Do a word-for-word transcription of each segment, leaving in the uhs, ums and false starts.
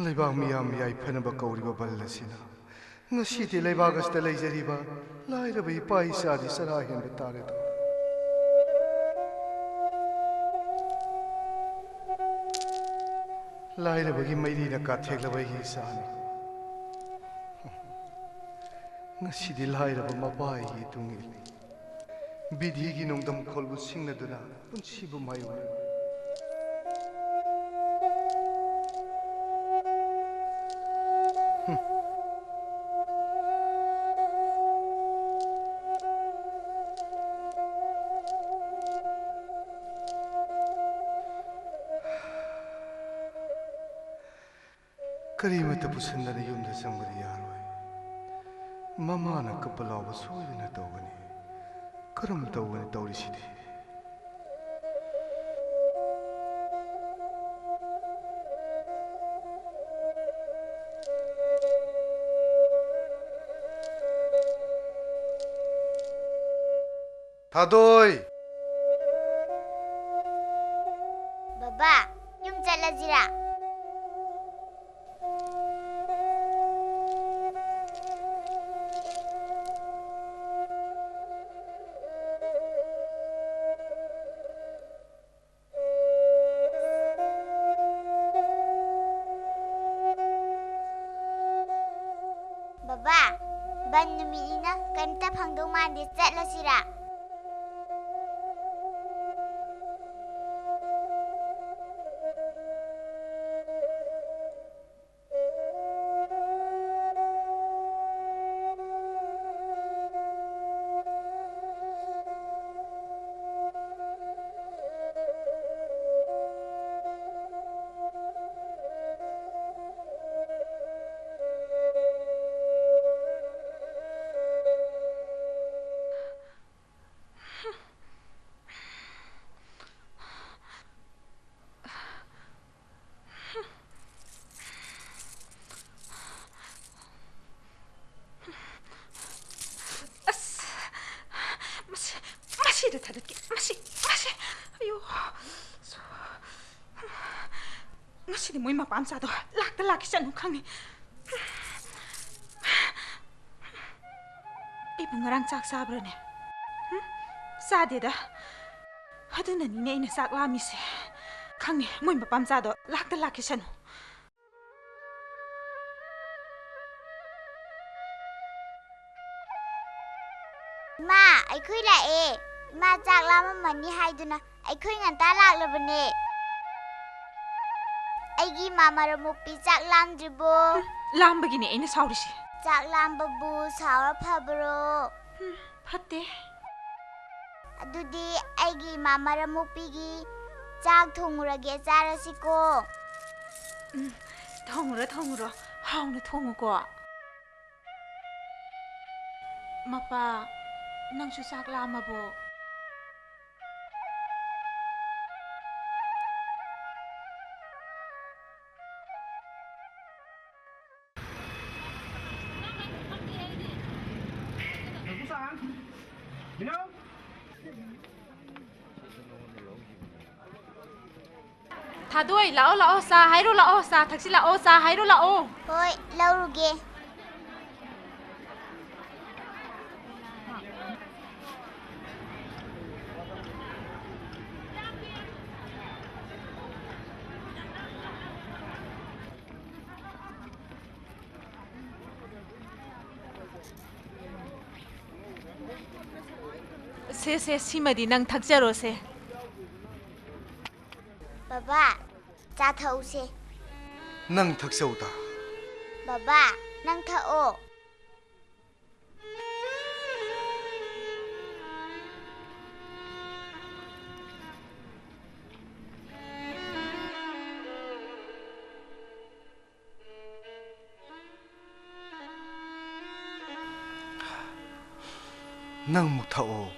ꯂꯩꯕꯥꯛ ꯃꯤꯌꯥꯝ ꯌꯥꯏꯐꯅꯕ ꯀꯧꯔꯤꯕ ꯕꯜ ꯑꯁꯤꯅ ꯉꯁꯤꯗꯤ ꯂꯩꯕꯥꯛ ꯑꯁꯤꯗ ꯂꯩꯖꯔꯤꯕ ꯂꯥꯏꯔꯕ ꯏꯄꯥ ꯏꯆꯥꯗꯤ ꯆꯔꯥ ꯍꯦꯟꯕ ꯇꯥꯔꯦꯗꯣ꯫ ꯂꯥꯏꯔꯕꯒꯤ ꯃꯩꯔꯤꯅ ꯀꯥꯊꯦꯛꯂꯕ ꯑꯩꯒꯤ ꯏꯆꯥꯅꯤ꯫ ꯉꯁꯤꯗꯤ ꯂꯥꯏꯔꯕ ꯃꯄꯥ ꯑꯩꯒꯤ ꯏꯇꯨꯡ ꯏꯜꯂꯤ꯫ ꯕꯤꯙꯤꯒꯤ ꯅꯣꯡꯗꯝ ꯈꯣꯜꯕꯨ ꯁꯤꯡꯅꯗꯨꯅ ꯄꯨꯟꯁꯤꯕꯨ ꯃꯥꯌꯣꯛꯅꯔꯤ꯫ ꯀꯔꯤꯃꯠꯇ ꯄꯨꯁꯟꯗꯅ ꯌꯨꯝꯗ ꯆꯪꯕꯗꯤ ꯌꯥꯔꯣꯏ꯫ ꯃꯃꯥꯅ ꯀꯞꯄ ꯂꯥꯎꯕ ꯁꯣꯏꯗꯅ ꯇꯧꯒꯅꯤ꯫ ꯀꯔꯝ ꯇꯧꯒꯅꯤ ꯇꯧꯔꯤꯁꯤꯗꯤ? ꯊꯥꯗꯣꯏ! ꯕꯕꯥ, ꯌꯨꯝ ꯆꯠꯂꯁꯤꯔꯥ? ꯕꯕꯥ, ꯕꯟ ꯅꯨꯃꯤꯠꯅꯤꯅ ꯀꯔꯤꯝꯇ ꯐꯪꯗꯧ ꯃꯥꯟꯗꯦ, ꯆꯠꯂꯁꯤꯔꯥ? ꯑꯁ! ꯃꯁꯤ, ꯃꯁꯤꯗ ꯊꯥꯗꯠꯀꯦ꯫ ꯃꯁꯤ, ꯃꯁꯤ꯫ ꯑꯌꯣ꯫ ꯉꯁꯤꯗꯤ ꯃꯣꯏ ꯃꯄꯥ ꯃꯆꯥꯗꯣ ꯂꯥꯛ ꯂꯥꯛꯀꯦ ꯆꯠꯅꯨ ꯈꯪꯉꯤ꯫ ꯑꯩꯕꯨ ꯉꯔꯥꯡ ꯆꯥꯛ ꯆꯥꯕ꯭ꯔꯅꯦ? ꯍꯨꯝ? ꯆꯥꯗꯦꯗ꯫ ꯑꯗꯨꯅꯅꯤꯅꯦ ꯑꯩꯅ ꯆꯥꯛ ꯂꯥꯝꯃꯤꯁꯦ꯫ ꯈꯪꯉꯦ, ꯃꯣꯏ ꯃꯄꯥ ꯃꯆꯥꯗꯣ ꯂꯥꯛꯇ ꯂꯥꯛꯀꯦ ꯁꯅꯨ꯫ ꯏꯃꯥ, ꯑꯩꯈꯣꯏ ꯂꯥꯛꯑꯦ꯫ ꯏꯃꯥ ꯆꯥꯛ ꯂꯥꯝꯃꯝꯃꯅꯤ ꯍꯥꯏꯗꯨꯅ ꯑꯩꯈꯣꯏ ꯉꯟꯇꯥ ꯂꯥꯛꯂꯕꯅꯦ꯫ ꯑꯩꯒꯤ ꯏꯃꯥ ꯃꯔꯃꯨꯛꯄꯤ ꯆꯥꯛ ꯂꯥꯝꯗ꯭ꯔꯤꯕꯣ? ꯂꯥꯝꯕꯒꯤꯅꯦ ꯑꯩꯅ ꯁꯥꯎꯔꯤꯁꯦ꯫ ꯆꯥꯛ ꯂꯥꯝꯕꯕꯨ ꯁꯥꯎꯔ ꯐꯕ꯭ꯔꯣ? ꯐꯠꯇꯦ꯫ ꯑꯗꯨꯗꯤ ꯑꯩꯒꯤ ꯏꯃꯥ ꯃꯔꯃꯨꯛꯄꯤꯒꯤ ꯆꯥꯛ ꯊꯣꯡꯉꯨꯔꯒꯦ, ꯆꯥꯔꯁꯤꯀꯣ꯫ ꯎꯝ, ꯊꯣꯡꯉꯨꯔꯣ, ꯊꯣꯡꯉꯨꯔꯣ꯫ ꯍꯥꯎꯅ ꯊꯣꯡꯉꯨꯀꯣ꯫ ꯃꯄꯥ, ꯅꯪꯁꯨ ꯆꯥꯛ ꯂꯥꯝꯃꯕꯣ? ꯊꯥꯗꯣꯏ, ꯂꯥꯛꯑꯣ, ꯂꯥꯛꯑꯣ, ꯆꯥ ꯍꯥꯏꯔꯣ, ꯂꯥꯛꯑꯣ, ꯆꯥ ꯊꯛꯁꯤ ꯂꯥꯛꯑꯣ, ꯆꯥ ꯍꯥꯏꯔꯣ, ꯂꯥꯛꯑꯣ꯫ ꯍꯣꯏ, ꯂꯧꯔꯨꯒꯦ꯫ ꯁꯦ, ꯁꯦ, ꯁꯤꯃꯗꯤ ꯅꯪ ꯊꯛꯆꯔꯣꯁꯦ꯫ ꯕꯕꯥ, ꯆꯥ ꯊꯛꯎꯁꯦ꯫ ꯅꯪ ꯊꯛꯆꯧꯗ꯫ ꯕꯕꯥ, ꯅꯪ ꯊꯛꯑꯣ꯫ ꯅꯪ ꯑꯃꯨꯛ ꯊꯛꯑꯣ꯫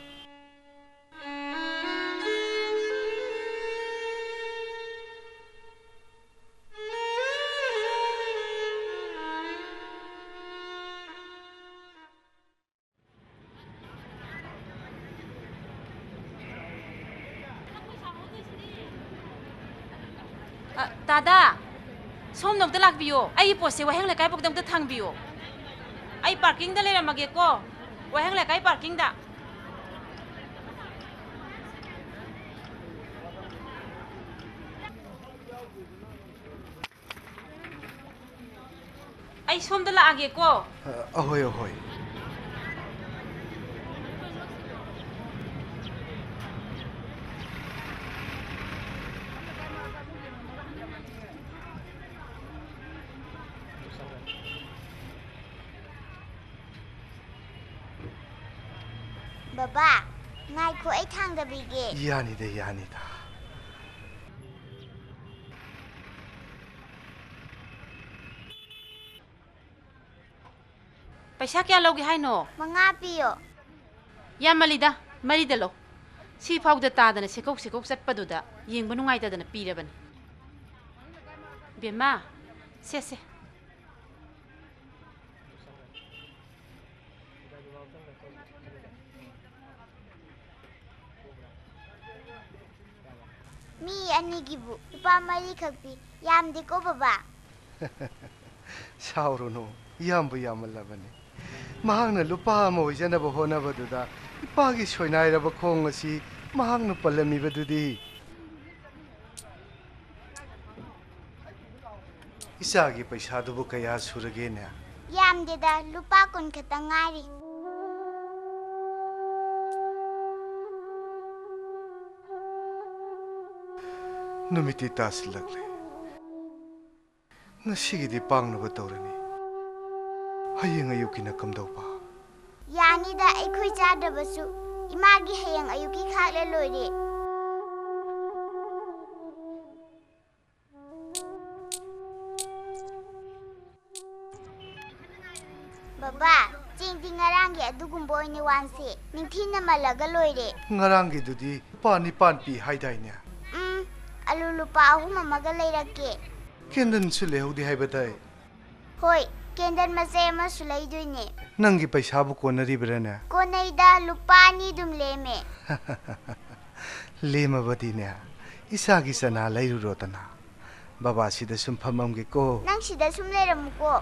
ꯑ, ꯇꯥꯗꯥ! ꯁꯣꯝꯗ ꯑꯝꯇ ꯂꯥꯛꯄꯤꯌꯣ, ꯑꯩꯒꯤ ꯄꯣꯠꯁꯦ ꯋꯥꯍꯦꯡ ꯂꯩꯀꯥꯏ ꯐꯥꯎꯗ ꯑꯝꯇ ꯊꯥꯡꯕꯤꯌꯣ꯫ ꯑꯩ ꯄꯥꯔꯀꯤꯡꯗ ꯂꯩꯔꯝꯃꯒꯦꯀꯣ, ꯋꯥꯍꯦꯡ ꯂꯩꯀꯥꯏ ꯄꯥꯔꯀꯤꯡꯗ꯫ ꯑꯩ ꯁꯣꯝꯗ ꯂꯥꯛꯑꯒꯦꯀꯣ꯫ ꯑꯍꯣꯏ, ꯑꯍꯣꯏ꯫ ꯕꯕꯥ, ꯉꯥꯏꯈꯣ, ꯑꯩ ꯊꯥꯡꯗꯕꯤꯒꯦ꯫ ꯌꯥꯅꯤꯗ, ꯌꯥꯅꯤꯗ꯫ ꯄꯩꯁꯥ ꯀꯌꯥ ꯂꯧꯒꯦ ꯍꯥꯏꯅꯣ? ꯃꯉꯥ ꯄꯤꯌꯣ꯫ ꯌꯥꯝꯃꯜꯂꯤꯗ, ꯃꯔꯤꯗ ꯂꯧ꯫ ꯁꯤ ꯐꯥꯎꯗ ꯇꯥꯗꯅ ꯁꯦꯀꯧ ꯁꯦꯀꯧ ꯆꯠꯄꯗꯨꯗ ꯌꯦꯡꯕ ꯅꯨꯡꯉꯥꯏꯇꯗꯅ ꯄꯤꯔꯕꯅꯤ꯫ ꯕꯦꯝꯃ, ꯁꯦ, ꯁꯦ꯫ ꯃꯤ ꯑꯅꯤꯒꯤꯕꯨ ꯂꯨꯄꯥ ꯃꯔꯤꯈꯛ ꯄꯤ, ꯌꯥꯝꯗꯦꯀꯣ ꯕꯕꯥ? ꯁꯥꯎꯔꯨꯅꯨ, ꯌꯥꯝꯕꯨ ꯌꯥꯝꯃꯜꯂꯕꯅꯤ꯫ ꯃꯍꯥꯛꯅ ꯂꯨꯄꯥ ꯑꯃ ꯑꯣꯏꯖꯅꯕ ꯍꯣꯠꯅꯕꯗꯨꯗ ꯏꯄꯥꯒꯤ ꯁꯣꯏꯅꯥꯏꯔꯕ ꯈꯣꯡ ꯑꯁꯤ ꯃꯍꯥꯛꯅ ꯄꯜꯂꯝꯃꯤꯕꯗꯨꯗꯤ꯫ ꯏꯆꯥꯒꯤ ꯄꯩꯁꯥꯗꯨꯕꯨ ꯀꯌꯥ ꯁꯨꯔꯒꯦꯅꯦ? ꯌꯥꯝꯗꯦꯗ, ꯂꯨꯄꯥ ꯀꯨꯟ ꯈꯛꯇ ꯉꯥꯏꯔꯤ꯫ ꯅꯨꯃꯤꯠꯇꯤ ꯇꯥꯁꯤꯜꯂꯛꯂꯦ꯫ ꯉꯁꯤꯒꯤꯗꯤ ꯄꯥꯡꯅꯕ ꯇꯧꯔꯅꯤ꯫ ꯍꯌꯦꯡ ꯑꯌꯨꯛꯀꯤꯅ ꯀꯝꯗꯧꯕ? ꯌꯥꯅꯤꯗ, ꯑꯩꯈꯣꯏ ꯆꯥꯗ꯭ꯔꯕꯁꯨ ꯏꯃꯥꯒꯤ ꯍꯌꯦꯡ ꯑꯌꯨꯛꯀꯤ ꯈꯥꯛꯂ ꯂꯣꯏꯔꯦ꯫ ꯕꯕꯥ, ꯆꯦꯡꯗꯤ ꯉꯔꯥꯡꯒꯤ ꯑꯗꯨꯒꯨꯝꯕ ꯑꯣꯏꯅ ꯋꯥꯟꯁꯦ꯫ ꯅꯤꯡꯊꯤꯅ ꯃꯜꯂꯒ ꯂꯣꯏꯔꯦ꯫ ꯉꯔꯥꯡꯒꯤꯗꯨꯗꯤ ꯂꯨꯄꯥ ꯅꯤꯄꯥꯟ ꯄꯤ ꯍꯥꯏꯗꯥꯏꯅꯦ? ꯎꯝ, ꯑꯂꯨ ꯂꯨꯄꯥ ꯑꯍꯨꯝ ꯑꯃꯒ ꯂꯩꯔꯛꯀꯦ꯫ ꯀꯦꯟꯗꯜꯁꯨ ꯂꯩꯍꯧꯗꯦ ꯍꯥꯏꯕꯗꯥꯏ? ꯍꯣꯏ, ꯀꯦꯟꯗꯜ ꯃꯆꯩ ꯑꯃꯁꯨ ꯂꯩꯗꯣꯏꯅꯦ꯫ ꯅꯪꯒꯤ ꯄꯩꯁꯥꯕꯨ ꯀꯣꯟꯅꯔꯤꯕ꯭ꯔꯥꯅꯦ? ꯀꯣꯟꯅꯩꯗ, ꯂꯨꯄꯥ ꯑꯅꯤ ꯑꯗꯨꯝ ꯂꯦꯝꯃꯦ꯫ ꯂꯦꯝꯃꯕꯗꯤꯅꯦ, ꯏꯆꯥꯒꯤ ꯆꯅꯥ ꯂꯩꯔꯨꯔꯣꯗꯅ꯫ ꯕꯕꯥ ꯁꯤꯗ ꯁꯨꯝ ꯐꯝꯃꯝꯒꯦꯀꯣ꯫ ꯅꯪ ꯁꯤꯗ ꯁꯨꯝ ꯂꯩꯔꯝꯃꯨꯀꯣ꯫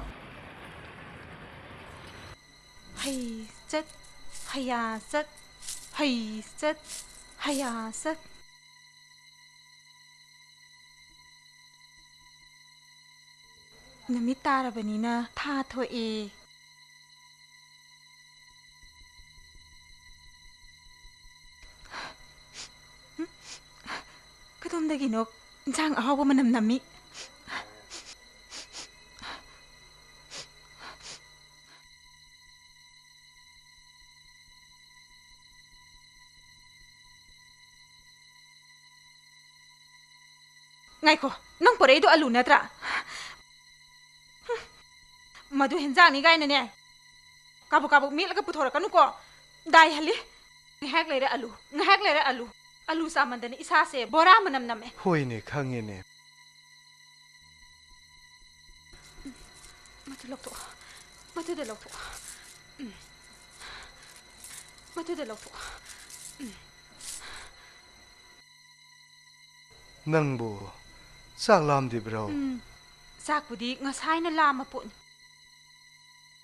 ꯍꯩ ꯆꯠ, ꯍꯩꯌꯥ ꯆꯠ, ꯍꯩ ꯆꯠ, ꯍꯩꯌꯥ ꯆꯠ꯫ ꯅꯨꯃꯤꯠ ꯇꯥꯔꯕꯅꯤꯅ ꯊꯥ ꯊꯣꯛꯑꯦ꯫ ꯀꯗꯣꯝꯗꯒꯤꯅꯣ ꯏꯟꯁꯥꯡ ꯑꯍꯥꯎꯕ ꯃꯅꯝ ꯅꯝꯃꯤ꯫ ꯉꯥꯏꯈꯣ, ꯅꯪ ꯄꯣꯔꯛꯏꯗꯣ ꯑꯂꯨ ꯅꯠꯇ꯭ꯔꯥ? ꯃꯗꯨ ꯍꯦꯟꯖꯥꯡꯅꯤ ꯀꯥꯏꯅꯅꯦ ꯀꯥꯕꯛ ꯀꯥꯕꯛ ꯃꯦꯠꯂꯒ ꯄꯨꯊꯣꯔꯛꯀꯅꯨꯀꯣ꯫ ꯗꯥꯏꯍꯜꯂꯤ꯫ ꯉꯥꯏꯍꯥꯛ ꯂꯩꯔ ꯑꯂꯨ, ꯉꯥꯏꯍꯥꯛ ꯂꯩꯔ ꯑꯂꯨ꯫ ꯑꯂꯨ ꯆꯥꯃꯟꯗꯅ ꯏꯁꯥꯁꯦ ꯕꯣꯔꯥ ꯃꯅꯝ ꯅꯝꯃꯦ꯫ ꯍꯣꯏꯅꯦ, ꯈꯪꯉꯦꯅꯦ꯫ ꯃꯗꯨ ꯂꯧꯊꯣꯛꯑꯣ꯫ ꯃꯗꯨꯗ ꯂꯧꯊꯣꯛꯑꯣ꯫ ꯎꯝ꯫ ꯃꯗꯨꯗ ꯂꯧꯊꯣꯛꯑꯣ꯫ ꯎꯝ꯫ ꯅꯪꯕꯨ ꯆꯥꯛ ꯂꯥꯝꯗ꯭ꯔꯤꯕ꯭ꯔꯣ? ꯎꯝ, ꯆꯥꯛꯄꯨꯗꯤ ꯉꯁꯥꯏꯅ ꯂꯥꯝꯃ ꯄꯣꯠꯅꯤ꯫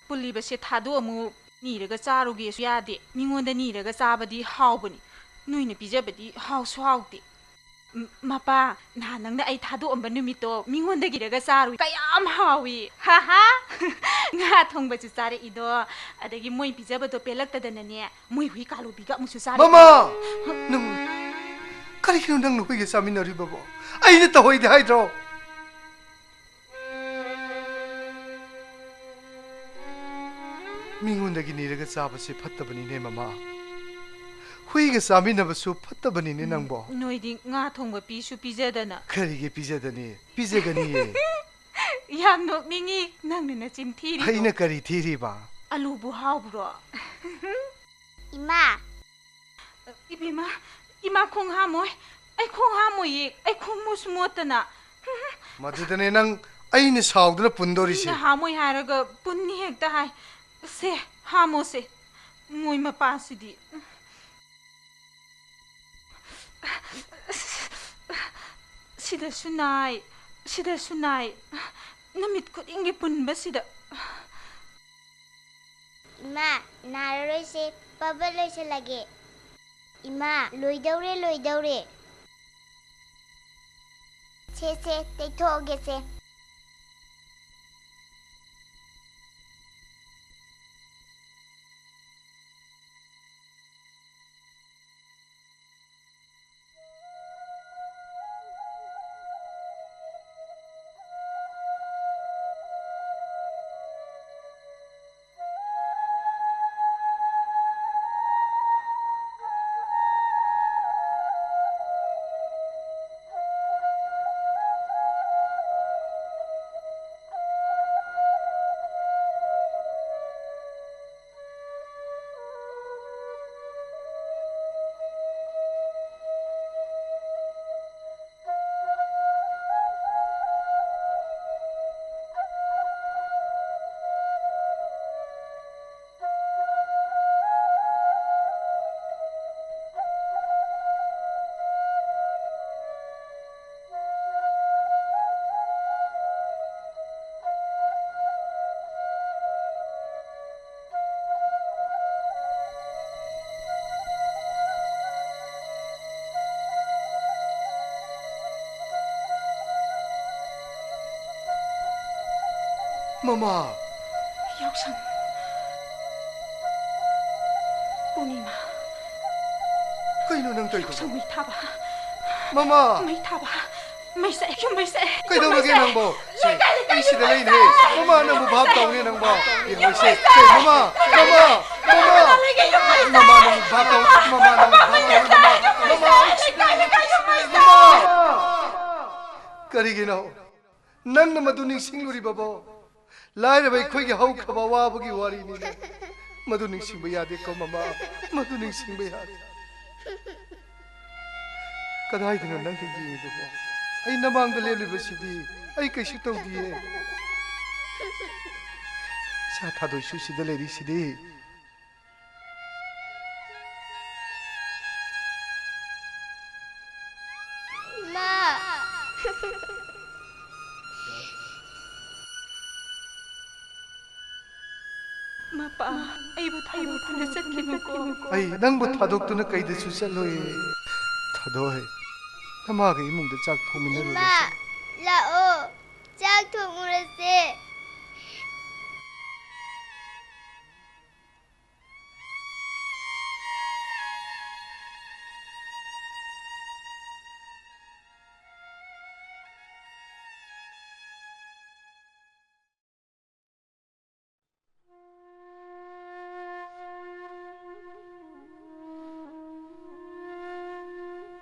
ꯄꯨꯜꯂꯤꯕꯁꯦ ꯊꯥꯗꯣꯛ ꯑꯃꯨꯛ ꯅꯤꯔꯒ ꯆꯥꯔꯨꯒꯦꯁꯨ ꯌꯥꯗꯦ꯫ ꯃꯤꯉꯣꯟꯗ ꯅꯤꯔꯒ ꯆꯥꯕꯗꯤ ꯍꯥꯎꯕꯅꯤ꯫ ꯅꯣꯏꯅ ꯄꯤꯖꯕꯗꯤ ꯍꯥꯎꯁꯨ ꯍꯥꯎꯇꯦ꯫ ꯎꯝ, ꯃꯄꯥ, ꯅꯍꯥꯟ ꯅꯪꯅ ꯑꯩ ꯊꯥꯗꯣꯛꯑꯝꯕ ꯅꯨꯃꯤꯠꯇꯣ ꯃꯤꯉꯣꯟꯗꯒꯤ ꯅꯤꯔꯒ ꯆꯥꯔꯨꯏ꯫ ꯀꯌꯥꯝ ꯍꯥꯎꯏ! ꯍꯥ ꯍꯥ! ꯉꯥ ꯊꯣꯡꯕꯁꯨ ꯆꯥꯔꯛꯏꯗꯣ, ꯑꯗꯒꯤ ꯃꯣꯏ ꯄꯤꯖꯕꯗꯣ ꯄꯦꯜꯂꯛꯇꯗꯅꯅꯦ, ꯃꯣꯏ ꯍꯨꯏ ꯀꯥꯂꯨꯕꯤꯒ ꯑꯃꯨꯛꯁꯨ ꯆꯥꯔꯛꯏ꯫ ꯃꯃꯥ! ꯅꯪ ꯀꯔꯤꯒꯤꯅꯣ ꯅꯪꯅ ꯍꯨꯏꯒ ꯆꯥꯃꯤꯟꯅꯔꯤꯕꯕꯣ? ꯑꯩꯅ ꯇꯧꯍꯩꯗꯦ ꯍꯥꯏꯗ꯭ꯔꯣ? ꯃꯤꯉꯣꯟꯗꯒꯤ ꯅꯤꯔꯒ ꯆꯥꯕꯁꯦ ꯐꯠꯇꯕꯅꯤꯅꯦ, ꯃꯃꯥ꯫ ꯍꯨꯏꯒ ꯆꯥꯃꯤꯟꯅꯕꯁꯨ ꯐꯠꯇꯕꯅꯤꯅꯦ, ꯎꯝ, ꯅꯪꯕꯣ꯫ ꯅꯣꯏꯗꯤ ꯉꯥ ꯊꯣꯡꯕ ꯄꯤꯁꯨ ꯄꯤꯖꯗꯅ꯫ ꯀꯔꯤꯒꯤ ꯄꯤꯖꯗꯅꯤ? ꯄꯤꯖꯒꯅꯤꯌꯦ꯫ ꯌꯥꯝ ꯅꯣꯛꯅꯤꯡꯉꯤ, ꯅꯪꯅ ꯅꯆꯤꯟ ꯊꯤꯔꯤꯗꯣ꯫ ꯑꯩꯅ ꯀꯔꯤ ꯊꯤꯔꯤꯕ? ꯑꯂꯨꯕꯨ ꯍꯥꯎꯕ꯭ꯔꯣ? ꯏꯃꯥ꯫ ꯏꯕꯦꯝꯃ, ꯏꯃꯥ ꯈꯣꯡ ꯍꯥꯝꯃꯣꯏ꯫ ꯑꯩ ꯈꯣꯡ ꯍꯥꯝꯃꯣꯏꯌꯦ, ꯑꯩ ꯈꯣꯡ ꯃꯣꯠꯁꯨ ꯃꯣꯠꯇꯅ꯫ ꯃꯗꯨꯗꯅꯦ ꯅꯪ ꯑꯩꯅ ꯁꯥꯎꯗꯅ ꯄꯨꯟꯗꯣꯔꯤꯁꯦ꯫ ꯃꯤꯅ ꯍꯥꯝꯃꯣꯏ ꯍꯥꯏꯔꯒ ꯄꯨꯟꯅꯤ ꯍꯦꯛꯇ ꯍꯥꯏ꯫ ꯁꯦ, ꯍꯥꯝꯃꯣꯁꯦ꯫ ꯃꯣꯏ ꯃꯄꯥꯁꯤꯗꯤ꯫ ꯁꯤꯗꯁꯨ ꯅꯥꯏ, ꯁꯤꯗꯁꯨ ꯅꯥꯏ꯫ ꯅꯨꯃꯤꯠ ꯈꯨꯗꯤꯡꯒꯤ ꯄꯨꯟꯕꯁꯤꯗ꯫ ꯏꯃꯥ, ꯅꯥꯔꯔꯣꯏꯁꯦ, ꯄꯕ ꯂꯣꯏꯁꯤꯜꯂꯒꯦ꯫ ꯏꯃꯥ, ꯂꯣꯏꯗꯧꯔꯦ, ꯂꯣꯏꯗꯧꯔꯦ꯫ ꯁꯦ, ꯁꯦ, ꯇꯩꯊꯣꯛꯑꯒꯦꯁꯦ꯫ ꯃꯃꯥ! ꯌꯥꯎꯁꯪ꯫ ꯄꯨꯔꯅꯤꯃꯥ꯫ ꯀꯩꯅꯣ ꯅꯪ ꯇꯧꯔꯤꯗꯨꯕꯣ? ꯌꯥꯎꯁꯪ ꯃꯩ ꯊꯥꯕ꯫ ꯃꯃꯥ! ꯃꯩ ꯊꯥꯕ꯫ ꯃꯩ ꯁꯛꯑꯦ, ꯌꯨꯝ ꯃꯩ ꯁꯛꯑꯦ꯫ ꯀꯩꯗꯧꯔꯒꯦ ꯅꯪꯕꯣ? ꯁꯦ, ꯑꯩ ꯁꯤꯗ ꯂꯩꯅꯦ꯫ ꯃꯃꯥ, ꯅꯪꯕꯨ ꯚꯥꯞ ꯇꯧꯅꯦ ꯅꯪꯕꯣ꯫ ꯌꯦꯡꯉꯨꯁꯦ꯫ ꯁꯦ, ꯃꯃꯥ! ꯃꯃꯥ! ꯃꯃꯥ! ꯃꯃꯥ, ꯅꯪꯕꯨ ꯚꯥꯞ ꯇꯧ꯫ ꯃꯃꯥ, ꯅꯪꯕꯨ ꯚꯥꯞ ꯇꯧ꯫ ꯃꯃꯥ! ꯃꯃꯥ! ꯃꯃꯥ! ꯀꯔꯤꯒꯤꯅꯣ ꯅꯪꯅ ꯃꯗꯨ ꯅꯤꯡꯁꯤꯡꯂꯨꯔꯤꯕꯕꯣ? ꯂꯥꯏꯔꯕ ꯑꯩꯈꯣꯏꯒꯤ ꯍꯧꯈ꯭ꯔꯕ ꯑꯋꯥꯕꯒꯤ ꯋꯥꯔꯤꯅꯤꯅꯦ꯫ ꯃꯗꯨ ꯅꯤꯡꯁꯤꯡꯕ ꯌꯥꯗꯦꯀꯣ, ꯃꯃꯥ꯫ ꯃꯗꯨ ꯅꯤꯡꯁꯤꯡꯕ ꯌꯥꯗꯦ꯫ ꯀꯗꯥꯏꯗꯅꯣ ꯅꯪꯅ ꯌꯦꯡꯉꯤꯗꯨꯕꯣ? ꯑꯩ ꯅꯃꯥꯡꯗ ꯂꯦꯞꯂꯤꯕꯁꯤꯗꯤ꯫ ꯑꯩ ꯀꯩꯁꯨ ꯇꯧꯗꯤꯌꯦ꯫ ꯏꯆꯥ ꯊꯥꯗꯣꯏꯁꯨ ꯁꯤꯗ ꯂꯩꯔꯤꯁꯤꯗꯤ꯫ ꯏꯃꯥ! ꯃꯄꯥ, ꯑꯩꯕꯨ ꯊꯥꯗꯣꯛꯇꯨꯅ ꯆꯠꯈꯤꯅꯨꯀꯣ꯫ ꯑꯩ ꯅꯪꯕꯨ ꯊꯥꯗꯣꯛꯇꯨꯅ ꯀꯩꯗꯁꯨ ꯆꯠꯂꯣꯏ꯫ ꯊꯥꯗꯣꯏ, ꯅꯃꯥꯒ ꯏꯃꯨꯡꯗ ꯆꯥꯛ ꯊꯣꯡꯃꯤꯟꯅꯔꯨꯔꯁꯤ꯫ ꯏꯃꯥ, ꯂꯥꯛꯑꯣ꯫ ꯆꯥꯛ ꯊꯣꯡꯉꯨꯔꯁꯦ꯫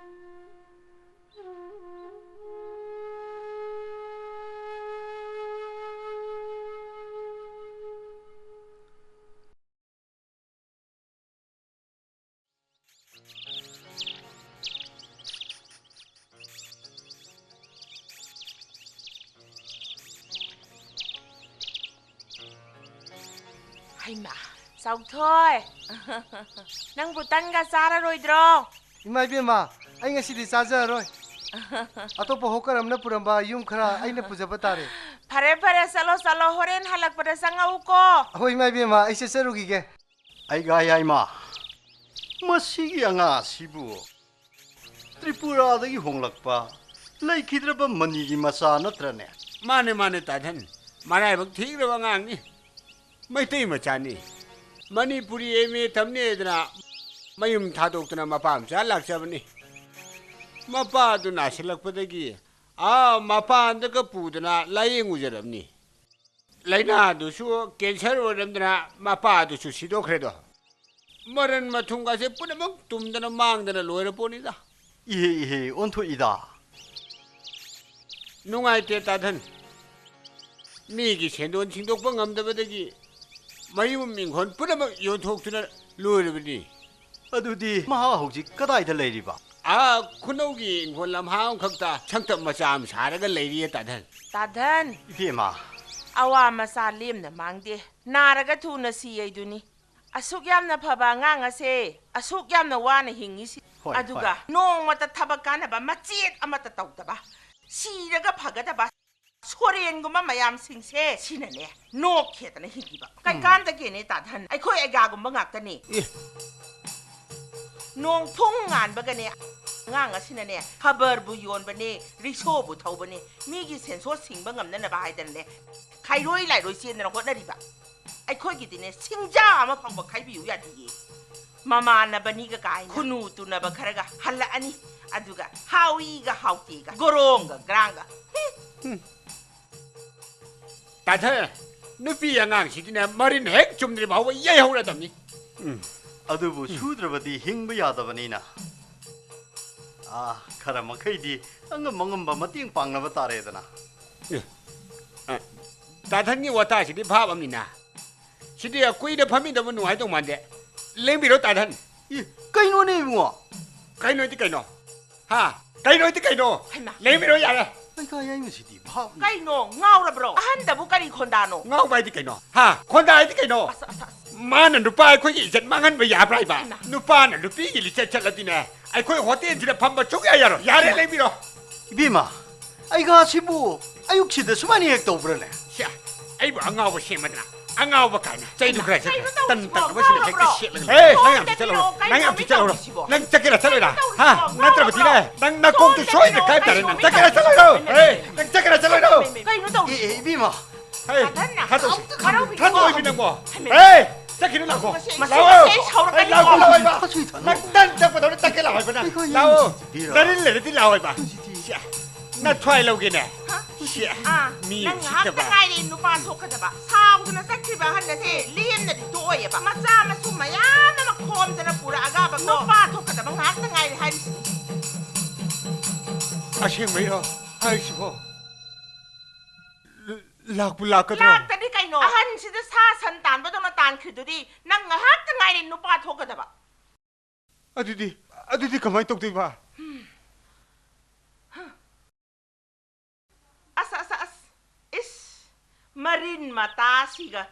ꯍꯩꯃꯥ, ꯆꯥꯎꯊꯣꯏ꯫ ꯅꯪꯕꯨ ꯇꯟꯒ ꯆꯥꯔꯔꯣꯏꯗ꯭ꯔꯣ? ꯏꯃꯥ ꯏꯕꯦꯝꯃ, ꯑꯩ ꯉꯁꯤꯗꯤ ꯆꯥꯖꯔꯔꯣꯏ꯫ ꯑꯇꯣꯞꯄ ꯍꯣꯀꯔ ꯑꯃꯅ ꯄꯨꯔꯝꯕ ꯌꯨꯝ ꯈꯔ ꯑꯩꯅ ꯄꯨꯖꯕ ꯇꯥꯔꯦ꯫ ꯐꯔꯦ ꯐꯔꯦ, ꯆꯠꯂꯣ ꯆꯠꯂꯣ, ꯍꯣꯔꯦꯟ ꯍꯜꯂꯛꯄꯗ ꯆꯪꯉꯛꯎꯀꯣ꯫ ꯑꯍꯣꯏ ꯏꯃꯥ ꯏꯕꯦꯝꯃ, ꯑꯩ ꯆꯠꯆꯔꯨꯈꯤꯒꯦ꯫ ꯑꯩꯒ ꯌꯥꯏꯃ, ꯃꯁꯤꯒꯤ ꯑꯉꯥꯡ ꯑꯁꯤꯕꯨ ꯇ꯭ꯔꯤꯄꯨꯔꯥꯗꯒꯤ ꯍꯣꯡꯂꯛꯄ ꯂꯩꯈꯤꯗ꯭ꯔꯕ ꯃꯅꯤꯒꯤ ꯃꯆꯥ ꯅꯠꯇ꯭ꯔꯅꯦ? ꯃꯥꯅꯦ ꯃꯥꯅꯦ ꯇꯥꯊꯟ, ꯃꯔꯥꯏꯕꯛ ꯊꯤꯈ꯭ꯔꯕ ꯑꯉꯥꯡꯅꯤ꯫ ꯃꯩꯇꯩ ꯃꯆꯥꯅꯤ꯫ ꯃꯅꯤꯄꯨꯔꯤ ꯑꯦꯝ ꯑꯦ ꯇꯝꯅꯦꯗꯅ ꯃꯌꯨꯝ ꯊꯥꯗꯣꯛꯇꯅ ꯃꯄꯥ ꯃꯆꯥ ꯂꯥꯛꯆꯕꯅꯤ꯫ ꯃꯄꯥꯗꯨ ꯅꯥꯁꯤꯜꯂꯛꯄꯗꯒꯤ ꯑꯥ ꯃꯄꯥꯟꯗꯒ ꯄꯨꯗꯅ ꯂꯥꯌꯦꯡꯉꯨꯖꯔꯕꯅꯤ꯫ ꯂꯥꯏꯅꯥꯗꯨꯁꯨ ꯀꯦꯟꯁꯔ ꯑꯣꯏꯔꯝꯗꯅ ꯃꯄꯥꯗꯨꯁꯨ ꯁꯤꯗꯣꯛꯈ꯭ꯔꯦꯗꯣ꯫ ꯃꯔꯟ ꯃꯊꯨꯝꯒꯁꯦ ꯄꯨꯝꯅꯃꯛ ꯇꯨꯝꯗꯅ ꯃꯥꯡꯗꯅ ꯂꯣꯏꯔ ꯄꯣꯠꯅꯤꯗ꯫ ꯏꯍꯦ ꯏꯍꯦ, ꯑꯣꯟꯊꯣꯛꯏꯗ꯫ ꯅꯨꯡꯉꯥꯏꯇꯦ ꯇꯥꯊꯟ꯫ ꯃꯤꯒꯤ ꯁꯦꯟꯗꯣꯟ ꯁꯤꯡꯗꯣꯛꯄ ꯉꯝꯗꯕꯗꯒꯤ ꯃꯌꯨꯝ ꯏꯪꯈꯣꯜ ꯄꯨꯝꯅꯃꯛ ꯌꯣꯟꯊꯣꯛꯇꯨꯅ ꯂꯣꯏꯔꯕꯅꯤ꯫ ꯑꯗꯨꯗꯤ ꯃꯍꯥꯛ ꯍꯧꯖꯤꯛ ꯀꯗꯥꯏꯗ ꯂꯩꯔꯤꯕ? ꯑꯥ, ꯈꯨꯅꯧꯒꯤ ꯏꯪꯈꯣꯜ ꯂꯝꯍꯥꯡ ꯈꯛꯇ ꯁꯪꯇꯞ ꯃꯆꯥ ꯑꯃ ꯁꯥꯔꯒ ꯂꯩꯔꯤꯌꯦ ꯇꯥꯊꯟ꯫ ꯇꯥꯊꯟ, ꯏꯕꯦꯝꯃ, ꯑꯋꯥ ꯃꯆꯥ ꯂꯦꯝꯅ ꯃꯥꯡꯗꯦ, ꯅꯥꯔꯒ ꯊꯨꯅ ꯁꯤ ꯍꯥꯏꯗꯨꯅꯤ꯫ ꯑꯁꯨꯛ ꯌꯥꯝꯅ ꯐꯕ ꯑꯉꯥꯡ ꯑꯁꯦ ꯑꯁꯨꯛ ꯌꯥꯝꯅ ꯋꯥꯅ ꯍꯤꯡꯉꯤꯁꯤ꯫ ꯍꯣꯏ, ꯑꯗꯨꯒ ꯅꯣꯡꯃꯇ ꯊꯕꯛ ꯀꯥꯟꯅꯕ ꯃꯆꯦꯠ ꯑꯃꯠꯇ ꯇꯧꯗꯕ, ꯁꯤꯔꯒ ꯐꯒꯗꯕ꯫ ꯁꯣꯔꯦꯟꯒꯨꯝꯕ ꯃꯌꯥꯝꯁꯤꯡꯁꯦ ꯁꯤꯅꯅꯦ ꯅꯣꯛꯈꯦꯗꯅ ꯍꯤꯡꯉꯤꯕ꯫ ꯀꯩꯀꯥꯟꯗꯒꯦꯅꯦ ꯇꯥꯙꯟ? ꯑꯩꯈꯣꯏ ꯑꯩꯒꯥꯒꯨꯝꯕ ꯉꯥꯛꯇꯅꯤ꯫ ꯑꯦ꯫ ꯅꯣꯡ ꯊꯨꯡ ꯉꯥꯟꯕꯒꯅꯦ ꯑꯉꯥꯡ ꯑꯁꯤꯅꯅꯦ ꯈꯕꯔꯕꯨ ꯌꯣꯟꯕꯅꯦ, ꯔꯤꯛꯁꯣꯕꯨ ꯊꯧꯕꯅꯦ, ꯃꯤꯒꯤ ꯁꯦꯟꯁꯣ ꯁꯤꯡꯕ ꯉꯝꯅꯅꯕ ꯍꯥꯏꯗꯅꯅꯦ ꯈꯥꯏꯔꯣꯏ ꯂꯥꯏꯔꯣꯏ ꯆꯦꯟꯗꯅ ꯍꯣꯠꯅꯔꯤꯕ꯫ ꯑꯩꯈꯣꯏꯒꯤꯗꯤꯅꯦ ꯁꯤꯡꯖꯥ ꯑꯃ ꯐꯥꯎꯕ ꯈꯥꯏꯕꯤꯌꯨ ꯌꯥꯗꯤꯌꯦ꯫ ꯃꯃꯥꯟꯅꯕꯅꯤꯒ ꯀꯥꯏꯅ ꯈꯨꯅꯨ ꯇꯨꯅꯕ ꯈꯔꯒ ꯍꯜꯂꯛꯑꯅꯤ, ꯑꯗꯨꯒ ꯍꯥꯎꯏꯒ ꯍꯥꯎꯇꯦꯒ ꯒꯣꯔꯣꯡꯒ ꯒ꯭ꯔꯥꯡꯒ꯫ ꯍꯨꯝ꯫ ꯇꯥꯊ, ꯅꯨꯄꯤ ꯑꯉꯥꯡꯁꯤꯗꯤꯅꯦ ꯃꯔꯤꯟ ꯍꯦꯛ ꯆꯨꯝꯗ꯭ꯔꯤ ꯐꯥꯎꯕ ꯌꯩꯍꯧꯔꯗꯕꯅꯤ꯫ ꯎꯝ꯫ ꯑꯗꯨꯕꯨ ꯁꯨꯗ꯭ꯔꯕꯗꯤ ꯍꯤꯡꯕ ꯌꯥꯗꯕꯅꯤꯅ꯫ ꯑꯥ, ꯈꯔ ꯃꯈꯩꯗꯤ ꯑꯉꯝ ꯑꯉꯝꯕ ꯃꯇꯦꯡ ꯄꯥꯡꯅꯕ ꯇꯥꯔꯦꯗꯅ꯫ ꯑꯦ, ꯑ, ꯇꯥꯊꯟꯒꯤ ꯋꯥꯇꯥꯁꯤꯗꯤ ꯚꯥꯞ ꯑꯃꯅꯤꯅ꯫ ꯁꯤꯗꯤ ꯀꯨꯏꯅ ꯐꯝꯃꯤꯟꯅꯕ ꯅꯨꯡꯉꯥꯏꯗꯧ ꯃꯥꯟꯗꯦ꯫ ꯂꯦꯡꯕꯤꯔꯣ, ꯇꯥꯊꯟ꯫ ꯏ, ꯀꯩꯅꯣꯅꯦ ꯏꯕꯨꯡꯉꯣ? ꯀꯩꯅꯣꯗꯤ ꯀꯩꯅꯣ? ꯍꯥ? ꯀꯩꯅꯣꯗꯤ ꯀꯩꯅꯣ? ꯍꯩꯃꯥ꯫ ꯂꯦꯡꯕꯤꯔꯣ ꯌꯥꯔꯦ꯫ ꯂꯩꯀꯥꯏ ꯍꯥꯏꯕꯁꯤꯗꯤ ꯚꯥꯞꯅꯤ꯫ ꯀꯩꯅꯣ? ꯉꯥꯎꯔꯕ꯭ꯔꯣ? ꯑꯍꯟꯗꯕꯨ ꯀꯔꯤ ꯈꯣꯟꯗꯥꯅꯣ? ꯉꯥꯎꯕ ꯍꯥꯏꯗꯤ ꯀꯩꯅꯣ? ꯍꯥ? ꯈꯣꯟꯗꯥ ꯍꯥꯏꯗꯤ ꯀꯩꯅꯣ? ꯑꯁ, ꯑꯁ, ꯑꯁ꯫ ꯃꯥꯅ ꯅꯨꯄꯥ ꯑꯩꯈꯣꯏꯒꯤ ꯏꯖꯠ ꯃꯥꯡꯍꯟꯕ ꯌꯥꯕ꯭ꯔꯥ ꯍꯥꯏꯕ? ꯍꯩꯃꯥ꯫ ꯅꯨꯄꯥꯅ ꯅꯨꯄꯤꯒꯤ ꯂꯤꯆꯠ ꯆꯠꯂꯗꯤꯅꯦ, ꯑꯩꯈꯣꯏ ꯍꯣꯇꯦꯜꯁꯤꯗ ꯐꯝꯕ ꯁꯨꯡꯌꯥ ꯌꯥꯔꯣꯏ꯫ ꯌꯥꯔꯦ, ꯍꯩꯃꯥ꯫ ꯂꯦꯡꯕꯤꯔꯣ꯫ ꯏꯕꯦꯝꯃ, ꯑꯩꯒꯥꯁꯤꯕꯨ ꯑꯌꯨꯛꯁꯤꯗ ꯁꯨꯃꯥꯏꯅ ꯍꯦꯛ ꯇꯧꯕ꯭ꯔꯅꯦ? ꯁꯦ, ꯑꯩꯕꯨ ꯑꯉꯥꯎꯕ ꯁꯦꯝꯃꯗꯅ, ꯑꯉꯥꯎꯕ ꯀꯥꯏꯅ꯫ ꯆꯩꯗꯨ ꯈꯔ ꯁꯦ, ꯀꯩꯅꯣ ꯇꯧꯔꯤꯁꯤꯕꯣ? ꯇꯟ ꯇꯟꯅꯕꯁꯤꯅ ꯍꯦꯛꯇ ꯉꯥꯎꯔꯕ꯭ꯔꯣ? ꯁꯦꯠꯂꯒ꯫ ꯍꯦ, ꯅꯪ ꯌꯥꯝ ꯁꯣꯝꯗ ꯆꯠꯂꯧꯔꯣ꯫ ꯄꯤꯔꯛꯑꯣ, ꯀꯩꯅꯣ ꯅꯪ ꯌꯥꯝ ꯃꯤ ꯆꯠꯂꯧꯔꯣ꯫ ꯇꯧꯔꯤꯁꯤꯕꯣ? ꯅꯪ ꯆꯠꯀꯦꯔꯥ ꯆꯠꯂꯣꯏꯔꯥ? ꯀꯩꯅꯣ ꯍꯥ? ꯇꯧꯔꯤꯁꯤꯕꯣ? ꯅꯠꯇ꯭ꯔꯕꯗꯤꯅꯦ, ꯉꯥꯎꯔꯕ꯭ꯔꯣ? ꯅꯪ ꯅꯀꯣꯛꯇꯨ ꯁꯣꯝꯗ ꯁꯣꯏꯗꯅ ꯄꯤꯔꯛꯑꯣ, ꯀꯥꯏꯗꯔꯦ ꯅꯪ꯫ ꯀꯩꯅꯣ ꯆꯠꯀꯦꯔꯥ ꯇꯧꯔꯤꯁꯤꯕꯣ? ꯆꯠꯂꯣꯏꯔꯣ? ꯍꯦ, ꯅꯪ ꯆꯠꯀꯦꯔꯥ ꯆꯠꯂꯣꯏꯔꯣ? ꯀꯩꯅꯣ ꯇꯧꯔꯤꯁꯤꯕꯣ? ꯑꯦ, ꯑꯦ, ꯏꯕꯦꯝꯃ꯫ ꯍꯦ, ꯀꯗꯟꯅ ꯊꯥꯗꯣꯛꯑꯣ꯫ ꯑꯝꯇ ꯊꯥꯗꯣꯛꯑꯣ꯫ ꯍꯔꯥꯎꯕꯤꯅꯤꯀꯣ꯫ ꯏꯕꯦꯝꯃ ꯅꯪꯕꯣ꯫ ꯍꯦꯃꯦ꯫ ꯍꯦ, ꯆꯠꯈꯤꯅꯨ ꯂꯥꯛꯈꯣ꯫ ꯃꯁꯤ, ꯂꯥꯛꯑꯣ꯫ ꯃꯁꯤ ꯍꯧꯔꯛꯀꯅꯤꯀꯣ꯫ ꯍꯦ, ꯂꯥꯛꯈꯣ, ꯂꯥꯛꯑꯣ ꯏꯕꯦꯝꯃ꯫ ꯊꯥꯗꯣꯛꯑꯣ, ꯊꯥꯗꯣꯛꯑꯣ꯫ ꯅꯪ ꯇꯟ ꯆꯠꯄꯗꯧꯅ ꯆꯠꯀꯦ ꯂꯥꯛꯑꯣ ꯍꯥꯏꯕ ꯅꯪ꯫ ꯀꯩꯅꯣ ꯂꯥꯛꯑꯣ꯫ ꯍꯥꯏꯁꯤꯕꯣ? ꯅꯔꯤꯜ ꯂꯩꯔꯗꯤ ꯂꯥꯛꯑꯣ ꯍꯥꯏꯕ꯫ ꯁꯤ, ꯅꯊ꯭ꯋꯥꯏ ꯂꯧꯒꯦꯅꯦ꯫ ꯍꯥ? ꯁꯤ, ꯑꯥ, ꯃꯤ ꯅꯪ ꯉꯥꯏꯍꯥꯛꯇ ꯎꯁꯤꯠꯇꯕ꯫ ꯉꯥꯏꯔꯦ ꯅꯨꯄꯥ ꯊꯣꯛꯀꯗꯕ꯫ ꯁꯥꯎꯗꯅ ꯆꯠꯈ꯭ꯔꯤꯕ ꯑꯍꯟ ꯑꯁꯦ ꯂꯦꯝꯅꯗꯤ ꯇꯣꯛꯑꯣꯏꯑꯕ꯫ ꯃꯆꯥ ꯃꯁꯨ ꯃꯌꯥꯝ ꯑꯃ ꯈꯣꯝꯗꯅ ꯄꯨꯔꯛꯑꯒꯕ ꯅꯨꯄꯥ ꯊꯣꯛꯀꯗꯕ ꯉꯥꯏꯍꯥꯛꯇ ꯉꯥꯏꯔꯦ ꯍꯥꯏꯔꯤꯁꯤꯅꯤ꯫ ꯑꯁꯦꯡꯕꯩꯔꯣ ꯍꯥꯏꯔꯤꯁꯤꯕꯣ? ꯂ-, ꯂꯥꯛꯄꯨ ꯂꯥꯛꯀꯗ꯭ꯔꯣ? ꯂꯥꯛꯇꯗꯤ ꯀꯩꯅꯣ? ꯑꯍꯟꯁꯤꯗ ꯁꯥ ꯁꯟ ꯇꯥꯟꯕꯗꯧꯅ ꯇꯥꯟꯈ꯭ꯔꯤꯗꯨꯗꯤ ꯅꯪ ꯉꯥꯏꯍꯥꯛꯇ ꯉꯥꯏꯔꯦ ꯅꯨꯄꯥ ꯊꯣꯛꯀꯗꯕ꯫ ꯑꯗꯨꯗꯤ, ꯑꯗꯨꯗꯤ ꯀꯃꯥꯏ ꯇꯧꯗꯣꯏꯕ? ꯑꯁ, ꯑꯁ, ꯑꯁ, ꯏꯁ, ꯃꯔꯤꯟ ꯃꯇꯥꯁꯤꯒ꯫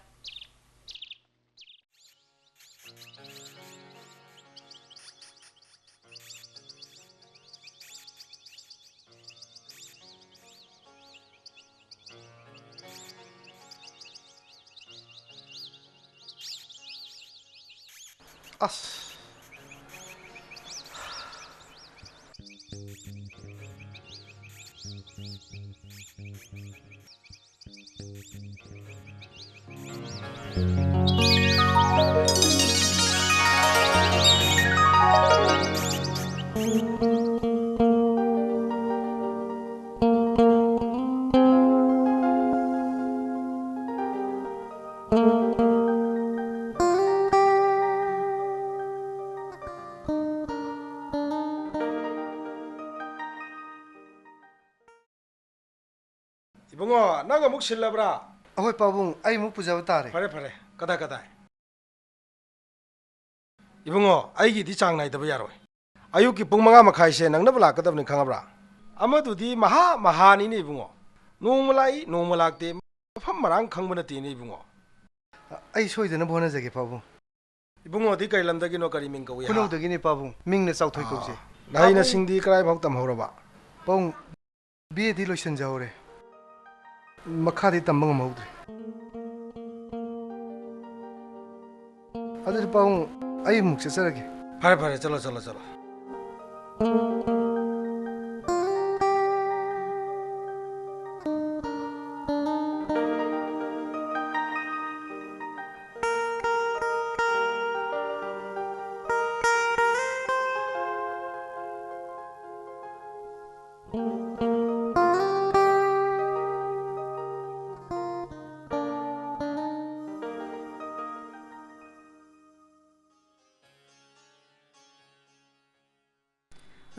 ꯑꯁ꯫ ꯏꯕꯨꯡꯉꯣ, ꯅꯪ ꯑꯃꯨꯛ ꯁꯤꯜꯂꯕ꯭ꯔꯥ? ꯑꯍꯣꯏ ꯄꯥꯕꯨꯡ, ꯑꯩ ꯑꯃꯨꯛ ꯄꯨꯖꯕ ꯇꯥꯔꯦ꯫ ꯐꯔꯦ, ꯐꯔꯦ꯫ ꯀꯗꯥꯏ, ꯀꯗꯥꯏ? ꯏꯕꯨꯡꯉꯣ, ꯑꯩꯒꯤꯗꯤ ꯆꯥꯡ ꯅꯥꯏꯗꯕ ꯌꯥꯔꯣꯏ꯫ ꯑꯌꯨꯛꯀꯤ ꯄꯨꯡ ꯃꯉꯥ ꯃꯈꯥꯏꯁꯦ ꯅꯪꯅꯕ ꯂꯥꯛꯀꯗꯕꯅꯤ, ꯈꯪꯉꯕ꯭ꯔꯥ? ꯑꯃꯗꯨꯗꯤ ꯃꯍꯥ ꯃꯍꯥꯅꯤꯅꯦ ꯏꯕꯨꯡꯉꯣ꯫ ꯅꯣꯡꯃ ꯂꯥꯛꯏ, ꯅꯣꯡꯃ ꯂꯥꯛꯇꯦ꯫ ꯃꯐꯝ ꯃꯔꯥꯡ ꯈꯪꯕ ꯅꯠꯇꯦꯅꯦ ꯏꯕꯨꯡꯉꯣ꯫ ꯑꯩ ꯁꯣꯏꯗꯅꯕ ꯍꯣꯠꯅꯖꯒꯦ ꯄꯥꯕꯨꯡ꯫ ꯏꯕꯨꯡꯉꯣꯗꯤ ꯀꯔꯤ ꯂꯝꯗꯒꯤꯅꯣ, ꯀꯔꯤ ꯃꯤꯡ ꯀꯧꯏ, ꯍꯥ? ꯈꯨꯅꯧꯗꯒꯤꯅꯤ ꯄꯥꯕꯨꯡ, ꯃꯤꯡꯅ ꯆꯥꯎꯊꯣꯏ ꯀꯧꯖꯩ꯫ ꯑꯥ, ꯅꯍꯩ ꯅꯁꯤꯡꯗꯤ ꯀꯗꯥꯏ ꯐꯥꯎ ꯇꯝꯍꯧꯔꯕ? ꯄꯥꯕꯨꯡ, ꯕꯤ ꯑꯦꯗꯤ ꯂꯣꯏꯁꯤꯟꯖꯍꯧꯔꯦ꯫ ꯃꯈꯥꯗꯤ ꯇꯝꯕ ꯉꯝꯍꯧꯗ꯭ꯔꯦ꯫ ꯑꯗꯨꯗꯤ ꯄꯥꯕꯨꯡ, ꯑꯩ ꯑꯃꯨꯛ ꯆꯠꯆꯔꯒꯦ꯫ ꯐꯔꯦ, ꯐꯔꯦ, ꯆꯠꯂꯣ, ꯆꯠꯂꯣ, ꯆꯠꯂꯣ꯫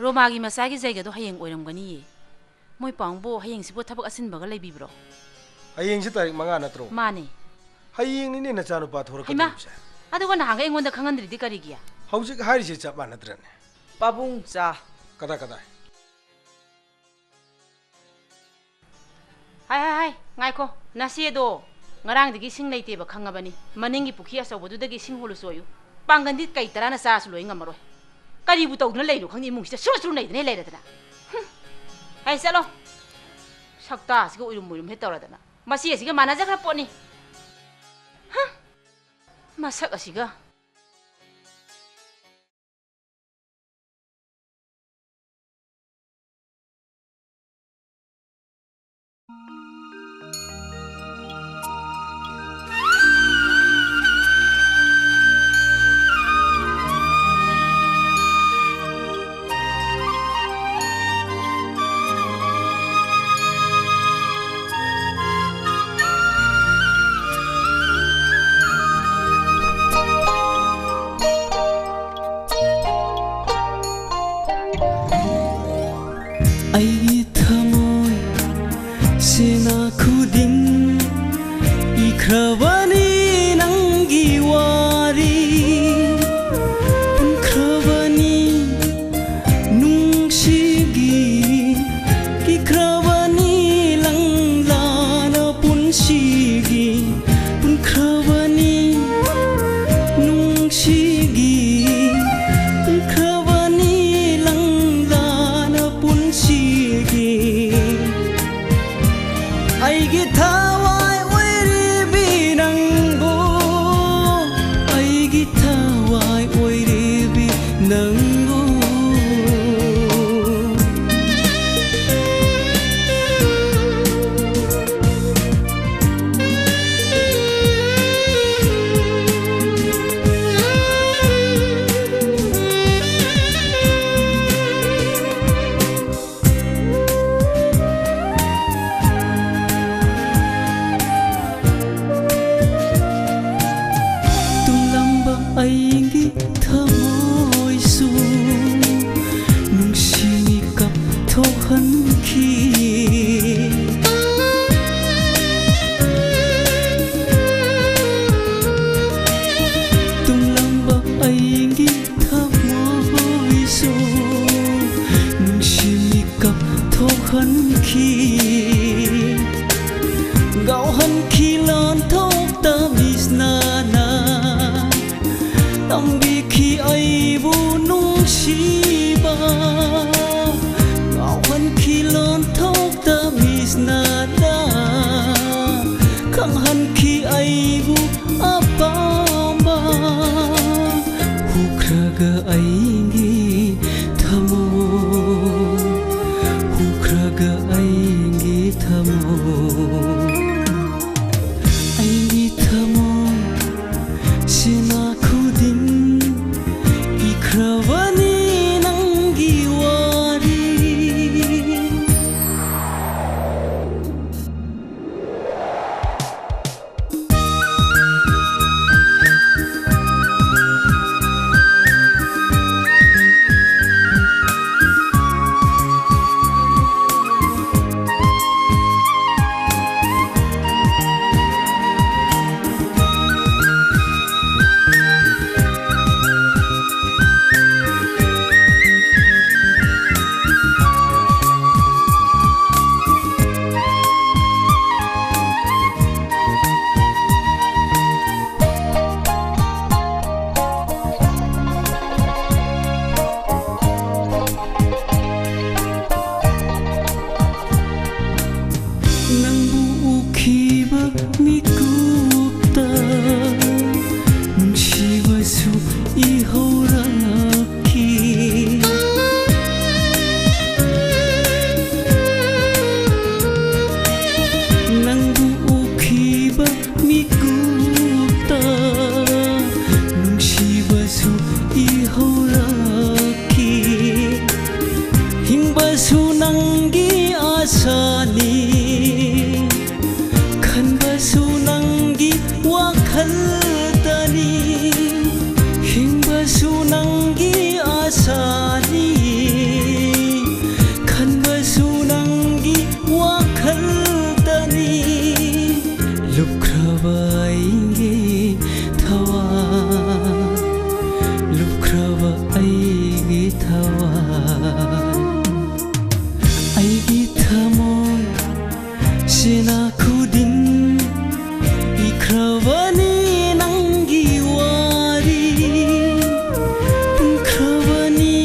ꯔꯣꯃꯥꯒꯤ ꯃꯆꯥꯒꯤ ꯖꯩꯒꯗꯣ ꯍꯌꯦꯡ ꯑꯣꯏꯔꯝꯒꯅꯤꯌꯦ꯫ ꯃꯣꯏ ꯄꯥꯎꯡꯕꯨ ꯍꯌꯦꯡꯁꯤꯕꯨ ꯊꯕꯛ ꯑꯁꯤꯟꯕꯒ ꯂꯩꯕꯤꯕ꯭ꯔꯣ? ꯍꯌꯦꯡꯁꯤ ꯇꯥꯔꯤꯛ ꯃꯉꯥ ꯅꯠꯇ꯭ꯔꯣ? ꯃꯥꯅꯦ꯫ ꯍꯌꯦꯡꯅꯤꯅꯦ ꯅꯆꯥꯅꯨꯄꯥ ꯍꯩꯃꯥ! ꯊꯣꯔꯛꯀꯗꯧꯔꯤꯕꯁꯦ꯫ ꯑꯗꯨꯒ ꯅꯍꯥꯟꯒꯩ ꯑꯩꯉꯣꯟꯗ ꯈꯪꯍꯟꯗ꯭ꯔꯤꯗꯤ ꯀꯔꯤꯒꯤ? ꯍꯧꯖꯤꯛ ꯍꯥꯏꯔꯤꯁꯦ ꯆꯞ ꯃꯥꯟꯅꯗ꯭ꯔꯅꯦ? ꯄꯥꯕꯨꯡ ꯆꯥ꯫ ꯀꯗꯥꯏ, ꯀꯗꯥꯏ? ꯍꯥꯏ, ꯍꯥꯏ, ꯍꯥꯏ, ꯉꯥꯏꯈꯣ꯫ ꯅꯆꯦꯗꯣ ꯉꯔꯥꯡꯗꯒꯤ ꯁꯤꯡ ꯂꯩꯇꯦꯕ ꯈꯪꯉꯕꯅꯤ꯫ ꯃꯅꯤꯡꯒꯤ ꯄꯨꯈ꯭ꯔꯤ ꯑꯆꯧꯕꯗꯨꯗꯒꯤ ꯁꯤꯡ ꯍꯣꯜꯂꯨꯆꯣꯌꯨ꯫ ꯄꯥꯡꯒꯟꯗꯤ ꯀꯩ ꯇꯔꯥꯅ ꯆꯥꯔꯁꯨ ꯂꯣꯏ ꯉꯝꯃꯔꯣꯏ꯫ ꯀꯔꯤꯕꯨ ꯇꯧꯗꯨꯅ ꯂꯩꯔꯤꯅꯣ ꯈꯪꯗꯦ, ꯏꯃꯨꯡꯁꯤꯗ ꯁꯨꯔꯨ ꯁꯨꯔꯨ ꯅꯩꯗꯅ ꯂꯩꯔꯗꯅ꯫ ꯍꯨꯝ꯫ ꯍꯥꯏ, ꯆꯠꯂꯣ꯫ ꯁꯛꯇꯥꯁꯤꯒ ꯎꯏꯔꯨꯝ ꯎꯏꯔꯨꯝ ꯍꯦꯛ ꯇꯧꯔꯗꯅ꯫ ꯃꯆꯦꯁꯤꯒ ꯃꯥꯟꯅꯖꯈ꯭ꯔ ꯄꯣꯠꯅꯤ꯫ ꯍꯨꯝ꯫ ꯃꯁꯛ ꯑꯁꯤꯒ꯫ ꯈ꯭ꯔꯕꯅꯤ ꯅꯪꯒꯤ ꯋꯥꯔꯤ ꯄꯨꯟꯈ꯭ꯔꯕꯅꯤ ꯅꯨꯡꯁꯤꯒꯤ ꯀꯤꯈ꯭ꯔꯕꯅꯤ ꯂꯪꯂꯥꯅ ꯄꯨꯟꯁꯤꯒꯤ ꯄꯨꯟꯈ꯭ꯔꯕꯅꯤ ꯅꯨꯡꯁꯤꯒꯤ ꯄꯨꯟꯈ꯭ꯔꯕꯅꯤ ꯂꯪꯂꯥꯅ ꯄꯨꯟꯁꯤꯒꯤ ꯑꯩꯒꯤ ꯊꯋꯥꯏ ꯑꯣꯏꯔꯤꯕꯤ ꯅꯪꯕꯨ ꯑꯩꯒꯤ ꯊꯋꯥꯏ ꯑꯣꯏꯔꯤꯕꯤ ꯅꯪꯕꯨ ꯇꯨꯝꯂꯝꯕ ꯑꯩꯒꯤ ꯊꯃꯣꯏꯁꯨ ꯅꯨꯡꯁꯤꯅꯤ ꯀꯞꯊꯣꯛꯍꯟꯈꯤ꯫ ꯇꯨꯝꯂꯝꯕ ꯑꯩꯒꯤ ꯊꯃꯣꯏꯁꯨ ꯅꯨꯡꯁꯤ ꯃꯤꯀꯞ ꯊꯣꯛꯍꯟꯈꯤ꯫ ꯉꯥꯎꯍꯟꯈꯤ ꯂꯣꯟꯊꯣꯛꯇ ꯃꯤꯁꯅꯥꯅ ꯇꯝꯕꯤꯈꯤ ꯑꯩꯕꯨ ꯅꯨꯡꯁꯤꯕ꯫ ꯉꯥꯎꯍꯟꯈꯤ ꯂꯣꯟꯊꯣꯛꯇ ꯃꯤꯁꯅꯥꯅ ꯈꯪꯍꯟꯈꯤ ꯑꯩꯕꯨ ꯑꯄꯥꯝꯕ꯫ ꯍꯨꯈ꯭ꯔꯒ ꯑꯩꯒꯤ ꯊꯃꯣꯏ, ꯍꯨꯈ꯭ꯔꯒ ꯑꯩꯒꯤ ꯊꯃꯣꯏ꯫ ꯑꯩꯒꯤ ꯊꯃꯣꯏ ꯁꯤꯅ ꯈꯨꯗꯤꯡ ꯏꯈ꯭ꯔꯕꯅꯤ ꯅꯪꯒꯤ ꯋꯥꯔꯤ꯫ ꯃꯤꯀꯨꯞꯇ ꯅꯨꯡꯁꯤꯕꯁꯨ ꯏꯍꯧꯔꯛꯈꯤ꯫ ꯅꯪꯕꯨ ꯎꯈꯤꯕ ꯃꯤꯀꯨꯞꯇ ꯅꯨꯡꯁꯤꯕꯁꯨ ꯏꯍꯧꯔꯛꯈꯤ꯫ ꯍꯤꯡꯕꯁꯨ ꯅꯪꯒꯤ ꯑꯥꯁꯥꯅꯤ, ꯈꯟꯕꯁꯨ ꯅꯪꯒꯤ ꯋꯥꯈꯜꯗꯅꯤ꯫ ꯍꯤꯡꯕꯁꯨ ꯅꯪꯒꯤ ꯑꯥꯁꯥꯅꯤ, ꯈꯟꯕꯁꯨ ꯅꯪꯒꯤ ꯋꯥꯈꯜꯗꯅꯤ꯫ ꯂꯨꯞꯈ꯭ꯔꯕ ꯑꯩꯒꯤ ꯊꯋꯥꯏ, ꯂꯨꯞꯈ꯭ꯔꯕ ꯑꯩꯒꯤ ꯊꯋꯥꯏ, ꯑꯩꯒꯤ ꯊꯃꯣꯏ ꯁꯤꯅ ꯈꯨꯗꯤꯡ ꯏꯈ꯭ꯔꯕꯅꯤ ꯅꯪꯒꯤ ꯋꯥꯔꯤ꯫ ꯄꯨꯟꯈ꯭ꯔꯕꯅꯤ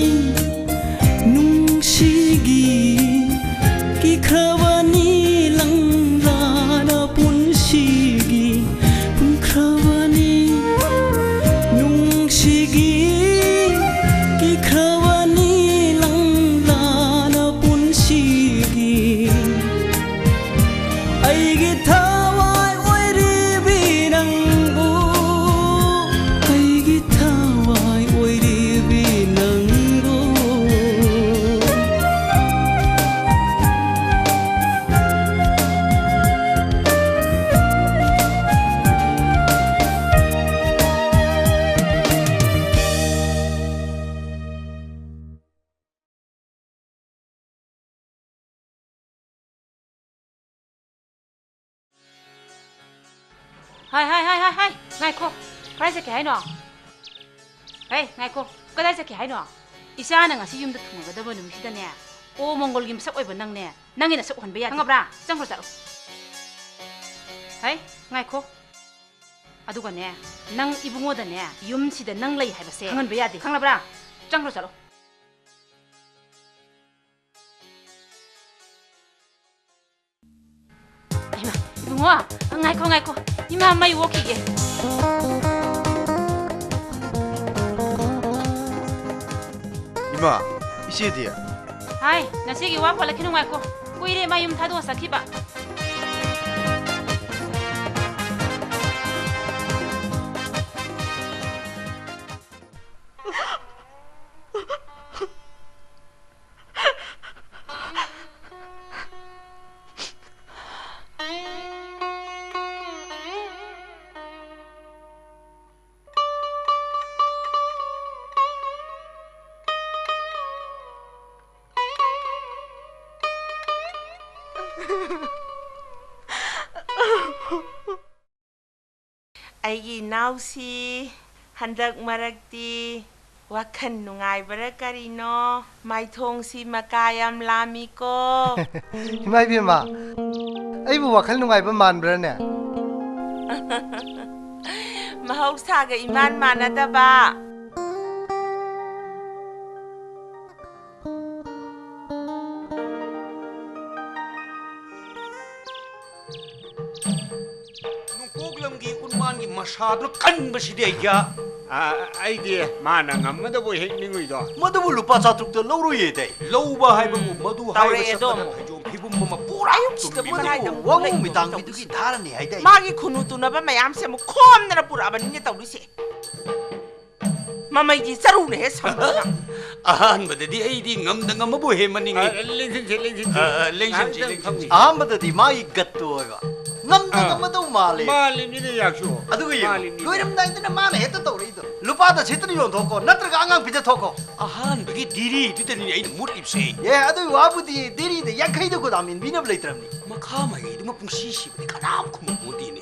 ꯅꯨꯡꯁꯤꯒꯤ, ꯀꯤꯈ꯭ꯔꯕꯅꯤ ꯂꯪꯂꯥꯅ ꯄꯨꯟꯁꯤꯒꯤ꯫ ꯄꯨꯟꯈ꯭ꯔꯕꯅꯤ ꯅꯨꯡꯁꯤꯒꯤ, ꯀꯤꯈ꯭ꯔꯕꯅꯤ ꯂꯪꯂꯥꯅ ꯄꯨꯟꯁꯤꯒꯤ꯫ ꯑꯩꯒꯤ ꯊꯋꯥꯏ ꯑꯣꯏꯔꯤꯕꯤ ꯅꯪꯕꯨ, ꯑꯩꯒꯤ ꯊꯋꯥꯏ ꯑꯣꯏꯔꯤꯕꯤ ꯅꯪꯕꯨ꯫ ꯍꯥꯏ, ꯍꯥꯏ, ꯍꯥꯏ, ꯍꯥꯏ, ꯍꯥꯏ, ꯉꯥꯏꯈꯣ꯫ ꯀꯗꯥꯏ ꯆꯠꯀꯦ ꯍꯥꯏꯅꯣ? ꯍꯦ, ꯉꯥꯏꯈꯣ꯫ ꯀꯗꯥꯏ ꯆꯠꯀꯦ ꯍꯥꯏꯅꯣ? ꯏꯆꯥꯅ ꯉꯁꯤ ꯌꯨꯝꯗ ꯊꯨꯡꯉꯒꯗꯕ ꯅꯨꯃꯤꯠꯁꯤꯗꯅꯦ, ꯑꯣ ꯃꯪꯒꯣꯜꯒꯤ ꯃꯁꯛ ꯑꯣꯏꯕ ꯅꯪꯅꯦ, ꯅꯪꯒꯤ ꯅꯁꯛ ꯎꯍꯟꯕ ꯌꯥꯗꯦ꯫ ꯈꯪꯉꯕ꯭ꯔꯥ? ꯆꯪꯈ꯭ꯔꯣ ꯆꯠꯂꯣ꯫ ꯍꯩ, ꯉꯥꯏꯈꯣ꯫ ꯑꯗꯨꯒꯅꯦ, ꯅꯪ ꯏꯕꯨꯡꯉꯣꯗꯅꯦ, ꯌꯨꯝꯁꯤꯗ ꯅꯪ ꯂꯩ ꯍꯥꯏꯕꯁꯦ ꯈꯪꯍꯟꯕ ꯌꯥꯗꯦ꯫ ꯈꯪꯉꯕ꯭ꯔꯥ? ꯆꯪꯈ꯭ꯔꯣ ꯆꯠꯂꯣ꯫ ꯍꯩꯃꯥ, ꯏꯕꯨꯡꯉꯣ꯫ ꯏꯕꯨꯡꯉꯣ, ꯉꯥꯏꯈꯣ, ꯉꯥꯏꯈꯣ꯫ ꯏꯃꯥ ꯃꯩ ꯑꯣꯛꯈꯤꯒꯦ꯫ ꯏꯃꯥ, ꯏꯆꯦꯗꯤ? ꯍꯥꯏ, ꯅꯆꯦꯒꯤ ꯋꯥ ꯄꯜꯂꯛꯈꯤꯅꯨ, ꯉꯥꯏꯈꯣ꯫ ꯀꯨꯏꯔꯦ ꯃꯥ ꯌꯨꯝ ꯊꯥꯗꯣꯛꯑ ꯆꯠꯈꯤꯕ꯫ ꯑꯩꯒꯤ ꯏꯅꯥꯎꯁꯤ, ꯍꯟꯗꯛ ꯃꯔꯛꯇꯤ ꯋꯥꯈꯜ ꯅꯨꯡꯉꯥꯏꯕꯔꯥ ꯀꯔꯤꯅꯣ? ꯃꯥꯏꯊꯣꯡꯁꯤ ꯃꯀꯥ ꯌꯥꯝ ꯂꯥꯝꯃꯤꯀꯣ꯫ ꯏꯃꯥ ꯏꯕꯦꯝꯃ, ꯑꯩꯕꯨ ꯋꯥꯈꯜ ꯅꯨꯡꯉꯥꯏꯕ ꯃꯥꯟꯕ꯭ꯔꯥꯅꯦ? ꯃꯍꯧꯁꯥꯒ ꯏꯃꯥꯟ ꯃꯥꯟꯅꯗꯕ꯫ ꯅꯣꯡꯄꯣꯛꯂꯝꯒꯤ ꯎꯟꯃꯥꯟꯒꯤ ꯃꯁꯥꯗꯨꯅ ꯀꯟꯕꯁꯤꯗꯤ ꯑꯩꯒ꯫ ꯑ, ꯑꯩꯗꯤ ꯃꯥꯅ ꯉꯝꯃꯗꯕꯨ ꯍꯦꯛ ꯅꯤꯡꯉꯨꯏꯗꯣ꯫ ꯃꯗꯨꯕꯨ ꯂꯨꯄꯥ ꯆꯥꯇ꯭ꯔꯨꯛꯇ ꯂꯧꯔꯣꯏꯌꯦ ꯇꯩ꯫ ꯂꯧꯕ ꯍꯥꯏꯕꯕꯨ ꯃꯗꯨ ꯍꯥꯏꯕ ꯇꯧꯔꯛꯑꯦꯗꯣ ꯆꯠꯄꯗ ꯑꯃꯨꯛ꯫ ꯐꯩꯖꯣꯝ ꯐꯤꯕꯨꯝ ꯑꯃ ꯄꯨꯔꯥ ꯑꯌꯨꯛꯁꯤꯗꯕꯨ ꯇꯨꯝꯃꯤꯕꯅꯤ꯫ ꯀꯗꯥꯏꯗ ꯑꯃꯨꯛ ꯋꯥꯉꯨ ꯂꯩꯕꯅꯣ ꯃꯤꯇꯥꯡꯕꯤꯗꯨꯒꯤ ꯇꯧꯔꯤꯁꯦ꯫ ꯙꯥꯔꯥꯅꯤ ꯍꯥꯏꯗꯥꯏ꯫ ꯃꯥꯒꯤ ꯈꯨꯅꯨ ꯇꯨꯅꯕ ꯃꯌꯥꯝꯁꯦ ꯑꯃꯨꯛ ꯈꯣꯝꯗꯅ ꯄꯨꯔꯛꯑꯕꯅꯤꯅꯦ ꯇꯧꯔꯤꯁꯦ꯫ ꯃꯃꯩꯗꯤ ꯆꯔꯨꯅ ꯍꯦꯛ ꯁꯝꯕꯗꯅ꯫ ꯑꯍꯥꯟꯕꯗꯗꯤ ꯑꯩꯗꯤ ꯉꯝꯗ ꯉꯝꯃꯕꯨ ꯍꯦ ꯃꯅꯤꯡꯉꯤ꯫ ꯑ, ꯂꯦꯡꯁꯤꯟꯁꯦ, ꯂꯦꯡꯁꯤꯟꯁꯦ꯫ ꯑ, ꯑ, ꯂꯦꯡꯁꯤꯟꯁꯤ, ꯉꯥꯏꯍꯥꯛꯇꯪ ꯂꯦꯡꯁꯤꯟꯁꯤ꯫ ꯐꯝꯁꯤ꯫ ꯑꯍꯥꯟꯕꯗꯗꯤ ꯃꯥꯒꯤ ꯒꯠꯇꯨ ꯑꯣꯏꯕ꯫ ꯉꯝꯗ ꯑꯥ꯫ ꯉꯝꯃꯗꯧ ꯃꯥꯜꯂꯦ꯫ ꯃꯥꯜꯂꯤꯅꯤꯅꯦ ꯌꯥꯛꯁꯨ꯫ ꯑꯗꯨꯒ ꯌꯦꯡꯉꯨ, ꯃꯥꯜꯂꯤꯅꯤꯅꯦ꯫ ꯂꯣꯏꯔꯝꯗꯥꯏꯗꯅ ꯃꯥꯅ ꯍꯦꯛꯇ ꯇꯧꯔꯛꯏꯗꯣ꯫ "ꯂꯨꯄꯥꯗ ꯁꯤꯠꯇꯅ ꯌꯣꯟꯊꯣꯛꯈꯣ, ꯅꯠꯇ꯭ꯔꯒ ꯑꯉꯥꯡ ꯄꯤꯖꯊꯣꯛꯈꯣ"꯫ ꯑꯍꯥꯟꯕꯒꯤ ꯗꯤꯔꯤꯗꯨꯗꯅꯤꯅꯦ ꯑꯩꯅ ꯃꯨꯠꯂꯤꯕꯁꯦ꯫ ꯑꯦ, ꯑꯗꯨꯒꯤ ꯋꯥꯕꯨꯗꯤ ꯗꯤꯔꯤꯗ ꯌꯥꯡꯈꯩꯗ ꯒꯣꯗꯥꯝ ꯏꯟꯕꯤꯅꯕ ꯂꯩꯇ꯭ꯔꯕꯅꯤ꯫ ꯃꯈꯥ ꯃꯍꯩꯗꯨꯃ ꯄꯨꯡꯁꯤ ꯁꯤꯕꯗꯤ ꯀꯅꯥꯝ ꯈꯨꯝꯃꯛꯄꯣꯟꯇꯦꯅꯦ꯫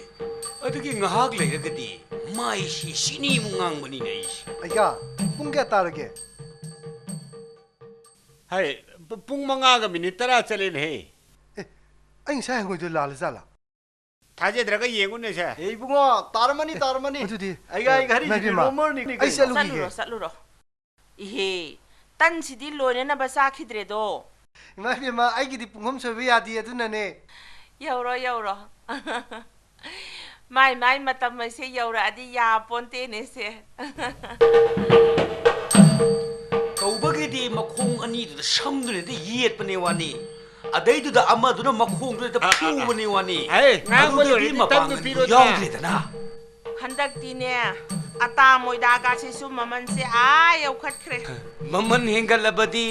ꯑꯗꯨꯒꯤ ꯉꯥꯏꯍꯥꯛ ꯂꯩꯔꯒꯗꯤ ꯃꯥꯏꯁꯤ ꯁꯤꯅꯤꯃꯨꯛ ꯉꯥꯡꯕꯅꯤꯅꯦ ꯑꯩꯁꯦ꯫ ꯑꯩꯒ, ꯄꯨꯡ ꯀꯌꯥ ꯇꯥꯔꯒꯦ? ꯍꯥꯏ, ꯄꯨ-, ꯄꯨꯡ ꯃꯉꯥꯒ ꯃꯤꯅꯤꯠ ꯇꯔꯥ ꯆꯠꯂꯦꯅꯦꯍꯦ꯫ ꯑꯦ, ꯑꯩ ꯉꯁꯥꯏ ꯍꯪꯉꯣꯏꯗꯣ ꯂꯥꯜꯂ ꯖꯥꯠꯂꯥ? ꯊꯥꯖꯗ꯭ꯔꯒ ꯌꯦꯡꯉꯨꯅꯦꯁꯦ꯫ ꯑꯦ, ꯏꯕꯨꯡꯉꯣ, ꯇꯥꯔꯝꯃꯅꯤ, ꯇꯥꯔꯝꯃꯅꯤ꯫ ꯑꯗꯨꯗꯤ, ꯑꯩꯒ, ꯑꯩꯒ ꯑ, ꯍꯔꯤꯁꯤꯗꯤ ꯅꯥꯏꯕꯦꯝꯃ, ꯔꯣꯃꯔꯅꯤ ꯑꯩ ꯀꯩꯅꯣ꯫ ꯆꯠꯂꯨꯈꯤꯒꯦ꯫ ꯆꯠꯂꯨꯔꯣ, ꯆꯠꯂꯨꯔꯣ꯫ ꯏꯍꯦ, ꯇꯟꯁꯤꯗꯤ ꯂꯣꯏꯅꯅꯕ ꯆꯥꯈꯤꯗ꯭ꯔꯦꯗꯣ꯫ ꯏꯃꯥ ꯏꯕꯦꯝꯃ, ꯑꯩꯒꯤꯗꯤ ꯄꯨꯡꯐꯝ ꯁꯣꯏꯕ ꯌꯥꯗꯦ, ꯑꯗꯨꯅꯅꯦ꯫ ꯌꯧꯔꯣ, ꯌꯧꯔꯣ꯫ ꯃꯥꯏ ꯃꯥꯏ ꯃꯇꯝ ꯑꯁꯦ ꯌꯧꯔꯛꯑꯗꯤ ꯌꯥꯄꯣꯟꯇꯦꯅꯦ ꯁꯦ꯫ ꯇꯧꯕꯒꯤꯗꯤ ꯃꯈꯣꯡ ꯑꯅꯤꯗꯨꯗ ꯁꯝꯗꯨꯅ ꯍꯦꯛꯇ ꯌꯦꯠꯄꯅꯦ ꯋꯥꯅꯤ꯫ ꯑꯗꯩꯗꯨꯗ ꯑꯃꯗꯨꯅ ꯃꯈꯣꯡꯗꯨꯗ ꯍꯦꯛꯇ ꯑꯥ, ꯑꯥ, ꯑꯥ꯫ ꯐꯨꯕꯅꯦ ꯋꯥꯅꯤ꯫ ꯑꯦ, ꯉꯥꯡꯕ ꯑꯗꯨꯗꯗꯤ ꯂꯣꯏꯔꯗꯤ ꯇꯞꯅ ꯃꯄꯥꯡꯒꯜꯗꯨ ꯄꯤꯔꯣꯗꯅ꯫ ꯌꯥꯎꯗ꯭ꯔꯦꯗꯅ꯫ ꯍꯟꯗꯛꯇꯤꯅꯦ, ꯑꯇꯥ ꯃꯣꯏꯗꯥꯒꯁꯤꯁꯨ ꯃꯃꯜꯁꯦ ꯑꯥ ꯌꯧꯈꯠꯈ꯭ꯔꯦ꯫ ꯃꯃꯜ ꯍꯦꯟꯒꯠꯂꯕꯗꯤ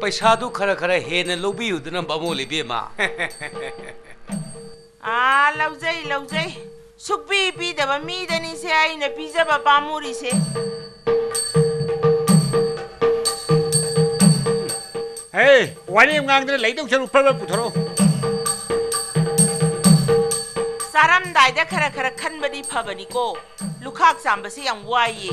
ꯄꯩꯁꯥꯗꯨ ꯈꯔ ꯈꯔ ꯍꯦꯟꯅ ꯂꯧꯕꯤꯌꯨꯗꯅ, ꯕꯥꯃꯣꯟ ꯏꯕꯦꯝꯃ꯫ ꯑꯥ, ꯂꯧꯖꯩ, ꯂꯧꯖꯩ꯫ ꯁꯨꯛꯄꯤ ꯄꯤꯗꯕ ꯃꯤꯗꯅꯤꯁꯦ ꯑꯩꯅ ꯄꯤꯖꯕ ꯄꯥꯝꯃꯨꯔꯤꯁꯦ꯫ ꯍꯦ, ꯋꯥꯔꯤ ꯑꯃ ꯉꯥꯡꯗꯅ ꯂꯩꯗꯧ ꯁꯔꯨꯛ ꯐꯠ ꯐꯠ ꯄꯨꯊꯣꯔꯛꯑꯣ꯫ ꯆꯥꯔꯝꯗꯥꯏꯗ ꯈꯔ ꯈꯔ ꯈꯟꯕꯗꯤ ꯐꯕꯅꯤꯀꯣ꯫ ꯂꯨꯈꯥꯛ ꯆꯥꯝꯕꯁꯦ ꯌꯥꯝ ꯋꯥꯏꯌꯦ꯫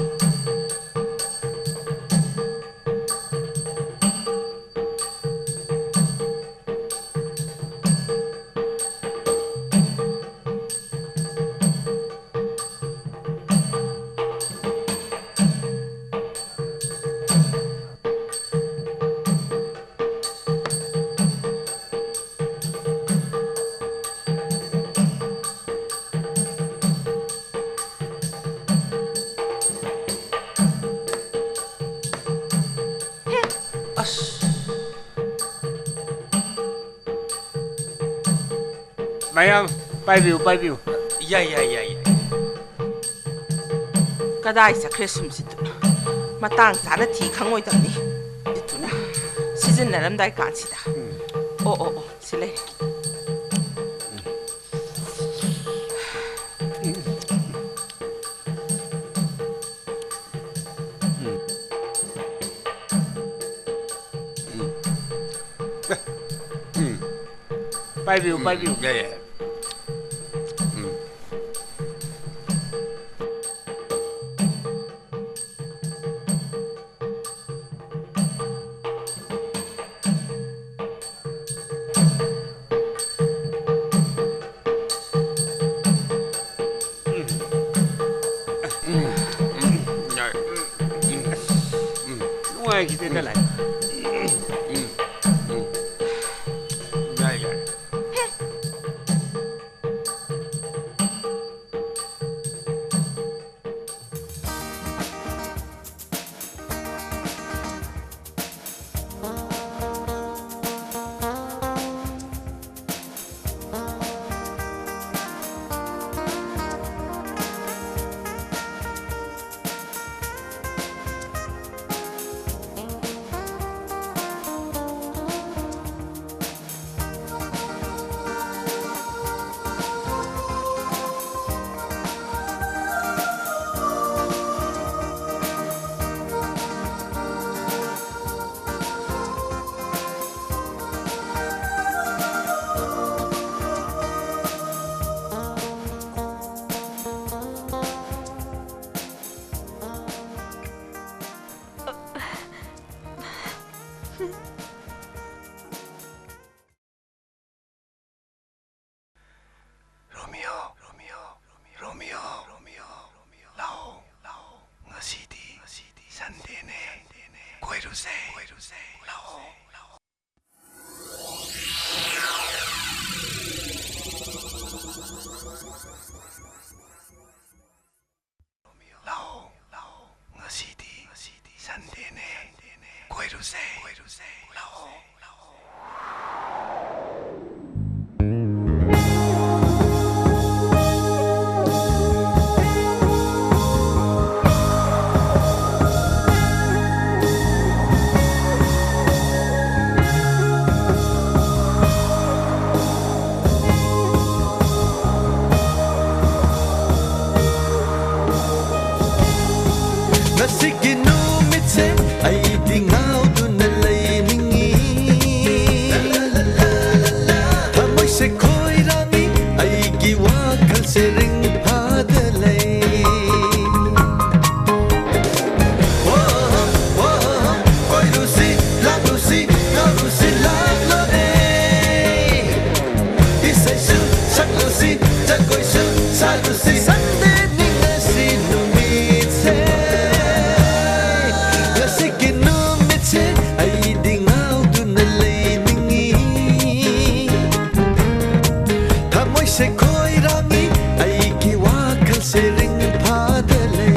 ꯑꯁ꯫ ꯃꯌꯥꯝ, ꯄꯥꯏꯕꯤꯌꯨ, ꯄꯥꯏꯕꯤꯌꯨ꯫ ꯌꯥꯏ, ꯌꯥꯏ, ꯌꯥꯏ, ꯌꯥꯏ꯫ ꯀꯗꯥꯏ ꯆꯠꯈ꯭ꯔꯦ ꯁꯨꯝꯁꯤꯠꯇꯨ? ꯃꯇꯥꯡ ꯆꯥꯅ ꯊꯤ ꯈꯪꯉꯣꯏꯗꯕꯅꯤ꯫ ꯑꯗꯨꯅ ꯁꯤꯖꯤꯟꯅꯔꯝꯗꯥꯏ ꯀꯥꯟꯁꯤꯗ꯫ ꯎꯝ꯫ ꯑꯣ, ꯑꯣ, ꯑꯣ, ꯁꯤ ꯂꯩꯔꯦ꯫ ꯎꯝ꯫ ꯎꯝ꯫ ꯎꯝ꯫ ꯄꯥꯏꯕꯤꯌꯨ, ꯎꯝ, ꯄꯥꯏꯕꯤꯌꯨ꯫ ꯌꯥꯏ, ꯌꯥꯏ꯫ ꯎꯝ꯫ ꯎꯝ꯫ ꯎꯝ꯫ ꯎꯝ꯫ ꯌꯥꯏ꯫ ꯎꯝ꯫ ꯎꯝ꯫ ꯎꯝ꯫ ꯅꯨꯡꯉꯥꯏꯈꯤꯗꯦꯗ ꯂꯥꯏ꯫ ꯎꯝ꯫ ꯎꯝ꯫ ꯌꯥꯏ, ꯌꯥꯏ꯫ ꯁꯦꯔꯤꯡ ꯐꯥꯗ ꯂꯩ꯫ ꯑꯣ, ꯑꯣ, ꯀꯣꯏꯔꯨꯁꯤ, ꯂꯥꯛꯂꯨꯁꯤ, ꯉꯥꯎꯔꯨꯁꯤ, ꯂꯥꯛꯂꯣꯅꯦ꯫ ꯏꯁꯩꯁꯨ ꯁꯛꯂꯨꯁꯤ, ꯖꯒꯣꯏꯁꯨ ꯁꯥꯔꯨꯁꯤ, Sunday ꯅꯤ ꯉꯁꯤ ꯅꯨꯃꯤꯠꯁꯦ꯫ ꯉꯁꯤꯒꯤ ꯅꯨꯃꯤꯠꯁꯦ ꯑꯩꯗꯤ ꯉꯥꯎꯗꯨꯅ ꯂꯩꯅꯤꯡꯉꯤ꯫ ꯊꯃꯣꯏꯁꯦ ꯈꯣꯏꯔꯥꯡꯉꯤ, ꯑꯩꯒꯤ ꯋꯥꯈꯜꯁꯦ ꯔꯤꯡ ꯐꯥꯗ ꯂꯩ꯫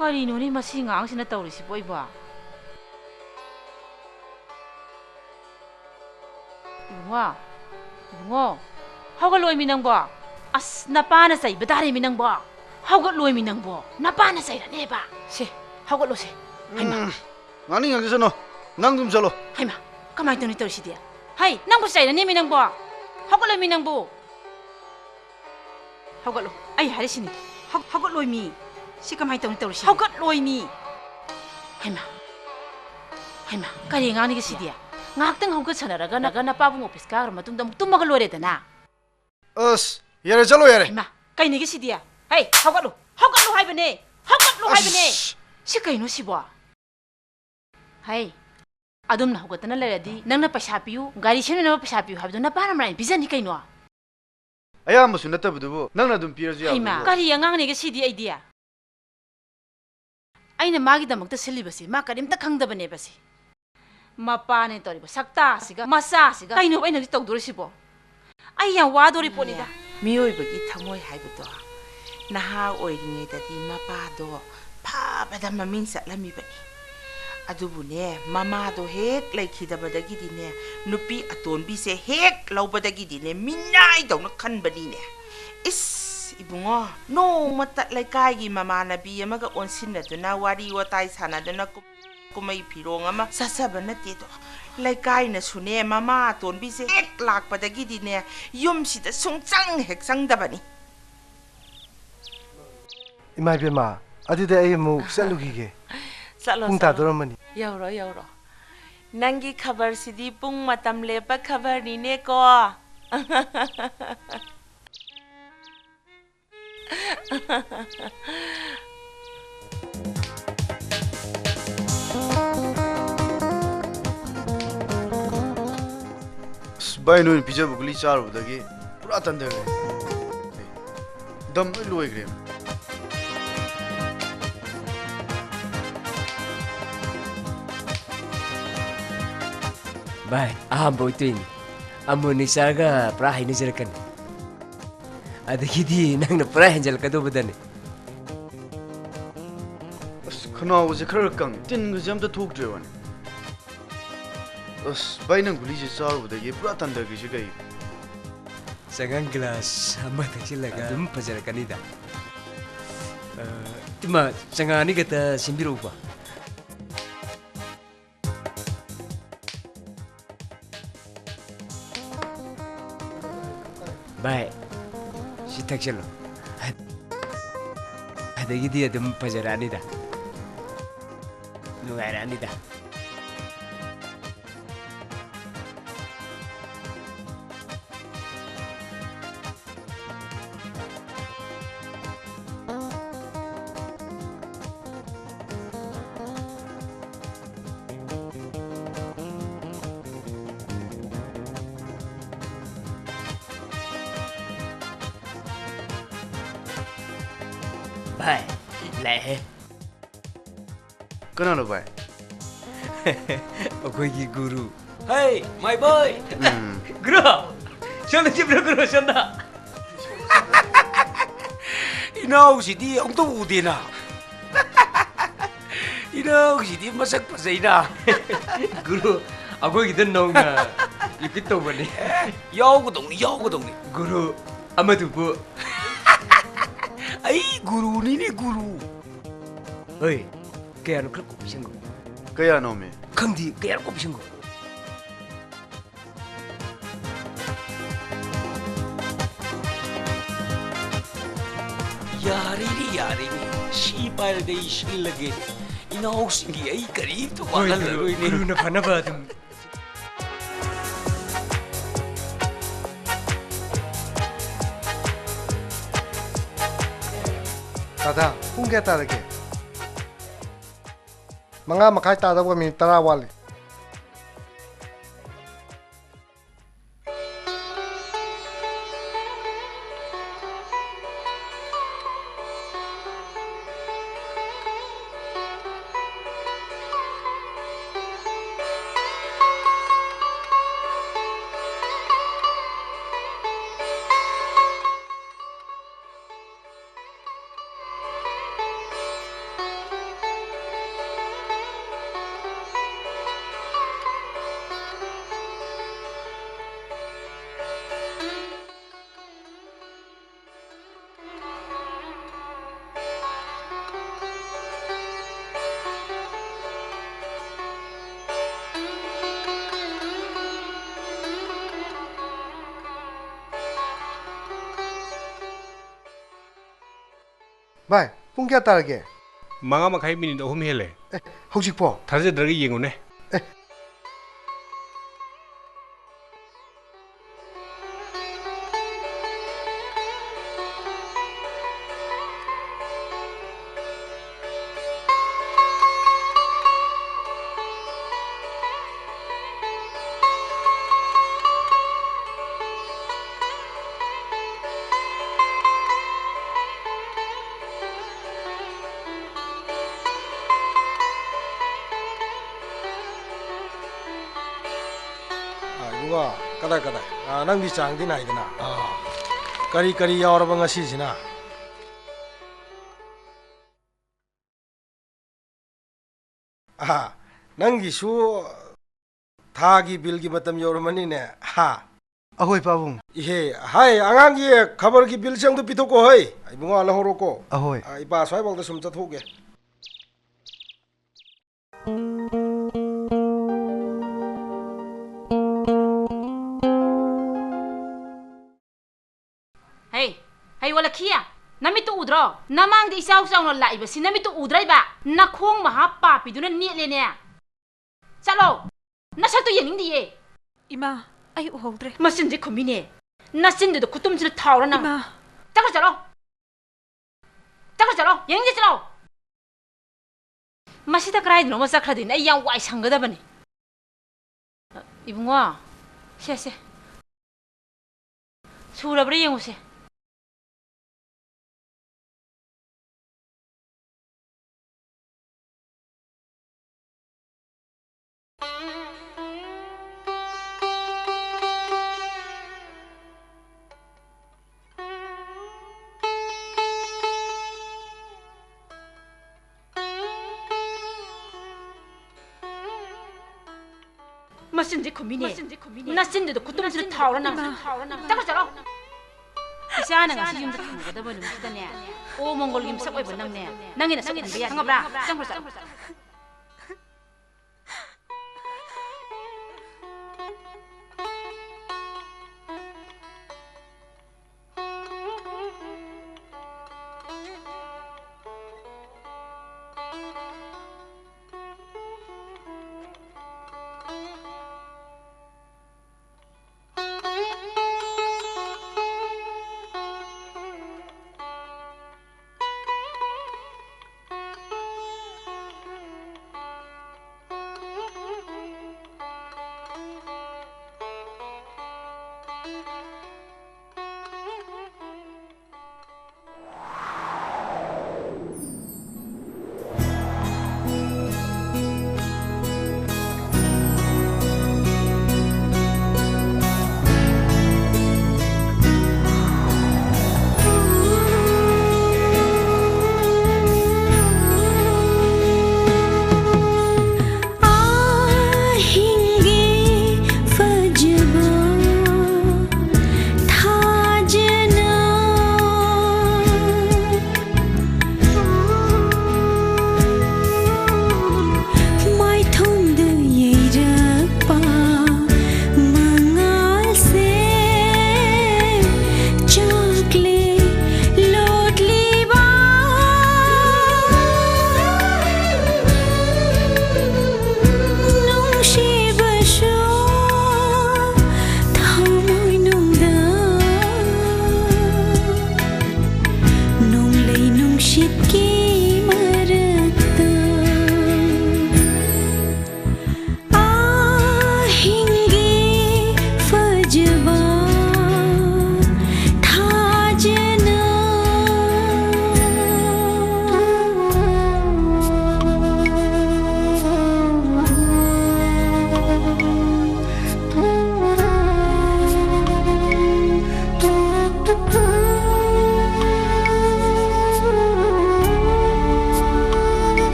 ꯀꯔꯤꯅꯣꯅꯦ ꯃꯁꯤ ꯑꯉꯥꯡꯁꯤꯅ ꯇꯧꯔꯤꯁꯤꯕꯣ ꯑꯩꯕꯣ? ꯏꯕꯨꯡꯉꯣ, ꯏꯕꯨꯡꯉꯣ, ꯍꯧꯒꯠꯂꯣꯏꯃꯤ ꯅꯪꯕꯣ꯫ ꯑꯁ, ꯅꯄꯥꯅ ꯆꯩꯕ ꯇꯥꯔꯦꯃꯤ ꯅꯪꯕꯣ꯫ ꯍꯧꯒꯠꯂꯣꯏꯃꯤ ꯅꯪꯕꯣ, ꯅꯄꯥꯅ ꯆꯩꯔꯅꯦꯕ꯫ ꯁꯦ, ꯍꯧꯒꯠꯂꯣꯁꯦ꯫ ꯍꯩꯃꯥ꯫ ꯎꯝ, ꯉꯥꯡꯅꯤꯡꯉꯒꯁꯅꯨ, ꯅꯪ ꯑꯗꯨꯝ ꯆꯠꯂꯣ꯫ ꯍꯩꯃꯥ, ꯀꯃꯥꯏꯅ ꯇꯧꯅꯤ ꯇꯧꯔꯤꯁꯤꯗꯤ? ꯍꯩ, ꯅꯪꯕꯨ ꯆꯩꯔꯅꯦꯃꯤ ꯅꯪꯕꯣ꯫ ꯍꯧꯒꯠꯂꯣꯃꯤ ꯅꯪꯕꯨ꯫ ꯍꯧꯒꯠꯂꯣ꯫ ꯑꯩ ꯍꯥꯏꯔꯤꯁꯤꯅꯤ꯫ ꯍꯧ-, ꯍꯧꯒꯠꯂꯣꯏꯃꯤ꯫ ꯁꯤ ꯀꯃꯥꯏꯅ ꯇꯧꯅꯤ ꯇꯧꯔꯤꯁꯤ? ꯍꯧꯒꯠꯂꯣꯏꯃꯤ꯫ ꯍꯩꯃꯥ꯫ ꯍꯩꯃꯥ, ꯀꯔꯤ ꯑꯉꯥꯡꯅꯤꯒꯦ ꯁꯤꯗꯤ? ꯉꯥꯏꯍꯥꯛꯇꯪ ꯍꯧꯒꯠꯁꯟꯅꯔꯒ ꯅꯒ ꯅꯄꯥꯕꯨꯡ ꯑꯣꯐꯤꯁ ꯀꯥꯈ꯭ꯔ ꯃꯇꯨꯡꯗ ꯑꯃꯨꯛ ꯇꯨꯝꯃꯒ ꯂꯣꯏꯔꯦꯗꯅ꯫ ꯑꯁ, ꯌꯥꯔꯦ, ꯆꯠꯂꯣ ꯌꯥꯔꯦ꯫ ꯍꯩꯃꯥ, ꯀꯩꯅꯤꯒꯦ ꯁꯤꯗꯤ? ꯍꯩ, ꯍꯧꯒꯠꯂꯨ꯫ ꯍꯧꯒꯠꯂꯨ ꯍꯥꯏꯕꯅꯦ꯫ ꯍꯧꯒꯠꯂꯨ ꯍꯥꯏꯕꯅꯦ꯫ ꯑꯁ꯫ ꯁꯤ ꯀꯩꯅꯣ ꯁꯤꯕꯣ? ꯍꯩ, ꯑꯗꯨꯝꯅ ꯍꯧꯒꯠꯇꯅ ꯂꯩꯔꯗꯤ ꯅꯪꯅ ꯄꯩꯁꯥ ꯄꯤꯌꯨ, ꯒꯥꯔꯤ ꯁꯦꯝꯅꯅꯕ ꯄꯩꯁꯥ ꯄꯤꯌꯨ ꯍꯥꯏꯕꯗꯣ ꯅꯄꯥꯅ ꯃꯔꯥꯏꯅ ꯄꯤꯖꯅꯤ ꯀꯩꯅꯣ? ꯑꯌꯥꯝꯕꯁꯨ ꯅꯠꯇꯕꯗꯨꯕꯨ ꯅꯪꯅ ꯑꯗꯨꯝ ꯄꯤꯔꯁꯨ ꯍꯩꯃꯥ, ꯌꯥꯕꯗꯨꯕꯨ꯫ ꯀꯔꯤ ꯑꯉꯥꯡꯅꯤꯒꯦ ꯁꯤꯗꯤ ꯑꯩꯗꯤ? ꯑꯩꯅ ꯃꯥꯒꯤꯗꯃꯛꯇ ꯁꯤꯜꯂꯤꯕꯁꯤ ꯃꯥ ꯀꯔꯤꯝꯇ ꯈꯪꯗꯕꯅꯦꯕ ꯁꯤ꯫ ꯃꯄꯥꯅꯦ ꯇꯧꯔꯤꯕ ꯁꯛꯇꯥꯁꯤꯒ ꯃꯆꯥꯁꯤꯒ ꯀꯩꯅꯣ ꯑꯩꯅ ꯍꯧꯖꯤꯛ ꯇꯧꯗꯣꯔꯤꯁꯤꯕꯣ? ꯑꯩ ꯌꯥꯝ ꯋꯥꯗꯣꯔꯤ ꯄꯣꯠꯅꯤꯗ꯫ ꯃꯤꯑꯣꯏꯕꯒꯤ ꯊꯃꯣꯏ ꯍꯥꯏꯕꯗꯣ, ꯅꯍꯥ ꯑꯣꯏꯔꯤꯉꯩꯗꯗꯤ ꯃꯄꯥꯗꯣ ꯐꯕꯗ ꯃꯃꯤꯡ ꯆꯠꯂꯝꯃꯤꯕꯅꯤ꯫ ꯑꯗꯨꯕꯨꯅꯦ, ꯃꯃꯥꯗꯣ ꯍꯦꯛ ꯂꯩꯈꯤꯗꯕꯗꯒꯤꯗꯤꯅꯦ, ꯅꯨꯄꯤ ꯑꯇꯣꯟꯕꯤꯁꯦ ꯍꯦꯛ ꯂꯧꯕꯗꯒꯤꯗꯤꯅꯦ, ꯃꯤꯅꯥꯏꯗꯧꯅ ꯈꯟꯕꯅꯤꯅꯦ꯫ ꯏꯁ, ꯏꯕꯨꯡꯉꯣ, ꯅꯣꯡꯃꯇ ꯂꯩꯀꯥꯏꯒꯤ ꯃꯃꯥꯟꯅꯕꯤ ꯑꯃꯒ ꯑꯣꯟꯁꯤꯟꯅꯗꯨꯅ, ꯋꯥꯔꯤ ꯋꯥꯇꯥꯏ ꯁꯥꯟꯅꯗꯨꯅ, ꯀꯨꯝ-, ꯀꯨꯝꯍꯩ ꯐꯤꯔꯣꯡ ꯑꯃ ꯆꯠꯆꯕ ꯅꯠꯇꯦꯗꯣ꯫ ꯂꯩꯀꯥꯏꯅꯁꯨꯅꯦ, ꯃꯃꯥ ꯑꯇꯣꯟꯕꯤꯁꯦ ꯍꯦꯛ ꯂꯥꯛꯄꯗꯒꯤꯗꯤꯅꯦ, ꯌꯨꯝꯁꯤꯗ ꯁꯨꯡꯆꯪ ꯍꯦꯛ ꯆꯪꯗꯕꯅꯤ꯫ ꯏꯃꯥ ꯏꯕꯦꯝꯃ, ꯑꯗꯨꯗꯤ ꯑꯩ ꯑꯃꯨꯛ ꯆꯠꯂꯨꯈꯤꯒꯦ꯫ ꯆꯠꯂꯣ, ꯄꯨꯡ ꯆꯠꯂꯣ꯫ ꯇꯥꯗꯣꯔꯝꯃꯅꯤ꯫ ꯌꯧꯔꯣ, ꯌꯧꯔꯣ꯫ ꯅꯪꯒꯤ ꯈꯕꯔꯁꯤꯗꯤ ꯄꯨꯡ ꯃꯇꯝ ꯂꯦꯞꯄ ꯈꯕꯔꯅꯤꯅꯦꯀꯣ꯫ ꯑꯁ, ꯚꯥꯏ, ꯅꯣꯏꯅ ꯄꯤꯖꯕ ꯒꯨꯂꯤ ꯆꯥꯔꯨꯕꯗꯒꯤ ꯄꯨꯔꯥ ꯇꯟꯊꯈ꯭ꯔꯦ꯫ ꯗꯝ ꯂꯣꯏ ꯂꯣꯏꯈ꯭ꯔꯦ꯫ ꯚꯥꯏ, ꯑꯍꯥꯟꯕ ꯑꯣꯏꯗꯣꯏꯅꯤ꯫ ꯑꯃꯨꯔꯅꯤ ꯆꯥꯔꯒ ꯄꯨꯔꯥ ꯍꯩꯅꯖꯔꯛꯀꯅꯤ꯫ ꯑꯗꯒꯤꯗꯤ ꯅꯪꯅ ꯄꯨꯔꯥ ꯍꯦꯟꯖꯜꯂꯛꯀꯗꯧꯕꯗꯅꯤ꯫ ꯈꯅꯥꯎꯁꯦ ꯈꯔ ꯀꯪ, ꯇꯤꯟꯒꯁꯦ ꯑꯝꯇ ꯊꯣꯛꯇ꯭ꯔꯦꯕꯅꯦ꯫ ꯑꯁ ꯚꯥꯏ, ꯅꯪ ꯒꯨꯂꯤꯁꯦ ꯆꯥꯔꯨꯕꯗꯒꯤ ꯄꯨꯔꯥ ꯇꯟꯊꯈ꯭ꯔꯤꯁꯦ ꯀꯩ? ꯆꯉꯥꯡ ꯒꯤꯂꯥꯁ ꯑꯃ ꯊꯛꯆꯤꯜꯂꯒ ꯑꯗꯨꯝ ꯐꯖꯔꯛꯀꯅꯤꯗ꯫ ꯑ, ꯏꯃꯥ, ꯆꯉꯥꯡ ꯑꯅꯤ ꯈꯛꯇ ꯁꯦꯝꯕꯤꯔꯛꯎꯀꯣ꯫ ꯚꯥꯏ, ꯁꯤ ꯊꯛꯆꯜꯂꯣ꯫ ꯑꯗꯒꯤꯗꯤ ꯑꯗꯨꯝ ꯐꯖꯔꯛꯑꯅꯤꯗ, ꯅꯨꯡꯉꯥꯏꯔꯛꯑꯅꯤꯗ꯫ ꯚꯥꯏ, ꯂꯥꯛꯑꯦꯍꯦ꯫ ꯀꯅꯥꯅꯣ ꯚꯥꯏ? ꯑꯩꯈꯣꯏꯒꯤ ꯒꯨꯔꯨ꯫ Hey, my boy! ꯎꯝ꯫ ꯒꯨꯔꯨ! ꯁꯣꯝꯗ ꯆꯤꯞꯂꯣ ꯒꯨꯔꯨ, ꯁꯣꯝꯗ꯫ ꯏꯅꯥꯎꯁꯤꯗꯤ ꯑꯃꯨꯛꯇ ꯎꯗꯦꯅ꯫ ꯏꯅꯥꯎꯁꯤꯗꯤ ꯃꯁꯛ ꯐꯖꯩꯅ꯫ ꯒꯨꯔꯨ, ꯑꯩꯈꯣꯏꯒꯤꯗ ꯅꯧꯅ repeat ꯇꯧꯕꯅꯤ꯫ ꯑꯦ, ꯌꯥꯎꯒꯗꯧꯅꯤ, ꯌꯥꯎꯒꯗꯧꯅꯤ꯫ ꯒꯨꯔꯨ ꯑꯃꯗꯨꯕꯨ꯫ ꯑꯩ ꯒꯨꯔꯨꯅꯤꯅꯦ, ꯒꯨꯔꯨ꯫ ꯍꯣꯏ, ꯀꯌꯥꯅꯣ ꯈꯔ ꯀꯣꯛ ꯄꯤꯁꯟꯈꯣ꯫ ꯀꯌꯥꯅꯣꯃꯤ? ꯈꯪꯗꯦ, ꯀꯌꯥꯅꯣ ꯀꯣꯛ ꯄꯤꯁꯟꯈꯣ꯫ ꯌꯥꯔꯦꯅꯦ, ꯌꯥꯔꯦꯅꯦ, ꯁꯤ ꯄꯥꯏꯔꯗꯤ ꯑꯩ ꯁꯤꯜꯂꯒꯦ꯫ ꯏꯅꯥꯎꯁꯤꯡꯒꯤ ꯑꯩ ꯀꯔꯤꯝꯇ ꯍꯣꯏ, ꯋꯥꯍꯜꯂꯔꯣꯏꯅꯦ꯫ ꯒꯨꯔꯨꯅ ꯐꯅꯕ ꯑꯗꯨꯝ꯫ ꯗꯥꯗꯥ, ꯄꯨꯡ ꯀꯌꯥ ꯇꯥꯔꯒꯦ? ꯃꯉꯥ ꯃꯈꯥꯏ ꯇꯥꯗꯧꯕ ꯃꯤꯅꯤꯠ ꯇꯔꯥ ꯋꯥꯠꯂꯤ꯫ ꯚꯥꯏ, ꯄꯨꯡ ꯀꯌꯥ ꯇꯥꯔꯒꯦ? ꯃꯉꯥ ꯃꯈꯥꯏ ꯃꯤꯅꯤꯠ ꯑꯍꯨꯝ ꯍꯦꯜꯂꯦ꯫ ꯑꯦ, ꯍꯧꯖꯤꯛꯄꯣ? ꯊꯥꯖꯗ꯭ꯔꯒ ꯌꯦꯡꯉꯨꯅꯦ꯫ ꯑꯦ꯫ ꯑꯥ, ꯏꯕꯨꯡꯉꯣ, ꯀꯗꯥꯏ, ꯀꯗꯥꯏ? ꯑꯥ, ꯅꯪꯗꯤ ꯆꯥꯡꯗꯤ ꯅꯥꯏꯗꯅ꯫ ꯑꯥ, ꯀꯔꯤ ꯀꯔꯤ ꯌꯥꯎꯔꯕ ꯉꯁꯤꯁꯤꯅ? ꯑꯥ, ꯅꯪꯒꯤꯁꯨ ꯊꯥꯒꯤ ꯕꯤꯜꯒꯤ ꯃꯇꯝ ꯌꯧꯔꯝꯃꯅꯤꯅꯦ꯫ ꯍꯥ? ꯑꯍꯣꯏ, ꯄꯥꯕꯨꯡ꯫ ꯏꯍꯦ, ꯍꯥꯏ, ꯑꯉꯥꯡꯒꯤ ꯈꯕꯔꯒꯤ ꯕꯤꯜꯁꯦ ꯑꯝꯇ ꯄꯤꯊꯣꯛꯀꯣ, ꯍꯩ꯫ ꯏꯕꯨꯡꯉꯣ, ꯂꯧꯍꯧꯔꯣꯀꯣ꯫ ꯑꯍꯣꯏ꯫ ꯑꯥ, ꯏꯄꯥ, ꯁ꯭ꯋꯥꯏꯐꯥꯎꯗ ꯁꯨꯝ ꯆꯠꯊꯣꯛꯎꯒꯦ꯫ ꯍꯩ, ꯍꯩ, ꯋꯥꯂꯈꯤ, ꯅꯃꯤꯠꯇꯨ ꯎꯗ꯭ꯔꯣ? ꯅꯃꯥꯡꯗ ꯏꯆꯥꯎ ꯆꯥꯎꯅ ꯂꯥꯛꯏꯕꯁꯤ ꯅꯃꯤꯠꯇꯨ ꯎꯗ꯭ꯔꯥ ꯏꯕ? ꯅꯈꯣꯡ ꯃꯍꯥ ꯄꯥꯄꯤꯗꯨꯅ ꯅꯦꯠꯂꯦꯅꯦ꯫ ꯆꯠꯂꯣ, ꯅꯁꯛꯇꯨ ꯌꯦꯡꯅꯤꯡꯗꯤꯌꯦ꯫ ꯏꯃꯥ, ꯑꯩ ꯎꯍꯧꯗ꯭ꯔꯦ꯫ ꯃꯆꯤꯟꯁꯦ ꯈꯨꯝꯃꯤꯅꯦ꯫ ꯅꯆꯤꯟꯗꯨꯗ ꯈꯨꯇꯨꯝꯁꯤꯅ ꯊꯥꯎꯔ ꯅꯪ꯫ ꯏꯃꯥ꯫ ꯆꯠꯈ꯭ꯔꯣ, ꯆꯠꯂꯣ꯫ ꯆꯠꯈ꯭ꯔꯣ, ꯆꯠꯂꯣ꯫ ꯌꯦꯡꯅꯤꯡꯗꯦ, ꯆꯠꯂꯣ꯫ ꯃꯁꯤꯗ ꯀꯗꯥꯏꯗꯅꯣꯃ ꯆꯠꯈ꯭ꯔꯗꯤꯅꯦ, ꯑꯩ ꯌꯥꯝ ꯋꯥꯏ ꯁꯪꯒꯗꯕꯅꯤ꯫ ꯏꯕꯨꯡꯉꯣ, ꯁꯦ, ꯁꯦ꯫ ꯁꯨꯔꯕ꯭ꯔꯥ ꯌꯦꯡꯉꯨꯁꯦ꯫ ꯃꯆꯤꯟꯗꯤ ꯈꯨꯝꯃꯤꯅꯦ꯫ ꯅꯆꯤꯟꯗꯨꯗ ꯈꯨꯇꯨꯝꯁꯤꯗ ꯊꯥꯎꯔ ꯅꯪ꯫ ꯏꯃꯥ꯫ ꯆꯠꯈ꯭ꯔꯣ, ꯆꯠꯂꯣ꯫ ꯏꯆꯥꯅ ꯉꯁꯤ ꯌꯨꯝꯗ ꯊꯝꯒꯗꯕ ꯅꯨꯃꯤꯠꯁꯤꯗꯅꯦ, ꯑꯣ ꯃꯪꯒꯣꯜꯒꯤ ꯃꯁꯛ ꯑꯣꯏꯕ ꯅꯪꯅꯦ, ꯅꯪꯒꯤ ꯅꯁꯛ ꯎꯍꯟꯕ ꯌꯥꯏ, ꯈꯪꯉꯕ꯭ꯔꯥ? ꯆꯠꯈ꯭ꯔꯣ, ꯆꯠꯂꯣ꯫ ꯑꯥ, ꯍꯤꯡꯒꯦ ꯐꯖꯕ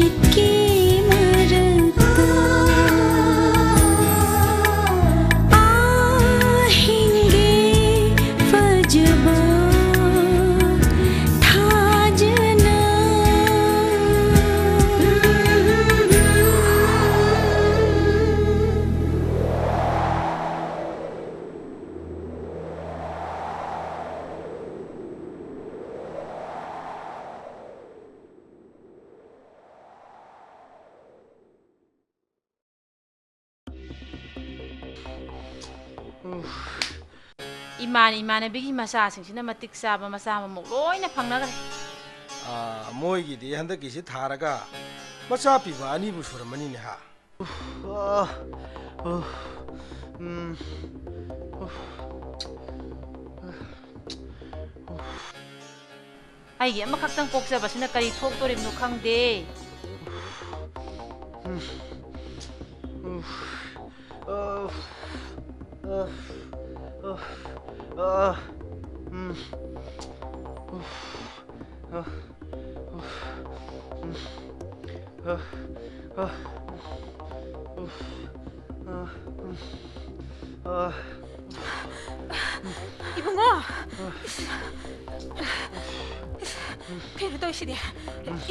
ꯏꯠꯀꯤ ꯃꯔꯛꯇ ꯑꯍꯤꯡꯒꯤ ꯐꯖꯕ ꯊꯥꯖꯅ꯫ ꯏꯃꯥꯟ ꯏꯃꯥꯟꯅꯕꯤꯒꯤ ꯃꯆꯥꯁꯤꯡꯁꯤꯅ ꯃꯇꯤꯛ ꯆꯥꯕ ꯃꯆꯥ ꯃꯃꯧ ꯂꯣꯏꯅ ꯐꯪꯅꯈ꯭ꯔꯦ꯫ ꯑꯥ, ꯃꯣꯏꯒꯤꯗꯤ ꯍꯟꯗꯛꯀꯤꯁꯤ ꯊꯥꯔꯒ ꯃꯆꯥ ꯄꯤꯕ ꯑꯅꯤꯕꯨ ꯁꯨꯔꯝꯃꯅꯤꯅꯦ, ꯍꯥ? ꯑꯥ, ꯑꯥ, ꯎꯝ, ꯎꯐ꯫ ꯑꯩꯒꯤ ꯑꯃꯈꯛꯇꯪ ꯄꯣꯛꯆꯕꯁꯤꯅ ꯀꯔꯤ ꯊꯣꯛꯇꯣꯔꯤꯕꯅꯣ ꯈꯪꯗꯦ꯫ ꯏꯕꯨꯡꯉꯣ! ꯀꯩꯅꯣ ꯇꯧꯔꯤꯁꯤꯗꯤ?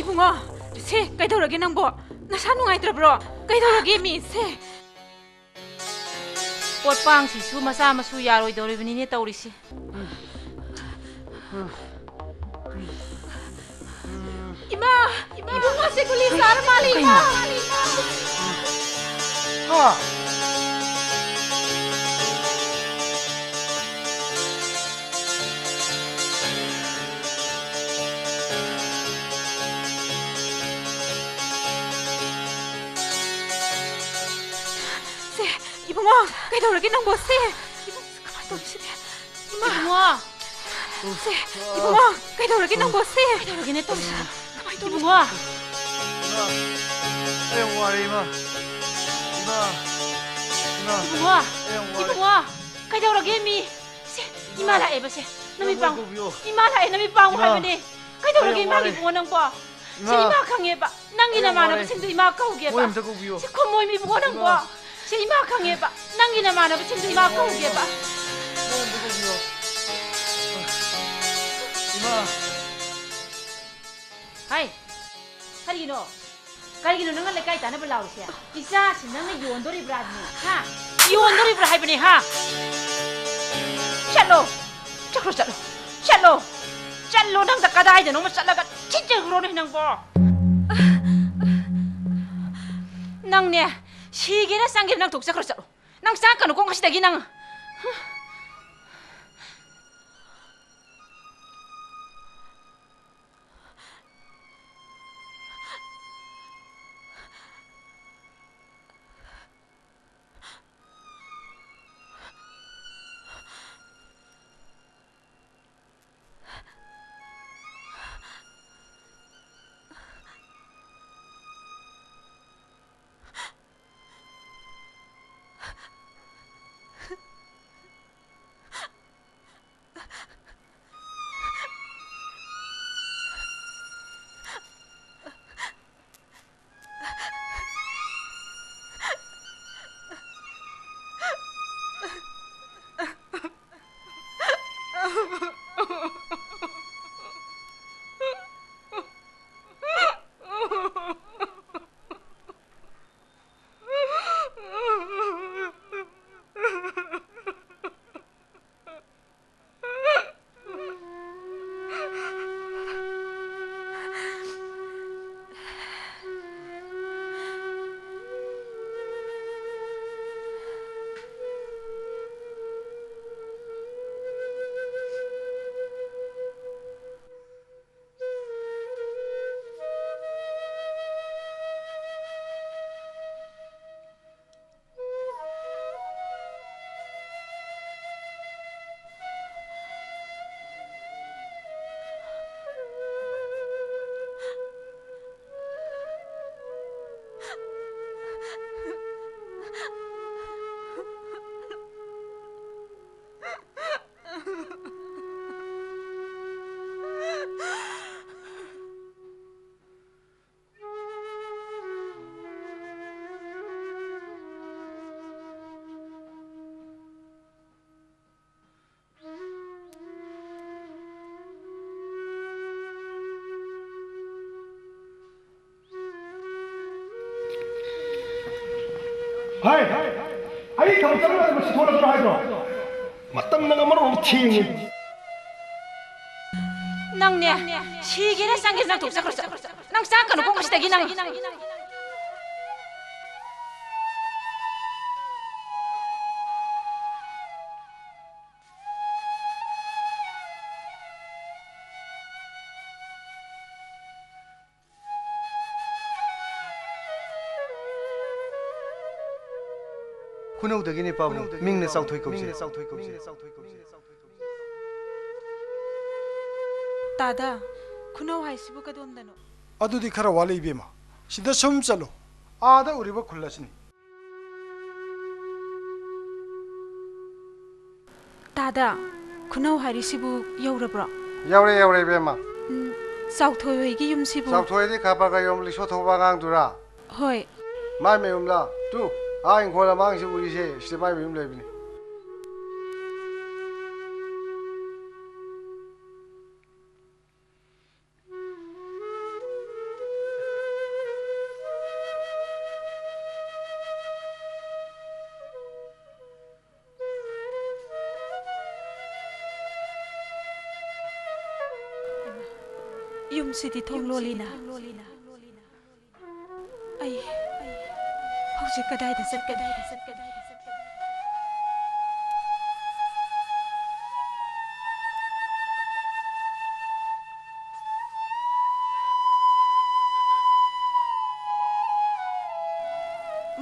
ꯏꯕꯨꯡꯉꯣ! ꯁꯦ, ꯀꯩꯗꯧꯔꯒꯦ ꯅꯪꯕꯣ? ꯅꯁꯥ ꯅꯨꯡꯉꯥꯏꯇ꯭ꯔꯕ꯭ꯔꯣ? ꯀꯩꯗꯧꯔꯒꯦ ꯃꯤ? ꯁꯦ! ꯄꯣꯠꯄꯥꯡꯁꯤꯁꯨ ꯃꯆꯥ ꯃꯁꯨ ꯌꯥꯔꯣꯏꯗꯧꯔꯤꯕꯅꯤꯅꯦ ꯇꯧꯔꯤꯁꯦ꯫ ꯏꯃꯥ! ꯏꯃꯥ! ꯏꯕꯨꯡꯉꯣꯁꯦ ꯒꯨꯂꯤ ꯆꯥꯔ ꯃꯥꯜꯂꯦ, ꯏꯃꯥ! ꯀꯩꯅꯣ? ꯏꯃꯥ! ꯍꯥ? ꯁꯦ, ꯏꯕꯨꯡꯉꯣ, ꯀꯩꯗꯧꯔꯒꯦ ꯅꯪꯕꯣ? ꯁꯦ, ꯏꯕꯨꯡ-, ꯀꯃꯥꯏ ꯇꯧꯅꯤ ꯁꯤꯗꯤ? ꯏꯃꯥ! ꯏꯕꯨꯡꯉꯣ! ꯁꯦ, ꯏꯕꯨꯡꯉꯣ, ꯀꯩꯗꯧꯔꯒꯦ ꯅꯪꯕꯣ? ꯁꯦ! ꯀꯩꯗꯧꯔꯒꯦꯅꯦ ꯇꯧꯔꯤꯁꯤꯕꯣ? ꯀꯃꯥꯏ ꯇꯧꯅꯤ? ꯏꯕꯨꯡꯉꯣ! ꯏꯃꯥ! ꯑꯩ ꯌꯥꯝ ꯋꯥꯔꯦ, ꯏꯃꯥ! ꯏꯃꯥ! ꯏꯃꯥ! ꯏꯕꯨꯡꯉꯣ! ꯑꯩ ꯌꯥꯝ ꯋꯥꯔꯦ꯫ ꯏꯕꯨꯡꯉꯣ! ꯀꯩꯗꯧꯔꯒꯦ ꯃꯤ? ꯁꯦ, ꯏꯃꯥ ꯂꯥꯛꯑꯦꯕ ꯁꯦ꯫ ꯅꯃꯤꯠ ꯄꯥꯡꯉꯨ꯫ ꯏꯃꯥ ꯂꯥꯛꯑꯦ, ꯅꯃꯤꯠ ꯄꯥꯡꯉꯨ ꯍꯥꯏꯕꯅꯦ꯫ ꯀꯩꯗꯧꯔꯒꯦ ꯏꯃꯥꯒꯤ ꯏꯕꯨꯡꯉꯣ ꯅꯪꯕꯣ? ꯁꯤ ꯏꯃꯥ ꯈꯪꯉꯦꯕ꯫ ꯅꯪꯒꯤ ꯅꯃꯥꯟꯅꯕꯁꯤꯡꯗꯣ ꯏꯃꯥ ꯀꯧꯒꯦꯕ꯫ ꯃꯣꯏ ꯑꯝꯇ ꯀꯧꯕꯤꯌꯣ꯫ ꯁꯤ ꯈꯨꯝꯃꯣꯏ ꯃꯤꯕꯨꯡꯉꯣ ꯅꯪꯕꯣ꯫ ꯏꯃꯥ꯫ ꯁꯤ ꯏꯃꯥ ꯈꯪꯉꯦꯕ꯫ ꯅꯪꯒꯤ ꯅꯃꯥꯟꯅꯕꯁꯤꯡꯗꯣ ꯏꯃꯥ ꯀꯧꯒꯦꯕ꯫ ꯃꯣꯏ ꯑꯝꯇ ꯀꯧꯕꯤꯌꯣ꯫ ꯏꯃꯥ꯫ ꯍꯥꯏ꯫ ꯀꯔꯤꯒꯤꯅꯣ? ꯀꯔꯤꯒꯤꯅꯣ ꯅꯪꯅ ꯂꯩꯀꯥꯏ ꯇꯥꯅꯕ ꯂꯥꯎꯔꯤꯁꯦ? ꯏꯆꯥꯁꯤ ꯅꯪꯅ ꯌꯣꯟꯗꯣꯔꯤꯕ꯭ꯔꯥ ꯍꯥꯏꯕꯅꯤ? ꯍꯥ? ꯌꯣꯟꯗꯣꯔꯤꯕ꯭ꯔꯥ ꯍꯥꯏꯕꯅꯤ, ꯍꯥ? ꯆꯠꯂꯣ! ꯆꯠꯈ꯭ꯔꯣ, ꯆꯠꯂꯣ! ꯆꯠꯂꯣ! ꯆꯠꯂꯣ, ꯅꯪꯗ ꯀꯗꯥꯏꯗꯅꯣꯃ ꯆꯠꯂꯒ ꯊꯤꯟꯖꯈ꯭ꯔꯣꯅꯦ ꯅꯪꯕꯣ! ꯅꯪꯅꯦ, ꯁꯤꯒꯦꯔꯥ ꯆꯪꯒꯦꯔꯥ ꯅꯪ ꯊꯣꯛ ꯆꯠꯈ꯭ꯔꯣ, ꯆꯠꯂꯣ! ꯅꯪ ꯆꯪꯉꯛꯀꯅꯨꯀꯣ ꯉꯁꯤꯗꯒꯤ ꯅꯪ! ꯍꯥꯏ, ꯑꯩ ꯊꯕꯛ ꯆꯠꯂꯝꯗꯥꯏꯗ ꯃꯁꯤ ꯊꯣꯛꯂꯛꯄ꯭ꯔꯥ ꯍꯥꯏꯗ꯭ꯔꯣ? ꯃꯇꯝꯅ ꯑꯃꯔꯣꯝ ꯊꯦꯡꯉꯤ꯫ ꯅꯪꯅꯦ, ꯁꯤꯒꯦꯔꯥ ꯆꯪꯒꯦꯔꯥ ꯅꯪ ꯊꯣꯛ ꯆꯠꯈ꯭ꯔꯣ, ꯆꯠꯈ꯭ꯔꯣ, ꯆꯠꯈ꯭ꯔꯣ꯫ ꯅꯪ ꯆꯥꯛꯀꯅꯨꯀꯣ ꯉꯁꯤꯗꯒꯤ ꯅꯪ꯫ ꯈꯨꯅꯧꯗꯒꯤꯅꯦ ꯄꯥꯕꯨꯡ, ꯃꯤꯡꯅ ꯆꯥꯎꯊꯣꯏ ꯀꯧꯖꯩ꯫ ꯇꯥꯗ, ꯈꯨꯅꯧ ꯍꯥꯏꯁꯤꯕꯨ ꯀꯗꯣꯝꯗꯅꯣ? ꯑꯗꯨꯗꯤ ꯈꯔ ꯋꯥꯠꯂꯤ ꯏꯕꯦꯝꯃ, ꯁꯤꯗ ꯁꯨꯝ ꯆꯠꯂꯣ, ꯑꯥꯗ ꯎꯔꯤꯕ ꯈꯨꯜ ꯑꯁꯤꯅꯤ꯫ ꯇꯥꯗ, ꯈꯨꯅꯧ ꯍꯥꯏꯔꯤꯁꯤꯕꯨ ꯌꯧꯔꯕ꯭ꯔꯣ? ꯌꯧꯔꯦ, ꯌꯧꯔꯦ, ꯏꯕꯦꯝꯃ꯫ ꯎꯝ, ꯆꯥꯎꯊꯣꯏ ꯍꯣꯏꯒꯤ ꯌꯨꯝꯁꯤꯕꯨ? ꯆꯥꯎꯊꯣꯏꯗꯤ ꯈꯥ ꯄꯥꯛꯀ ꯌꯨꯝ ꯂꯤꯛꯁꯣ ꯊꯧꯕ ꯑꯉꯥꯡꯗꯨꯔꯥ? ꯍꯣꯏ꯫ ꯃꯥꯏ ꯃꯌꯨꯝꯂ? ꯇꯨ, ꯑꯥ ꯏꯪꯈꯣꯜ ꯑꯃꯥꯡꯁꯤ ꯎꯔꯤꯁꯦ, ꯁꯤꯗ ꯃꯥꯏ ꯃꯌꯨꯝ ꯂꯩꯕꯅꯤ꯫ ꯌꯨꯝꯁꯤꯗꯤ ꯊꯣꯡ ꯂꯣꯜꯂꯤꯅ꯫ ꯑꯩ ꯍꯧꯖꯤꯛ ꯀꯗꯥꯏꯗ ꯆꯠꯀꯅꯤ?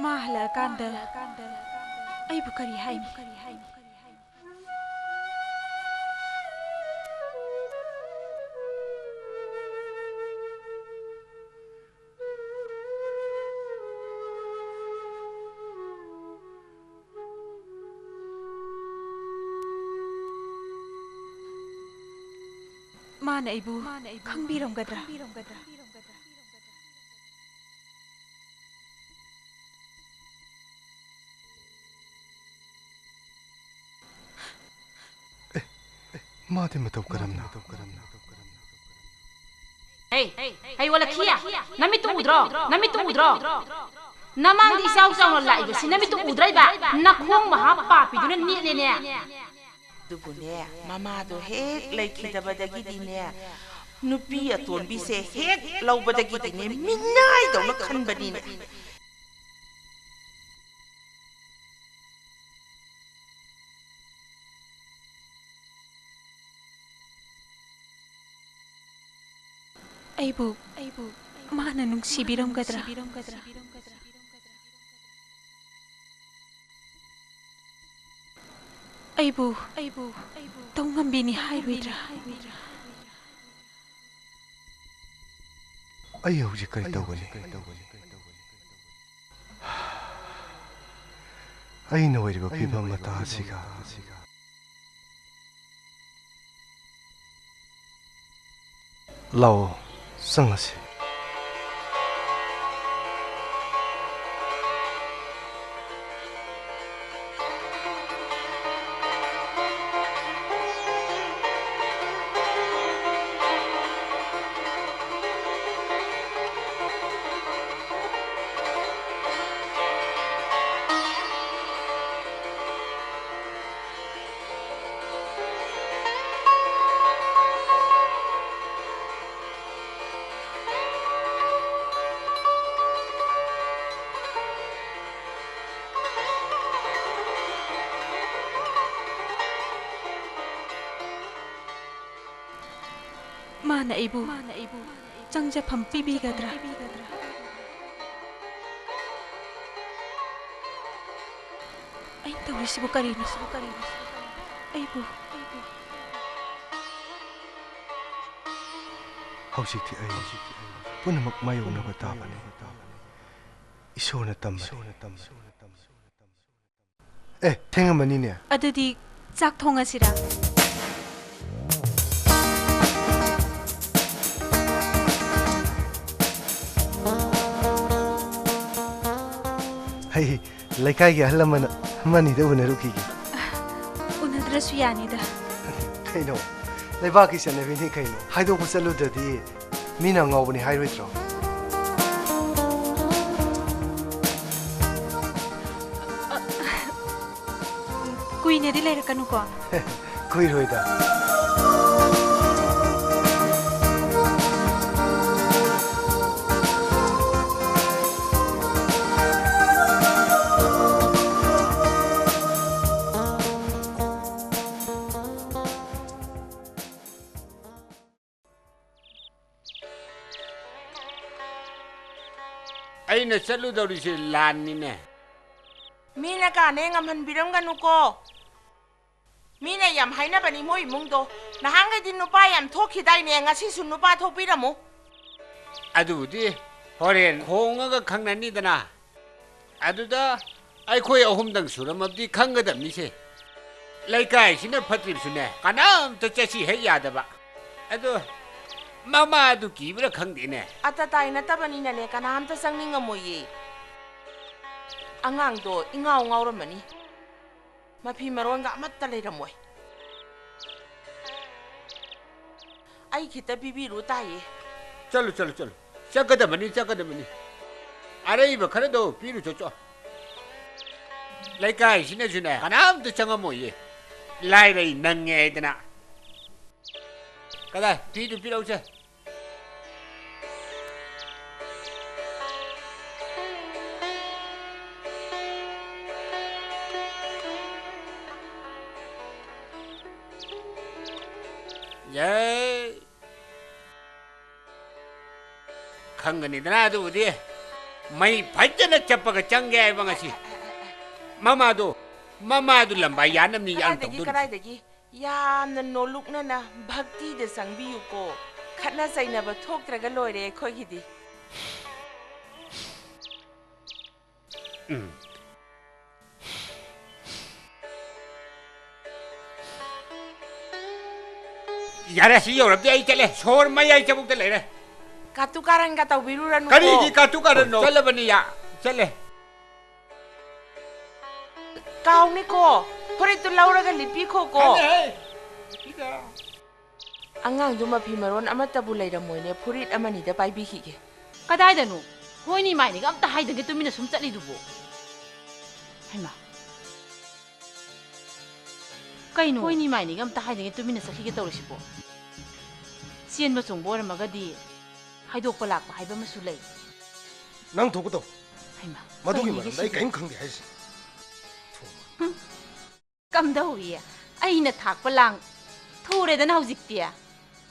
ꯃꯥ ꯍꯜꯂꯛꯑꯀꯥꯟꯗ ꯑꯩꯕꯨ ꯀꯔꯤ ꯍꯥꯏꯅꯤ? ꯃꯥꯅ ꯑꯩꯕꯨ ꯈꯪꯕꯤꯔꯝꯒꯗ꯭ꯔꯥ? ꯃꯥꯗꯤ ꯃꯇꯧ ꯀꯔꯝꯅ? ꯍꯩ, ꯍꯩ, ꯋꯥꯂꯈꯤꯌꯥ, ꯅꯃꯤꯠꯇꯨ ꯎꯗ꯭ꯔꯣ? ꯅꯃꯤꯠꯇꯨ ꯎꯗ꯭ꯔꯣ? ꯅꯃꯥꯡꯗ ꯏꯆꯥꯎ ꯆꯥꯎꯅ ꯂꯥꯛꯏꯕꯁꯤ ꯅꯃꯤꯠꯇꯨ ꯎꯗ꯭ꯔꯥ ꯏꯕ? ꯅꯈꯣꯡ ꯃꯍꯥ ꯄꯥꯄꯤꯗꯨꯅ ꯅꯦꯠꯂꯦꯅꯦ꯫ ꯑꯗꯨꯕꯨꯅꯦ, ꯃꯃꯥꯗꯣ ꯍꯦꯛ ꯂꯩꯈꯤꯗꯕꯗꯒꯤꯗꯤꯅꯦ, ꯅꯨꯄꯤ ꯑꯇꯣꯟꯕꯤꯁꯦ ꯍꯦꯛ ꯂꯧꯕꯗꯒꯤꯗꯤꯅꯦ, ꯃꯤꯅꯥꯏꯗꯧꯅ ꯈꯟꯕꯅꯤꯅꯦ꯫ ꯑꯩꯕꯨ, ꯑꯩꯕꯨ ꯃꯥꯅ ꯅꯨꯡꯁꯤꯕꯤꯔꯝꯒꯗ꯭ꯔꯥ? ꯑꯩꯕꯨ, ꯑꯩꯕꯨ ꯇꯧꯉꯝꯕꯤꯅꯤ ꯍꯥꯏꯔꯣꯏꯗ꯭ꯔꯥ? ꯑꯩ ꯍꯧꯖꯤꯛ ꯀꯔꯤ ꯇꯧꯒꯅꯤ? ꯑꯩꯅ ꯑꯣꯏꯔꯤꯕ ꯐꯤꯕꯝ ꯃꯇꯥ ꯑꯁꯤꯒ꯫ ꯂꯥꯛꯑꯣ, ꯆꯪꯉꯁꯤ꯫ ꯃꯥꯅ ꯑꯩꯕꯨ ꯆꯪꯖꯐꯝ ꯄꯤꯕꯤꯒꯗ꯭ꯔꯥ? ꯑꯩꯅ ꯇꯧꯔꯤꯁꯤꯕꯨ ꯀꯔꯤꯅꯣ? ꯑꯩꯕꯨ, ꯑꯩꯕꯨ ꯍꯧꯖꯤꯛꯇꯤ ꯑꯩ ꯄꯨꯝꯅꯃꯛ ꯃꯥꯌꯣꯛꯅꯕ ꯇꯥꯕꯅꯤ꯫ ꯏꯁꯣꯔꯅ ꯇꯝꯕꯅꯤ꯫ ꯑꯦ, ꯊꯦꯡꯉꯝꯃꯅꯤꯅꯦ꯫ ꯑꯗꯨꯗꯤ ꯆꯥꯛ ꯊꯣꯡꯉꯁꯤꯔꯥ? ꯍꯩ, ꯂꯩꯀꯥꯏꯒꯤ ꯑꯍꯜ ꯂꯃꯟ ꯑꯃꯅꯤꯗ ꯎꯅꯔꯨꯈꯤꯒꯦ꯫ ꯎꯅꯗ꯭ꯔꯁꯨ ꯌꯥꯅꯤꯗ꯫ ꯀꯩꯅꯣ? ꯂꯩꯕꯥꯛꯀꯤ ꯆꯠꯅꯕꯤꯅꯤ ꯀꯩꯅꯣ꯫ ꯍꯥꯏꯗꯣꯛꯄ ꯆꯠꯂꯨꯗ꯭ꯔꯗꯤ ꯃꯤꯅ ꯉꯥꯎꯕꯅꯤ ꯍꯥꯏꯔꯣꯏꯗ꯭ꯔꯣ? ꯀꯨꯏꯅꯗꯤ ꯂꯩꯔꯛꯀꯅꯨꯀꯣ꯫ ꯀꯨꯏꯔꯣꯏꯗ꯫ ꯑꯩꯅ ꯆꯠꯂꯨꯗꯧꯔꯤꯁꯦ ꯂꯥꯟꯅꯤꯅꯦ꯫ ꯃꯤꯅ ꯀꯥꯅꯦ ꯉꯝꯍꯟꯕꯤꯔꯝꯒꯅꯨꯀꯣ꯫ ꯃꯤꯅ ꯌꯥꯝ ꯍꯥꯏꯅꯕꯅꯤ ꯃꯣꯏ ꯏꯃꯨꯡꯗꯣ꯫ ꯅꯍꯥꯟꯈꯩꯗꯤ ꯅꯨꯄꯥ ꯌꯥꯝ ꯊꯣꯛꯈꯤꯗꯥꯏꯅꯦ, ꯉꯁꯤꯁꯨ ꯅꯨꯄꯥ ꯊꯣꯛꯄꯤꯔꯝꯃꯨ꯫ ꯑꯗꯨꯕꯨꯗꯤ ꯍꯣꯔꯦꯟ ꯈꯣꯡꯉꯒ ꯈꯪꯅꯅꯤꯗꯅ꯫ ꯑꯗꯨꯗ ꯑꯩꯈꯣꯏ ꯑꯍꯨꯝꯗꯪ ꯁꯨꯔꯝꯃꯕꯗꯤ ꯈꯪꯒꯗꯕꯅꯤꯁꯦ꯫ ꯂꯩꯀꯥꯏꯁꯤꯅ ꯐꯠꯇ꯭ꯔꯤꯕꯁꯨꯅꯦ, ꯀꯅꯥꯝꯇ ꯆꯠꯁꯤ ꯍꯦꯛ ꯌꯥꯗꯕ꯫ ꯑꯗꯣ ꯃꯃꯥꯗꯨ ꯀꯤꯕ꯭ꯔꯥ ꯈꯪꯗꯦꯅꯦ꯫ ꯑꯇꯇꯥꯏ ꯅꯠꯇꯕꯅꯤꯅꯅꯦ, ꯀꯅꯥꯝꯇ ꯆꯪꯅꯤꯡꯉꯝꯃꯣꯏꯌꯦ꯫ ꯑꯉꯥꯡꯗꯣ ꯏꯉꯥꯎ ꯉꯥꯎꯔꯝꯃꯅꯤ꯫ ꯃꯐꯤ ꯃꯔꯣꯟꯒ ꯑꯃꯠꯇ ꯂꯩꯔꯝꯃꯣꯏ꯫ ꯑꯩ ꯈꯤꯇ ꯄꯤꯕꯤꯔꯨ ꯇꯥꯏꯌꯦ꯫ ꯆꯠꯂꯨ, ꯆꯠꯂꯨ, ꯆꯠꯂꯨ꯫ ꯆꯠꯀꯗꯕꯅꯤ, ꯆꯠꯀꯗꯕꯅꯤ꯫ ꯑꯔꯩꯕ ꯈꯔꯗꯣ ꯄꯤꯔꯨ ꯆꯠꯆꯣ꯫ ꯂꯩꯀꯥꯏꯁꯤꯅꯁꯨꯅꯦ, ꯀꯅꯥꯝꯇ ꯆꯪꯉꯝꯃꯣꯏꯌꯦ꯫ ꯂꯥꯏꯔꯩ ꯅꯪꯉꯦ ꯍꯥꯏꯗꯅ꯫ ꯀꯗꯥꯏ? ꯐꯤꯗꯨ ꯄꯤꯔꯛꯎꯁꯦ꯫ ꯌꯥꯏ꯫ ꯈꯪꯒꯅꯤꯗꯅ ꯑꯗꯨꯕꯨꯗꯤ꯫ ꯃꯩ ꯐꯖꯅ ꯆꯞꯄꯒ ꯆꯪꯒꯦ ꯍꯥꯏꯕ ꯉꯁꯤ꯫ ꯃꯃꯥꯗꯣ, ꯃꯃꯥꯗꯨ ꯂꯝꯕꯥ ꯌꯥꯅꯕꯅꯤ ꯌꯥꯝ ꯀꯗꯥꯏꯗꯒꯤ, ꯇꯧꯗꯣꯔꯤꯁꯦ꯫ ꯀꯗꯥꯏꯗꯒꯤ? ꯌꯥꯝꯅ ꯅꯣꯂꯨꯛꯅꯅ ꯚꯛꯇꯤꯗ ꯆꯪꯕꯤꯌꯨꯀꯣ꯫ ꯈꯠꯅ ꯆꯩꯅꯕ ꯊꯣꯛꯇ꯭ꯔꯒ ꯂꯣꯏꯔꯦ ꯑꯩꯈꯣꯏꯒꯤꯗꯤ꯫ ꯎꯝ꯫ ꯌꯥꯔꯦ, ꯁꯤ ꯌꯧꯔꯕꯗꯤ ꯑꯩ ꯆꯠꯂꯦ꯫ ꯁꯣꯔ ꯃꯌꯥꯏ ꯆꯕꯨꯛꯇ ꯂꯩꯔꯦ꯫ ꯀꯥꯇꯨ ꯀꯥꯔꯟꯒ ꯇꯧꯕꯤꯔꯨꯔꯅꯨꯀꯣ꯫ ꯀꯔꯤꯒꯤ ꯀꯥꯇꯨ ꯀꯥꯔꯟꯅꯣ? ꯆꯠꯂꯕꯅꯤ, ꯌꯥ, ꯆꯠꯂꯦ꯫ ꯀꯥꯎꯅꯤꯀꯣ, ꯐꯨꯔꯤꯠꯇꯨ ꯂꯧꯔꯒ ꯂꯤꯠꯄꯤꯈꯣꯀꯣ꯫ ꯈꯪꯉꯦꯍꯦ꯫ ꯁꯤꯗ꯫ ꯑꯉꯥꯡꯗꯨ ꯃꯐꯤ ꯃꯔꯣꯟ ꯑꯃꯠꯇꯕꯨ ꯂꯩꯔꯝꯃꯣꯏꯅꯦ, ꯐꯨꯔꯤꯠ ꯑꯃꯅꯤꯗ ꯄꯥꯏꯕꯤꯈꯤꯒꯦ꯫ ꯀꯗꯥꯏꯗꯅꯣ? ꯃꯣꯏꯅꯤ ꯃꯥꯏꯅꯤꯒ ꯑꯝꯇ ꯍꯥꯏꯗꯒꯦ ꯇꯨꯃꯤꯟꯅ ꯁꯨꯝ ꯆꯠꯂꯤꯗꯨꯕꯨ꯫ ꯍꯩꯃꯥ꯫ ꯀꯩꯅꯣ? ꯍꯣꯏꯅꯤ ꯃꯥꯏꯅꯤꯒ ꯑꯝꯇ ꯍꯥꯏꯗ꯭ꯔꯤꯉꯩ ꯇꯨꯃꯤꯟꯅ ꯆꯠꯈꯤꯒꯦ ꯇꯧꯔꯤꯁꯤꯕꯣ? ꯆꯦꯟꯕ ꯆꯣꯡꯕ ꯑꯣꯏꯔꯝꯃꯒꯗꯤ ꯍꯥꯏꯗꯣꯛꯄ ꯂꯥꯛꯄ ꯍꯥꯏꯕ ꯑꯃꯁꯨ ꯂꯩ꯫ ꯅꯪ ꯊꯣꯛꯄ ꯇꯧ꯫ ꯍꯩꯃꯥ, ꯃꯗꯨꯒꯤ ꯀꯩꯅꯣ ꯃꯔꯝꯗ ꯑꯩ ꯁꯤꯗꯤ? ꯀꯔꯤꯝ ꯈꯪꯗꯦ ꯍꯥꯏꯁꯤꯅꯤ꯫ ꯊꯨ꯫ ꯍꯨꯝ, ꯀꯝꯗꯧꯏ? ꯑꯩꯅ ꯊꯥꯛꯄ ꯂꯥꯡ ꯊꯨꯔꯦꯗꯅ ꯍꯧꯖꯤꯛꯇꯤ꯫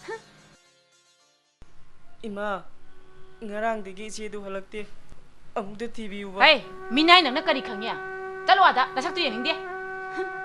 ꯍꯨꯝ꯫ ꯏꯃꯥ, ꯉꯔꯥꯡꯗꯒꯤ ꯏꯆꯦꯗꯨ ꯍꯜꯂꯛꯇꯦ꯫ ꯑꯃꯨꯛꯇ ꯊꯤꯕꯤꯌꯨꯕ꯫ ꯍꯩ, ꯃꯤꯅꯥꯏ ꯅꯪꯅ ꯀꯔꯤ ꯈꯪꯉꯤ? ꯆꯠꯂꯣ ꯑꯥꯗ, ꯅꯁꯛꯇꯨ ꯌꯦꯡꯅꯤꯡꯗꯦ꯫ ꯍꯨꯝ꯫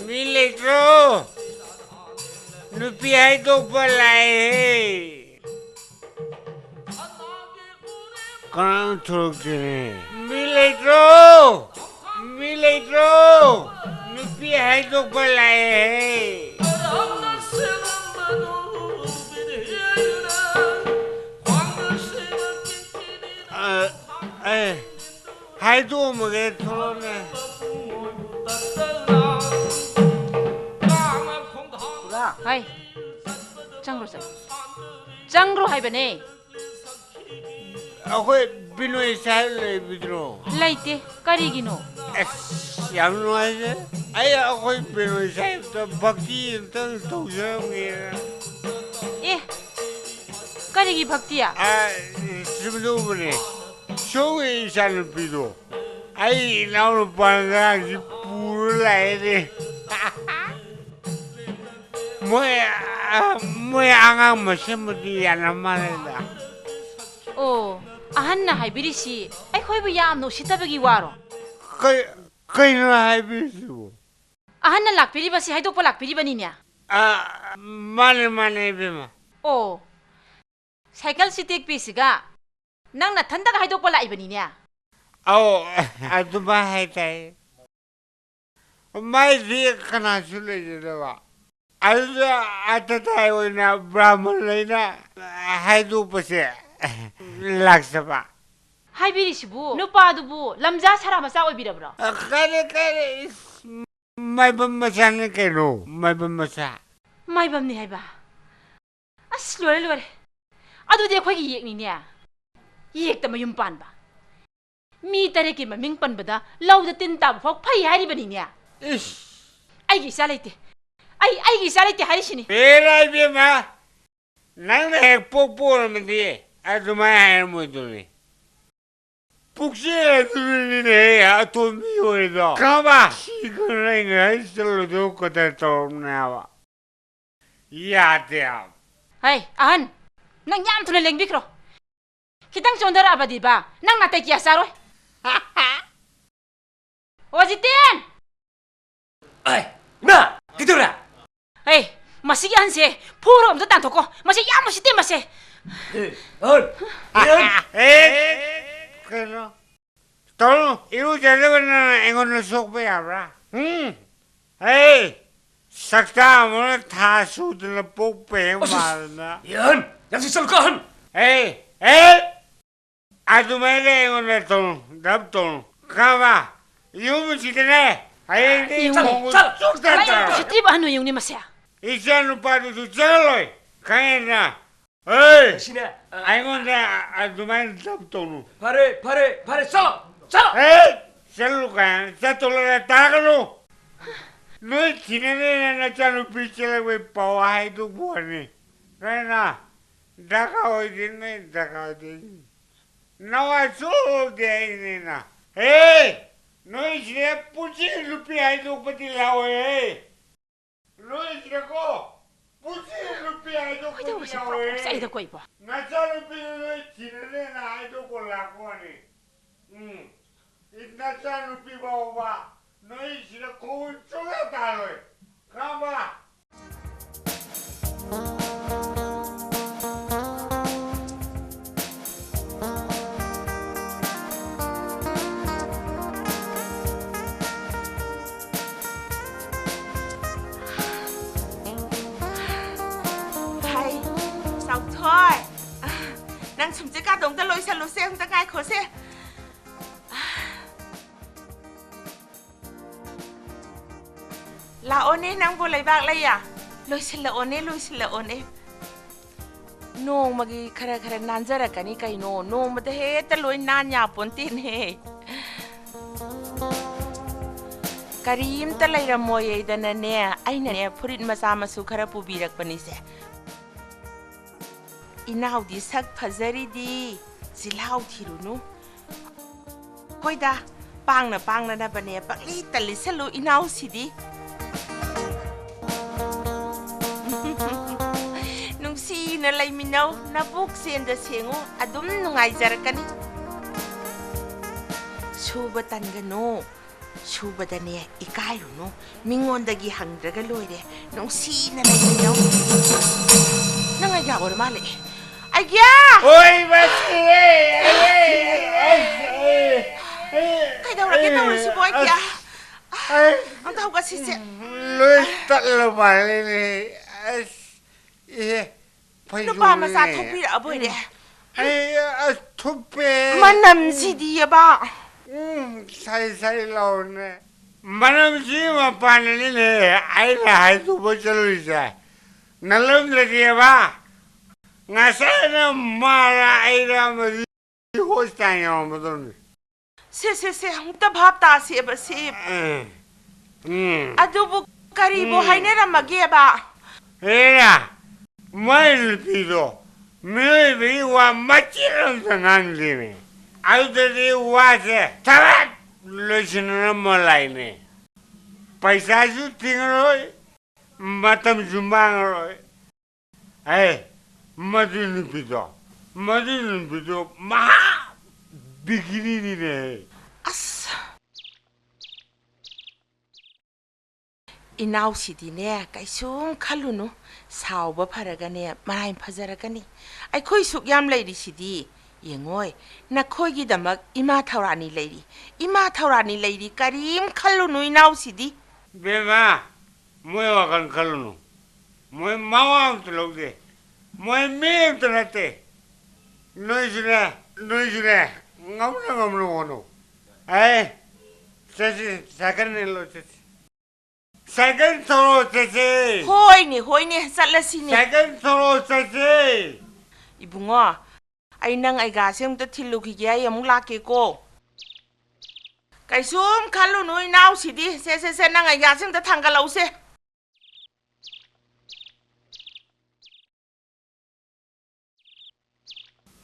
ꯃꯤ ꯂꯩꯇ꯭ꯔꯣ? ꯅꯨꯄꯤ ꯍꯥꯏꯗꯣꯛꯄ ꯂꯥꯛꯑꯦꯍꯦ꯫ ꯀꯅꯥꯝ ꯊꯣꯛꯂꯛꯇꯦꯅꯦ꯫ ꯃꯤ ꯂꯩꯇ꯭ꯔꯣ? ꯃꯤ ꯂꯩꯇ꯭ꯔꯣ? ꯅꯨꯄꯤ ꯍꯥꯏꯗꯣꯛꯄ ꯂꯥꯛꯑꯦꯍꯦ꯫ ꯑ, ꯑꯦ, ꯍꯥꯏꯗꯣꯛꯑꯝꯃꯒꯦ, ꯊꯣꯛꯂꯛꯑꯣꯅꯦ꯫ ꯍꯥꯏ, ꯆꯪꯈ꯭ꯔꯣ, ꯆꯪꯈ꯭ꯔꯣ꯫ ꯆꯪꯈ꯭ꯔꯣ ꯍꯥꯏꯕꯅꯦ꯫ ꯑꯩꯈꯣꯏ ꯕꯤꯅꯣꯏ ꯁꯥꯍꯦꯕ ꯂꯩꯕꯤꯗ꯭ꯔꯣ? ꯂꯩꯇꯦ꯫ ꯀꯔꯤꯒꯤꯅꯣ? ꯑꯁ, ꯌꯥꯝ ꯅꯨꯡꯉꯥꯏꯖꯔꯦ꯫ ꯑꯩ ꯑꯩꯈꯣꯏ ꯕꯤꯅꯣꯏ ꯁꯥꯍꯦꯕꯇ ꯚꯛꯇꯤ ꯑꯝꯇꯪ ꯇꯧꯖꯔꯝꯒꯦꯅ꯫ ꯑꯦ, ꯀꯔꯤꯒꯤ ꯚꯛꯇꯤ? ꯑ, ꯁꯨꯝꯗꯧꯕꯅꯦ꯫ ꯁꯣꯝꯒꯤ ꯏꯆꯥꯅꯨꯄꯤꯗꯣ ꯑꯩ ꯏꯅꯥꯎꯅꯨꯄꯥꯅ ꯉꯔꯥꯡꯁꯤ ꯄꯨꯔ ꯂꯥꯛꯑꯦꯅꯦ꯫ ꯃꯣꯏ, ꯑ, ꯃꯣꯏ ꯑꯉꯥꯡ ꯃꯁꯦꯟꯕꯨꯗꯤ ꯌꯥꯅ ꯃꯥꯜꯂꯦꯗ꯫ ꯑꯣ, ꯑꯍꯟꯅ ꯍꯥꯏꯕꯤꯔꯤꯁꯤ ꯑꯩꯈꯣꯏꯕꯨ ꯌꯥꯝꯅ ꯎꯁꯤꯠꯇꯕꯒꯤ ꯋꯥꯔꯣ? ꯀꯩ-, ꯀꯩꯅꯣ ꯍꯥꯏꯕꯤꯔꯤꯁꯤꯕꯨ? ꯑꯍꯟꯅ ꯂꯥꯛꯄꯤꯔꯤꯕꯁꯤ ꯍꯥꯏꯗꯣꯛꯄ ꯂꯥꯛꯄꯤꯔꯤꯕꯅꯤꯅꯦ? ꯑ, ꯃꯥꯅꯦ, ꯃꯥꯅꯦ, ꯏꯕꯦꯝꯃ꯫ ꯑꯣ, ꯁꯥꯏꯀꯜꯁꯤ ꯇꯦꯛꯄꯤꯁꯤꯒ ꯅꯪ ꯅꯊꯟꯇꯒ ꯍꯥꯏꯗꯣꯛꯄ ꯂꯥꯛꯏꯕꯅꯤꯅꯦ? ꯑꯧ, ꯑꯗꯨꯃꯥꯏ ꯍꯥꯏꯇꯥꯏ꯫ ꯃꯥꯏꯗꯤ ꯀꯅꯥꯁꯨ ꯂꯩꯖꯗꯕ꯫ ꯑꯗꯨꯗ ꯑꯇꯇꯥꯏ ꯑꯣꯏꯅ ꯕ꯭ꯔꯥꯍꯃꯟ ꯂꯩꯅ ꯍꯥꯏꯗꯣꯛꯄꯁꯦ ꯂꯥꯛꯆꯕ꯫ ꯍꯥꯏꯕꯤꯔꯤꯁꯤꯕꯨ ꯅꯨꯄꯥꯗꯨꯕꯨ ꯂꯝꯖꯥ ꯁꯔꯥ ꯃꯆꯥ ꯑꯣꯏꯕꯤꯔꯕ꯭ꯔꯣ? ꯑ, ꯀꯥꯏꯗꯦ, ꯀꯥꯏꯗꯦ, ꯏꯁ, ꯃꯥꯏꯕꯝ ꯃꯆꯥꯅꯤ ꯀꯩꯅꯣ, ꯃꯥꯏꯕꯝ ꯃꯆꯥ꯫ ꯃꯥꯏꯕꯝꯅꯤ ꯍꯥꯏꯕ? ꯑꯁ, ꯂꯣꯏꯔꯦ, ꯂꯣꯏꯔꯦ꯫ ꯑꯗꯨꯗꯤ ꯑꯩꯈꯣꯏꯒꯤ ꯌꯦꯛꯅꯤꯅꯦ꯫ ꯌꯦꯛꯇ ꯃꯌꯨꯝ ꯄꯥꯟꯕ꯫ ꯃꯤ ꯇꯔꯦꯠꯀꯤ ꯃꯃꯤꯡ ꯄꯟꯕꯗ ꯂꯧꯗ ꯇꯤꯟ ꯇꯥꯕ ꯐꯥꯎ ꯐꯩ ꯍꯥꯏꯔꯤꯕꯅꯤꯅꯦ꯫ ꯏꯁ! ꯑꯩꯒꯤ ꯏꯆꯥ ꯂꯩꯇꯦ꯫ ꯑꯩ, ꯑꯩꯒꯤ ꯏꯆꯥ ꯂꯩꯇꯦ ꯍꯥꯏꯔꯤꯁꯤꯅꯤ꯫ ꯍꯦꯔꯥ ꯏꯕꯦꯝꯃ, ꯅꯪꯅ ꯍꯦꯛ ꯄꯣꯛꯄ ꯑꯣꯏꯔꯝꯃꯗꯤ ꯑꯗꯨꯃꯥꯏꯅ ꯍꯥꯏꯔꯝꯃꯣꯏꯗꯨꯅꯤ꯫ ꯄꯨꯛꯆꯦꯜ ꯑꯗꯨꯅꯅꯤꯅꯦ ꯑꯇꯣꯝꯕꯤ ꯑꯣꯏꯔꯤꯗꯣ꯫ ꯈꯪꯉꯕ? ꯁꯤ ꯈꯪꯅ ꯑꯩ ꯉꯁꯥꯏ ꯆꯠꯂꯨꯗꯧ ꯀꯗꯔ ꯇꯧꯔꯝꯅꯦ ꯍꯥꯏꯕ꯫ ꯌꯥꯗꯦ ꯍꯥꯏꯕ꯫ ꯍꯩ, ꯑꯍꯟ, ꯅꯪ ꯌꯥꯝ ꯊꯨꯅ ꯂꯦꯡꯕꯤꯈ꯭ꯔꯣ꯫ ꯈꯤꯇꯪ ꯆꯣꯟꯊꯔꯛꯑꯕꯗꯤꯕ, ꯅꯪ ꯅꯥꯇꯩ ꯀꯌꯥ ꯆꯥꯔꯣꯏ꯫ ꯑꯣ, ꯖꯤꯇꯦꯟ! ꯑꯩ, ꯏꯃꯥ! ꯀꯩꯗꯧꯔꯦ? ꯍꯩ, ꯃꯁꯤꯒꯤ ꯑꯍꯟꯁꯦ ꯐꯨꯔꯒ ꯑꯝꯇ ꯇꯥꯟꯊꯣꯛꯀꯣ꯫ ꯃꯁꯤ ꯌꯥꯝ ꯎꯁꯤꯠꯇꯦ, ꯃꯁꯦ꯫ ꯑꯦ, ꯑꯍꯟ! ꯑꯦ, ꯑꯍꯟ! ꯑꯦ, ꯀꯩꯅꯣ? ꯇꯧꯅꯨ, ꯏꯔꯨꯖꯗꯕ ꯅꯪꯅ ꯑꯩꯉꯣꯟꯗ ꯁꯣꯛꯄ ꯌꯥꯕ꯭ꯔꯥ? ꯎꯝ? ꯍꯦ! ꯁꯛꯇꯥ ꯑꯃꯅ ꯊꯥ ꯁꯨꯗꯅ ꯄꯣꯛꯄ ꯍꯦꯛ ꯑꯁ, ꯑꯁ꯫ ꯃꯥꯗꯅ꯫ ꯑꯦ, ꯑꯍꯟ! ꯌꯥꯝ ꯆꯦꯛꯁꯤꯜꯂꯨꯀꯣ, ꯑꯍꯟ! ꯍꯦ! ꯍꯦ! ꯑꯗꯨꯃꯥꯏꯅ ꯑꯩꯉꯣꯟꯗ ꯇꯧꯅꯨ, ꯗꯞ ꯇꯧꯅꯨ꯫ ꯈꯪꯉꯕ? ꯌꯨꯝꯁꯤꯗꯅꯦ, ꯍꯌꯦꯡꯗꯤ ꯌꯦꯡꯉꯨꯅꯦ, ꯈꯣꯡꯎꯞ ꯆꯠꯂꯣ, ꯆꯨꯛꯇ ꯆꯠꯂꯣ, ꯆꯠꯂꯣ꯫ ꯆꯠꯂꯣ꯫ ꯎꯁꯤꯠꯇ꯭ꯔꯤꯕ ꯑꯍꯟ ꯌꯦꯡꯉꯨꯅꯦ ꯃꯁꯦ꯫ ꯏꯆꯥ ꯅꯨꯄꯥꯗꯨꯁꯨ ꯆꯠꯂꯣꯏ, ꯈꯪꯉꯦꯗꯅ? ꯍꯦ! ꯁꯤꯅꯦ, ꯑ, ꯑꯩꯉꯣꯟꯗ ꯑꯗꯨꯃꯥꯏꯅ ꯗꯞ ꯇꯧꯅꯨ꯫ ꯐꯔꯦ, ꯐꯔꯦ, ꯐꯔꯦ, ꯆꯠꯂꯣ, ꯆꯠꯂꯣ꯫ ꯍꯦ! ꯆꯠꯂꯨ ꯀꯥꯏꯅ ꯆꯠꯇꯧ ꯂꯩꯔ ꯇꯥꯒꯅꯨ꯫ ꯅꯣꯏ ꯊꯤꯅꯅꯦꯅ ꯅꯆꯥꯅꯨꯄꯤ ꯆꯦꯜꯂꯛꯄꯩ ꯄꯥꯎ ꯍꯥꯏꯗꯣꯛꯄ ꯋꯥꯅꯤ꯫ ꯀꯩꯅꯣ? ꯗꯔꯀꯥꯔ ꯑꯣꯏꯗꯦ, ꯅꯣꯏ ꯗꯔꯀꯥꯔ ꯑꯣꯏꯗꯦ꯫ ꯅꯋꯥ ꯆꯣꯞꯄꯗꯤ ꯑꯩꯅꯤꯅ꯫ ꯍꯦ! ꯅꯣꯏ ꯁꯤꯗ ꯄꯨꯟꯁꯤ ꯅꯨꯄꯤ ꯍꯥꯏꯗꯣꯛꯄꯗꯤ ꯂꯥꯛꯑꯣꯏꯍꯦ꯫ ꯅꯣꯏ ꯁꯤꯗꯀꯣ ꯍꯧꯖꯤꯛ ꯅꯨꯄꯤ ꯍꯥꯏꯗꯣ ꯀꯣꯏꯗꯧꯕꯁꯦ ꯀꯨꯏꯔꯦ꯫ ꯄꯨꯔꯥ ꯀꯣꯛꯆꯩꯗ ꯀꯣꯏꯕꯣ꯫ ꯅꯆꯥꯅꯨꯄꯤꯗꯨ ꯅꯣꯏ ꯊꯤꯔꯅꯦꯅ ꯍꯥꯏꯗꯣꯛꯄ ꯂꯥꯛꯄ ꯋꯥꯅꯤ꯫ ꯎꯝ꯫ ꯅꯆꯥꯅꯨꯄꯤ ꯐꯥꯎꯕ ꯅꯣꯏ ꯁꯤꯗ ꯈꯣꯡ ꯁꯨꯡꯌꯥ ꯇꯥꯔꯣꯏ꯫ ꯈꯪꯉꯕ? ꯍꯥꯏ, ꯆꯥꯎꯊꯣꯏ꯫ ꯅꯪ ꯁꯨꯝꯆꯤꯠ ꯀꯥꯗꯣ ꯑꯝꯇ ꯂꯣꯏꯁꯜꯂꯨꯁꯦ, ꯑꯝꯇ ꯉꯥꯏꯈꯣꯁꯦ꯫ ꯂꯥꯛꯑꯣꯅꯦ ꯅꯪꯕꯨ ꯂꯩꯕꯥꯛ ꯂꯩꯌꯥ꯫ ꯂꯣꯏꯁꯤꯜꯂꯛꯑꯣꯅꯦ, ꯂꯣꯏꯁꯤꯜꯂꯛꯑꯣꯅꯦ꯫ ꯅꯣꯡꯃꯒꯤ ꯈꯔ ꯈꯔ ꯅꯥꯟꯖꯔꯛꯀꯅꯤ ꯀꯩꯅꯣ꯫ ꯅꯣꯡꯃꯗ ꯍꯦꯛꯇ ꯂꯣꯏ ꯅꯥꯟ ꯌꯥꯄꯣꯟꯇꯦꯅꯦ꯫ ꯀꯔꯤꯝꯇ ꯂꯩꯔꯝꯃꯣꯏꯗꯅꯅꯦ, ꯑꯩꯅꯅꯦ ꯐꯨꯔꯤꯠ ꯃꯆꯥ ꯃꯁꯨ ꯈꯔ ꯄꯨꯕꯤꯔꯛꯄꯅꯤꯁꯦ꯫ ꯏꯅꯥꯎꯗꯤ ꯁꯛ ꯐꯖꯔꯤꯗꯤ, ꯆꯤꯜꯍꯥꯎ ꯊꯤꯔꯨꯅꯨ꯫ ꯍꯣꯏꯗ, ꯄꯥꯡꯅ ꯄꯥꯡꯅꯅꯕꯅꯦ ꯄꯪꯂꯤꯠꯇ ꯂꯤꯠꯁꯜꯂꯨ ꯏꯅꯥꯎꯁꯤꯗꯤ꯫ ꯅꯨꯡꯁꯤꯅ ꯂꯩꯃꯤꯟꯅꯧ, ꯅꯕꯨꯛ ꯆꯦꯟꯗ ꯁꯦꯡꯉꯨ, ꯑꯗꯨꯝ ꯅꯨꯡꯉꯥꯏꯖꯔꯛꯀꯅꯤ꯫ ꯁꯨꯕ ꯇꯟꯒꯅꯨ, ꯁꯨꯕꯗꯅꯦ ꯏꯀꯥꯏꯔꯨꯅꯨ, ꯃꯤꯉꯣꯟꯗꯒꯤ ꯍꯪꯗ꯭ꯔꯒ ꯂꯣꯏꯔꯦ, ꯅꯨꯡꯁꯤꯅ ꯂꯩꯃꯤꯟꯅꯧ꯫ ꯅꯪ ꯑꯩꯒꯤ ꯑꯣꯏꯔ ꯃꯥꯜꯂꯦ꯫ ꯑꯩꯒꯤꯌꯥ! ꯍꯣꯏ, ꯃꯁꯤ, ꯑꯦ, ꯑꯦ, ꯑꯦ, ꯑꯦ, ꯑꯦ, ꯑꯦ, ꯀꯩꯗꯧꯔꯒꯦ ꯑꯦ, ꯇꯧꯔꯤꯁꯤꯕꯣ, ꯑꯩꯒꯤꯌꯥ? ꯑꯁ, ꯑꯩ ꯑꯝꯇ ꯍꯧꯒꯠꯁꯤꯁꯦ꯫ ꯂꯣꯏ ꯇꯠꯂ ꯃꯥꯜꯂꯦꯅꯦ꯫ ꯑꯁ, ꯏꯍꯦ, ꯅꯨꯄꯥ ꯃꯆꯥ ꯐꯩꯖꯣꯝꯅꯦ꯫ ꯊꯣꯛꯄꯤꯔꯛꯑꯕꯣꯏꯔꯦ꯫ ꯑꯩ, ꯑꯁ, ꯊꯨꯞꯄꯦ꯫ ꯃꯅꯝꯁꯤꯗꯤꯑꯕ꯫ ꯎꯝ, ꯁꯥꯏ ꯁꯥꯏ ꯂꯥꯎꯔꯅꯦ꯫ ꯃꯅꯝꯁꯤ ꯃꯄꯥꯟꯗꯅꯤꯅꯦ ꯑꯩꯅ ꯍꯥꯏꯗꯣꯛꯄ ꯆꯠꯂꯨꯏꯁꯦ꯫ ꯅꯂꯝꯗꯗꯤꯕ ꯉꯁꯥꯏꯅ ꯃꯥꯔ ꯑꯩꯔ ꯑꯃꯗꯤ ꯍꯣꯁꯇꯥꯏ ꯌꯧꯔꯝꯃꯗꯧꯅꯤ꯫ ꯁꯦ, ꯁꯦ, ꯁꯦ, ꯑꯃꯨꯛꯇ ꯚꯥꯞ ꯇꯥꯁꯦꯕ, ꯁꯦ꯫ ꯎꯝ꯫ ꯎꯝ꯫ ꯑꯗꯨꯕꯨ ꯀꯔꯤꯕꯨ ꯎꯝ꯫ ꯍꯥꯏꯅꯔꯝꯃꯒꯦꯕ? ꯍꯦꯔꯥ, ꯃꯥꯏ ꯅꯨꯄꯤꯗꯣ ꯃꯤꯑꯣꯏꯕꯒꯤ ꯋꯥ ꯃꯆꯦꯠ ꯑꯝꯇ ꯉꯥꯡꯗꯦꯅꯦ꯫ ꯑꯗꯨꯗꯗꯤ ꯋꯥꯁꯦ ꯊꯕꯛ ꯂꯣꯏꯁꯤꯟꯅꯔꯝꯃ ꯂꯥꯛꯏꯅꯦ꯫ ꯄꯩꯁꯥꯁꯨ ꯇꯤꯡꯉꯔꯣꯏ, ꯃꯇꯝꯁꯨ ꯃꯥꯡꯉꯔꯣꯏ꯫ ꯑꯦ, ꯃꯗꯨ ꯅꯨꯄꯤꯗꯣ, ꯃꯗꯨ ꯅꯨꯄꯤꯗꯣ ꯃꯍꯥ ꯕꯤꯒꯤꯅꯤꯅꯤꯅꯦ꯫ ꯑꯁ! ꯏꯅꯥꯎꯁꯤꯗꯤꯅꯦ, ꯀꯩꯁꯨꯝ ꯈꯜꯂꯨꯅꯨ꯫ ꯁꯥꯎꯕ ꯐꯔꯒꯅꯦ, ꯃꯔꯥꯏ ꯐꯖꯔꯒꯅꯤ꯫ ꯑꯩꯈꯣꯏ ꯁꯨꯛ ꯌꯥꯝ ꯂꯩꯔꯤꯁꯤꯗꯤ꯫ ꯌꯦꯡꯉꯣꯏ, ꯅꯈꯣꯏꯒꯤꯗꯃꯛ ꯏꯃꯥ ꯊꯧꯔꯥꯅꯤ ꯂꯩꯔꯤ꯫ ꯏꯃꯥ ꯊꯧꯔꯥꯅꯤ ꯂꯩꯔꯤ, ꯀꯔꯤꯝ ꯈꯜꯂꯨꯅꯨ ꯏꯅꯥꯎꯁꯤꯗꯤ꯫ ꯕꯦꯝꯃ, ꯃꯣꯏ ꯋꯥꯈꯜ ꯈꯜꯂꯨꯅꯨ꯫ ꯃꯣꯏ ꯃꯋꯥ ꯑꯝꯇ ꯂꯧꯗꯦ꯫ ꯃꯣꯏ ꯃꯤ ꯑꯝꯇ ꯅꯠꯇꯦ꯫ ꯅꯣꯏꯁꯨꯅꯦ, ꯅꯣꯏꯁꯨꯅꯦ, ꯉꯝꯅ ꯉꯝꯅ ꯍꯣꯠꯅꯧ꯫ ꯑꯦ, ꯆꯠꯁꯤ, ꯁꯥꯏꯀꯜ ꯏꯜꯂꯣ ꯆꯠꯁꯤ꯫ ꯁꯥꯏꯀꯜ ꯊꯧꯔꯣ ꯆꯠꯁꯤ꯫ ꯍꯣꯏꯅꯦ, ꯍꯣꯏꯅꯦ, ꯆꯠꯂꯁꯤꯅꯦ꯫ ꯁꯥꯏꯀꯜ ꯊꯧꯔꯣ ꯆꯠꯁꯤ꯫ ꯏꯕꯨꯡꯉꯣ, ꯑꯩ ꯅꯪ ꯑꯩꯒꯥꯁꯦ ꯑꯃꯨꯛꯇ ꯊꯤꯜꯂꯨꯈꯤꯒꯦ, ꯑꯩ ꯑꯃꯨꯛ ꯂꯥꯛꯀꯦꯀꯣ꯫ ꯀꯩꯁꯨꯝ ꯈꯜꯂꯨꯅꯨ ꯏꯅꯥꯎꯁꯤꯗꯤ꯫ ꯁꯦ, ꯁꯦ, ꯁꯦ, ꯅꯪ ꯑꯩꯒꯥꯁꯦ ꯑꯃꯨꯛꯇ ꯊꯥꯡꯒꯠꯂꯛꯎꯁꯦ꯫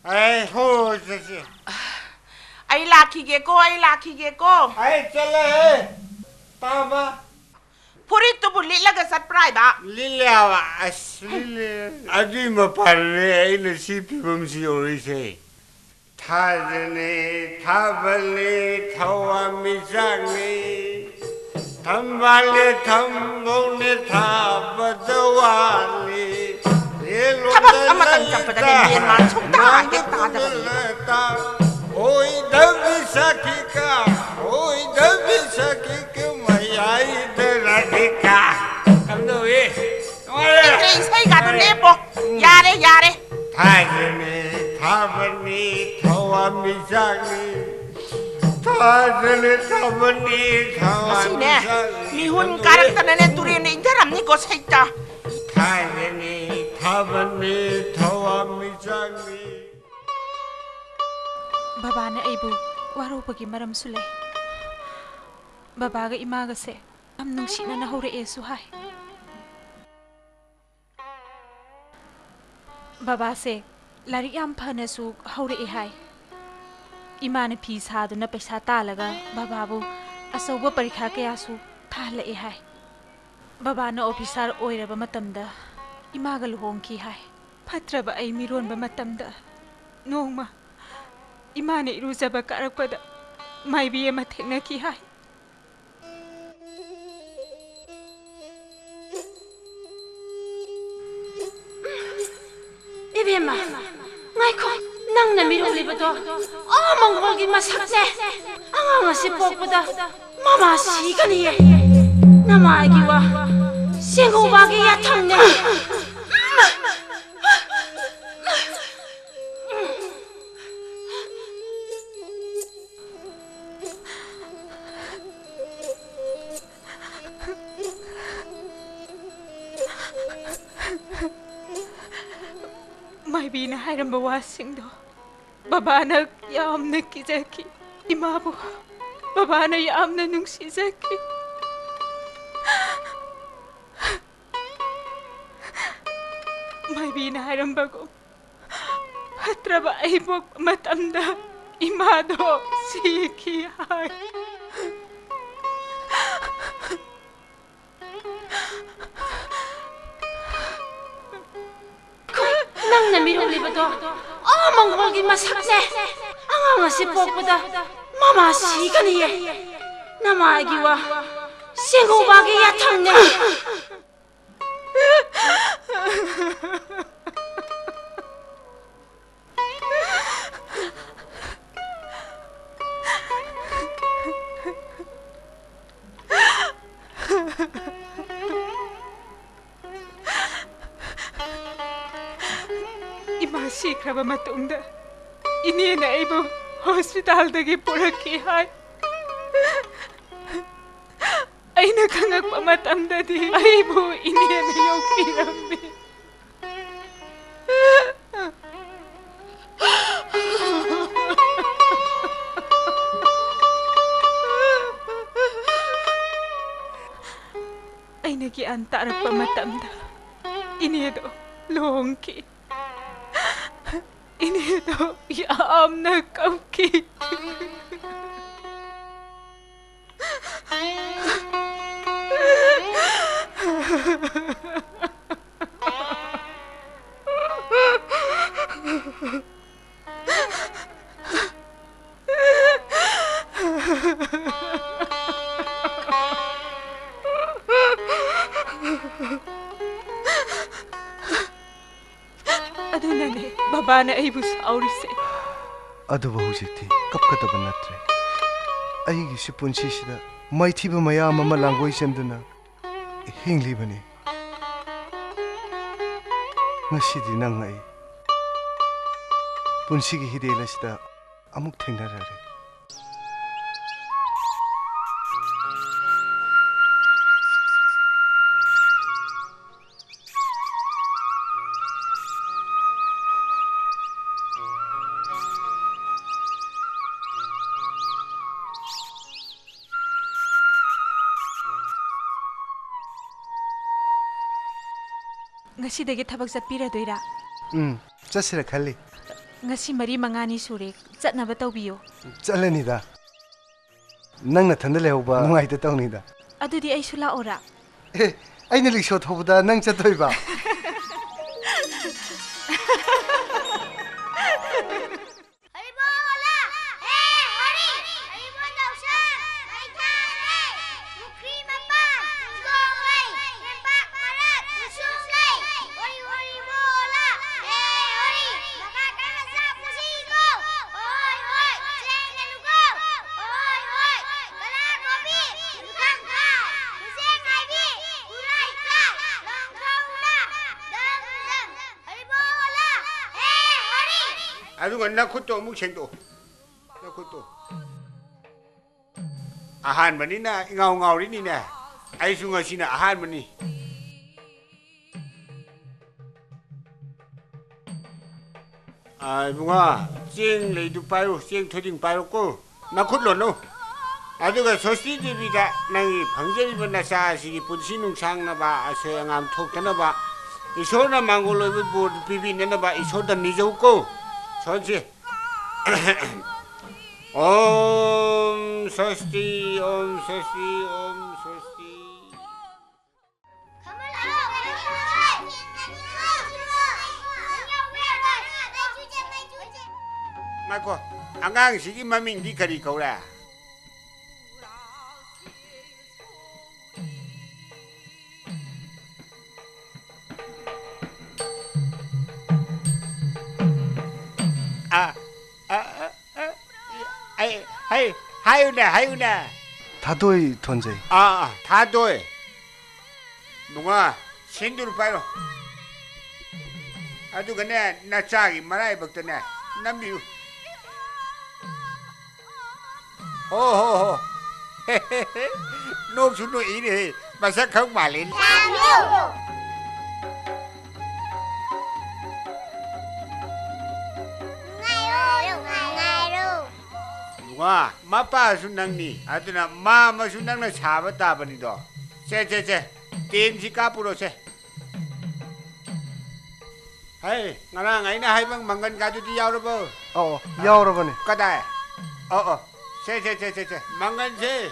ꯑꯩ ꯍꯣꯏ ꯆꯠꯁꯤ꯫ ꯑꯩ ꯂꯥꯛꯈꯤꯒꯦꯀꯣ, ꯑꯩ ꯂꯥꯛꯈꯤꯒꯦꯀꯣ꯫ ꯑꯩ ꯆꯠꯂꯦꯍꯦ, ꯇꯥꯕ꯫ ꯐꯨꯔꯤꯠꯇꯨꯕꯨ ꯂꯤꯠꯂꯒ ꯆꯠꯄ꯭ꯔꯥ ꯍꯥꯏꯕ? ꯂꯤꯠꯂꯦ ꯍꯥꯏꯕ, ꯑꯁ, ꯂꯤꯠꯂꯦ꯫ ꯑꯗꯨꯏ ꯃꯄꯥꯟꯅꯦ ꯑꯩꯅ ꯁꯤ ꯐꯤꯕꯝꯁꯤ ꯌꯧꯔꯛꯏꯁꯦ꯫ ꯊꯥꯖꯅꯤ, ꯊꯥꯕꯜꯅꯤ, ꯊꯋꯥꯟꯃꯤꯆꯥꯛꯅꯤ, ꯊꯝꯕꯥꯜꯅꯤ, ꯊꯝꯕꯧꯅꯤ, ꯊꯥꯕꯗ ꯋꯥꯅꯤ꯫ ꯊꯕꯛ ꯑꯃꯇꯪ ꯆꯠꯄꯗꯅꯦ ꯃꯦꯟ ꯃꯥꯟ ꯁꯨꯡꯇꯥ ꯍꯦꯛ ꯇꯥꯗꯕꯅꯤ꯫ ꯑꯣꯏꯗꯕꯤ ꯁꯥꯈꯤꯀ, ꯑꯣꯏꯗꯕꯤ ꯁꯥꯈꯤꯀ, ꯃꯌꯥꯏꯗ ꯔꯥꯙꯤꯀꯥ꯫ ꯀꯝꯗꯧꯏ? ꯅꯨꯡꯉꯥꯏꯔꯦ? ꯅꯪꯒꯤ ꯏꯁꯩꯒꯥꯗꯣ ꯂꯦꯞꯄꯣ꯫ ꯌꯥꯔꯦ, ꯌꯥꯔꯦ꯫ ꯊꯥꯖꯅꯤ, ꯊꯥꯕꯅꯤ, ꯊꯋꯥꯟꯃꯤꯆꯥꯛꯅꯤ꯫ ꯊꯥꯖꯅꯤ, ꯊꯥꯕꯅꯤ, ꯊꯋꯥꯟꯃꯤꯆꯥꯛꯅꯤ꯫ ꯉꯁꯤꯅꯦ, ꯃꯤꯍꯨꯟ ꯀꯥꯔꯛꯇꯅꯅꯦ, ꯇꯨꯔꯦꯟꯗ ꯏꯟꯊꯔꯝꯅꯤꯀꯣ, ꯁꯩꯇ꯫ ꯊꯥꯖꯅꯤ, ꯊꯥꯕꯅꯤ, ꯊꯋꯥꯟꯃꯤꯆꯥꯛꯅꯤ꯫ ꯕꯕꯥꯅ ꯑꯩꯕꯨ ꯋꯥꯔꯧꯕꯒꯤ ꯃꯔꯝꯁꯨ ꯂꯩ꯫ ꯕꯕꯥꯒ ꯏꯃꯥꯒꯁꯦ ꯌꯥꯝ ꯅꯨꯡꯁꯤꯅꯅ ꯍꯧꯔꯛꯑꯦꯁꯨ ꯍꯥꯏ꯫ ꯕꯕꯥꯁꯦ ꯂꯥꯏꯔꯤꯛ ꯌꯥꯝ ꯐꯅꯁꯨ ꯍꯧꯔꯛꯑꯦ ꯍꯥꯏ꯫ ꯏꯃꯥꯅ ꯐꯤ ꯁꯥꯗꯨꯅ ꯄꯩꯁꯥ ꯇꯥꯜꯂꯒ ꯕꯕꯥꯕꯨ ꯑꯆꯧꯕ ꯄꯔꯤꯈꯥ ꯀꯌꯥꯁꯨ ꯊꯥꯍꯜꯂꯛꯑꯦ ꯍꯥꯏ꯫ ꯕꯕꯥꯅ ꯑꯣꯐꯤꯁꯥꯔ ꯑꯣꯏꯔꯕ ꯃꯇꯝꯗ ꯏꯃꯥꯒ ꯂꯨꯍꯣꯡꯈꯤ ꯍꯥꯏ꯫ ꯐꯠꯇ꯭ꯔꯕ ꯑꯩ ꯃꯤꯔꯣꯟꯕ ꯃꯇꯝꯗ ꯅꯣꯡꯃ ꯏꯃꯥꯅ ꯏꯔꯨꯖꯕ ꯀꯥꯔꯛꯄꯗ ꯃꯥꯏꯕꯤ ꯑꯃ ꯊꯦꯡꯅꯈꯤ ꯍꯥꯏ꯫ ꯏꯕꯦꯝꯃ, ꯉꯥꯏꯈꯣ, ꯅꯪꯅ ꯃꯤꯔꯣꯜꯂꯤꯕꯗꯣ ꯑꯥ ꯃꯪꯒꯣꯜꯒꯤ ꯃꯁꯛꯅꯦ꯫ ꯑꯉꯥꯡ ꯑꯁꯤ ꯄꯣꯛꯄꯗ ꯃꯃꯥ ꯁꯤꯒꯅꯤꯌꯦ꯫ ꯅꯃꯥꯒꯤ ꯋꯥ ꯆꯦꯡꯒꯨꯕꯥꯒꯤ ꯌꯥꯊꯪꯅꯦ꯫ ꯃꯥꯏꯕꯤꯅ ꯍꯥꯏꯔꯝꯕ ꯋꯥꯁꯤꯡꯗꯣ ꯕꯕꯥꯅ ꯌꯥꯝꯅ ꯀꯤꯖꯈꯤ꯫ ꯏꯃꯥꯕꯨ ꯕꯕꯥꯅ ꯌꯥꯝꯅ ꯅꯨꯡꯁꯤꯖꯈꯤ꯫ ꯃꯥꯏꯕꯤꯅ ꯍꯥꯏꯔꯝꯕꯒꯨꯝ ꯐꯠꯇ꯭ꯔꯕ ꯑꯩ ꯄꯣꯛꯄ ꯃꯇꯝꯗ ꯏꯃꯥꯗꯣ ꯁꯤꯈꯤ ꯍꯥꯏ꯫ ꯅꯪꯅ ꯃꯤꯔꯣꯜꯂꯤꯕꯗꯣ ꯑꯥ ꯃꯪꯒꯣꯜꯒꯤ ꯃꯁꯛꯅꯦ꯫ ꯑꯉꯥꯡ ꯑꯁꯤ ꯄꯣꯛꯄꯗ ꯃꯃꯥ ꯁꯤꯒꯅꯤꯌꯦ꯫ ꯅꯃꯥꯒꯤ ꯋꯥ ꯆꯦꯡꯒꯨꯕꯥꯒꯤ ꯌꯥꯊꯪꯅꯦ꯫ ꯏꯃꯥ ꯁꯤꯈ꯭ꯔꯕ ꯃꯇꯨꯡꯗ ꯏꯅꯦꯅ ꯑꯩꯕꯨ ꯍꯣꯁꯄꯤꯇꯥꯜꯗꯒꯤ ꯄꯨꯔꯛꯈꯤ ꯍꯥꯏ꯫ ꯑꯩꯅ ꯈꯪꯉꯛꯄ ꯃꯇꯝꯗꯗꯤ ꯑꯩꯕꯨ ꯏꯅꯦꯅ ꯌꯣꯛꯄꯤꯔꯝꯃꯤ꯫ ꯑꯩꯅ ꯒ꯭ꯌꯥꯟ ꯇꯥꯔꯛꯄ ꯃꯇꯝꯗ ꯏꯅꯦꯗꯣ ꯂꯨꯍꯣꯡꯈꯤ꯫ ꯏꯅꯦꯗꯣ ꯌꯥꯝꯅ ꯀꯞꯈꯤ꯫ ꯑꯗꯨꯅꯅꯦ ꯕꯕꯥꯅ ꯑꯩꯕꯨ ꯁꯥꯎꯔꯤꯁꯦ꯫ ꯑꯗꯨꯕꯨ ꯍꯧꯖꯤꯛꯇꯤ ꯀꯞꯀꯗꯕ ꯅꯠꯇ꯭ꯔꯦ꯫ ꯑꯩꯒꯤꯁꯨ ꯄꯨꯟꯁꯤꯁꯤꯗ ꯃꯥꯏꯊꯤꯕ ꯃꯌꯥꯝ ꯑꯃ ꯂꯥꯡꯒꯣꯏ ꯆꯦꯟꯗꯨꯅ ꯍꯤꯡꯂꯤꯕꯅꯤ꯫ ꯉꯁꯤꯗꯤ ꯅꯪ ꯑꯩ ꯄꯨꯟꯁꯤꯒꯤ ꯍꯤꯔꯦꯜ ꯑꯁꯤꯗ ꯑꯃꯨꯛ ꯊꯦꯡꯅꯔꯔꯦ꯫ ꯉꯁꯤꯗꯒꯤ ꯊꯕꯛ ꯆꯠꯄꯤꯔꯗꯣꯏꯔꯥ? ꯎꯝ, ꯆꯠꯁꯤꯔ ꯈꯜꯂꯤ꯫ ꯉꯁꯤ ꯃꯔꯤ ꯃꯉꯥꯅꯤ ꯁꯨꯔꯦ, ꯆꯠꯅꯕ ꯇꯧꯕꯤꯌꯣ꯫ ꯆꯠꯂꯅꯤꯗ꯫ ꯅꯪ ꯅꯊꯟꯗ ꯂꯩꯍꯧꯕ ꯅꯨꯡꯉꯥꯏꯇ ꯇꯧꯅꯤꯗ꯫ ꯑꯗꯨꯗꯤ ꯑꯩꯁꯨ ꯂꯥꯛꯑꯣꯔꯥ? ꯑꯦ, ꯑꯩꯅ ꯔꯤꯛꯁꯣ ꯊꯧꯕꯗ ꯅꯪ ꯆꯠꯇꯣꯏꯕ? ꯍꯔꯤꯕꯣꯂꯥ! ꯍꯦ ꯍꯔꯤ! ꯍꯔꯤꯕꯣ ꯅꯥꯎꯁꯥ! ꯃꯩꯊꯥ ꯍꯔꯦ! ꯄꯨꯈ꯭ꯔꯤ ꯃꯄꯥꯟ! ꯇꯨꯡꯖꯣꯜ ꯂꯩ! ꯂꯩꯄꯥꯛ ꯃꯔꯛ! ꯎꯁꯨꯝ ꯂꯩ! ꯍꯣꯔꯤ ꯍꯣꯔꯤ ꯕꯣꯂꯥ! ꯍꯦ ꯍꯣꯔꯤ! ꯃꯈꯥ ꯇꯥꯅ ꯆꯥꯛ ꯄꯨꯁꯤꯀꯣ! ꯍꯣꯏ ꯍꯣꯏ! ꯆꯦꯡ ꯂꯩꯔꯨꯀꯣ! ꯍꯣꯏ ꯍꯣꯏ! ꯀꯂꯥ ꯀꯣꯕꯤ! ꯏꯟꯈꯥꯡ ꯈꯥꯏ! ꯈꯨꯠꯁꯦ ꯉꯥꯏꯕꯤ! ꯈꯨꯠꯂꯥꯏ ꯈꯥꯏ! ꯂꯣꯡꯊꯧꯅ! ꯗꯝ ꯗꯝ! ꯍꯔꯤꯕꯣꯂꯥ! ꯍꯦ ꯍꯔꯤ! ꯑꯗꯨꯒ ꯅꯈꯨꯠꯇꯣ ꯑꯃꯨꯛ ꯁꯦꯡꯗꯣꯛꯑꯣ꯫ ꯅꯈꯨꯠꯇꯣ꯫ ꯑꯍꯥꯟꯕꯅꯤꯅ ꯏꯉꯥꯎ ꯉꯥꯎꯔꯤꯅꯤꯅꯦ꯫ ꯑꯩꯁꯨ ꯉꯁꯤꯅ ꯑꯍꯥꯟꯕꯅꯤ꯫ ꯑꯥ, ꯏꯕꯨꯡꯉꯣ, ꯆꯦꯡ ꯂꯩꯗꯨ ꯄꯥꯏꯔꯨ, ꯆꯦꯡ ꯊꯣꯏꯗꯤꯡ ꯄꯥꯏꯔꯨꯀꯣ꯫ ꯅꯈꯨꯠ ꯂꯣꯜꯂꯨ꯫ ꯑꯗꯨꯒ ꯁ꯭ꯋꯁꯇꯤ ꯗꯦꯕꯤꯗ ꯅꯪꯒꯤ ꯐꯪꯖꯔꯤꯕ ꯅꯆꯥ ꯑꯁꯤꯒꯤ ꯄꯨꯟꯁꯤ ꯅꯨꯡꯁꯥꯡꯅꯕ, ꯑꯁꯣꯏ ꯑꯉꯥꯝ ꯊꯣꯛꯇꯅꯕ, ꯏꯁꯣꯔꯅ ꯃꯥꯡꯒꯣꯜ ꯑꯣꯏꯕ ꯕꯣꯔ ꯄꯤꯕꯤꯅꯅꯕ ꯏꯁꯣꯔꯗ ꯅꯤꯖꯧꯀꯣ꯫ ꯁꯣꯟꯁꯤ꯫ ॐ स्वस्ति, ॐ स्वस्ति, ॐ स्वस्ति। ꯉꯥꯏꯈꯣ, ꯑꯉꯥꯡꯁꯤꯒꯤ ꯃꯃꯤꯡꯗꯤ ꯀꯔꯤ ꯀꯧꯔꯦ? ꯑ, ꯑ, ꯑ, ꯑ, ꯑꯩ, ꯍꯩ, ꯍꯥꯏꯌꯨꯅꯦ, ꯍꯥꯏꯌꯨꯅꯦ꯫ ꯊꯥꯗꯣꯏ ꯊꯣꯟꯖꯩ꯫ ꯑꯥ, ꯑꯥ, ꯊꯥꯗꯣꯏ꯫ ꯅꯨꯡꯉꯥ, ꯁꯤꯟꯗꯨꯔ ꯄꯥꯏꯔꯣ꯫ ꯑꯗꯨꯒꯅꯦ, ꯅꯆꯥꯒꯤ ꯃꯔꯥꯏꯕꯛꯇꯅꯦ, ꯅꯝꯕꯤꯌꯨ꯫ ꯍꯣ, ꯍꯣ, ꯍꯣ꯫ ꯅꯣꯛꯁꯨ ꯅꯣꯛꯏꯅꯦꯍꯦ, ꯃꯁꯛ ꯈꯪ ꯃꯥꯜꯂꯦꯅꯦ꯫ ꯉꯥꯏꯔꯣ, ꯉꯥꯏꯔꯣ꯫ ꯅꯨꯡꯉꯥ, ꯃꯄꯥꯁꯨ ꯅꯪꯅꯤ, ꯑꯗꯨꯅ ꯃꯥ ꯑꯃꯁꯨ ꯅꯪꯅ ꯁꯥꯕ ꯇꯥꯕꯅꯤꯗꯣ꯫ ꯁꯦ, ꯁꯦ, ꯁꯦ, ꯇꯦꯟꯁꯤ ꯀꯥꯞꯄꯨꯔꯣꯁꯦ꯫ ꯍꯩ, ꯉꯔꯥꯡ ꯑꯩꯅ ꯍꯥꯏꯕ ꯃꯪꯒꯟ ꯀꯥꯗꯨꯗꯤ ꯌꯥꯎꯔꯕꯣ? ꯑꯧ, ꯑꯧ, ꯌꯥꯎꯔꯕꯅꯦ꯫ ꯀꯗꯥꯏ? ꯑꯣ, ꯑꯣ꯫ ꯁꯦ, ꯁꯦ, ꯁꯦ, ꯁꯦ, ꯁꯦ꯫ ꯃꯪꯒꯟꯁꯦ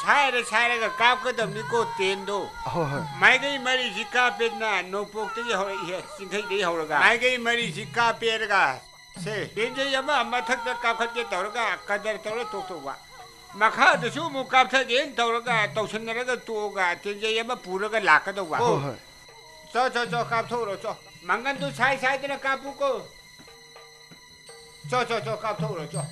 ꯁꯥꯏꯔ ꯁꯥꯏꯔꯒ ꯀꯥꯞꯀꯗꯕꯅꯤꯀꯣ, ꯇꯦꯟꯗꯣ꯫ ꯍꯣꯏ, ꯍꯣꯏ꯫ ꯃꯥꯏꯀꯩ ꯃꯔꯤꯁꯤ ꯀꯥꯞꯄꯦꯗꯅ, ꯅꯣꯡꯄꯣꯛꯇꯒꯤ ꯍꯧꯔꯛꯏꯍꯦ, ꯆꯤꯡꯈꯩꯗꯒꯤ ꯍꯧꯔꯒ꯫ ꯃꯥꯏꯀꯩ ꯃꯔꯤꯁꯤ ꯀꯥꯞꯄꯦꯔꯒ, ꯁꯦ, ꯇꯦꯟꯖꯩ ꯑꯃ ꯃꯊꯛꯇ ꯀꯥꯞꯈꯠꯀꯦ ꯇꯧꯔꯒ ꯀꯗꯔ ꯇꯧꯔ ꯇꯣꯛꯇꯧꯕ꯫ ꯃꯈꯥꯗꯁꯨ ꯑꯃꯨꯛ ꯀꯥꯞꯊꯒꯦꯅ ꯇꯧꯔꯒ ꯇꯧꯁꯟꯅꯔꯒ ꯇꯣꯛꯑꯒ ꯇꯦꯟꯖꯩ ꯑꯃ ꯄꯨꯔꯒ ꯂꯥꯛꯀꯗꯧꯕ꯫ ꯍꯣꯏ, ꯍꯣꯏ꯫ ꯆꯣ, ꯆꯣ, ꯆꯣ, ꯀꯥꯞꯊꯣꯛꯎꯔꯣ, ꯆꯣ꯫ ꯃꯪꯒꯟꯗꯨ ꯁꯥꯏ ꯁꯥꯏꯗꯅ ꯀꯥꯞꯄꯨꯀꯣ꯫ ꯆꯣ, ꯆꯣ, ꯆꯣ, ꯀꯥꯞꯊꯣꯛꯎꯔꯣ, ꯆꯣ꯫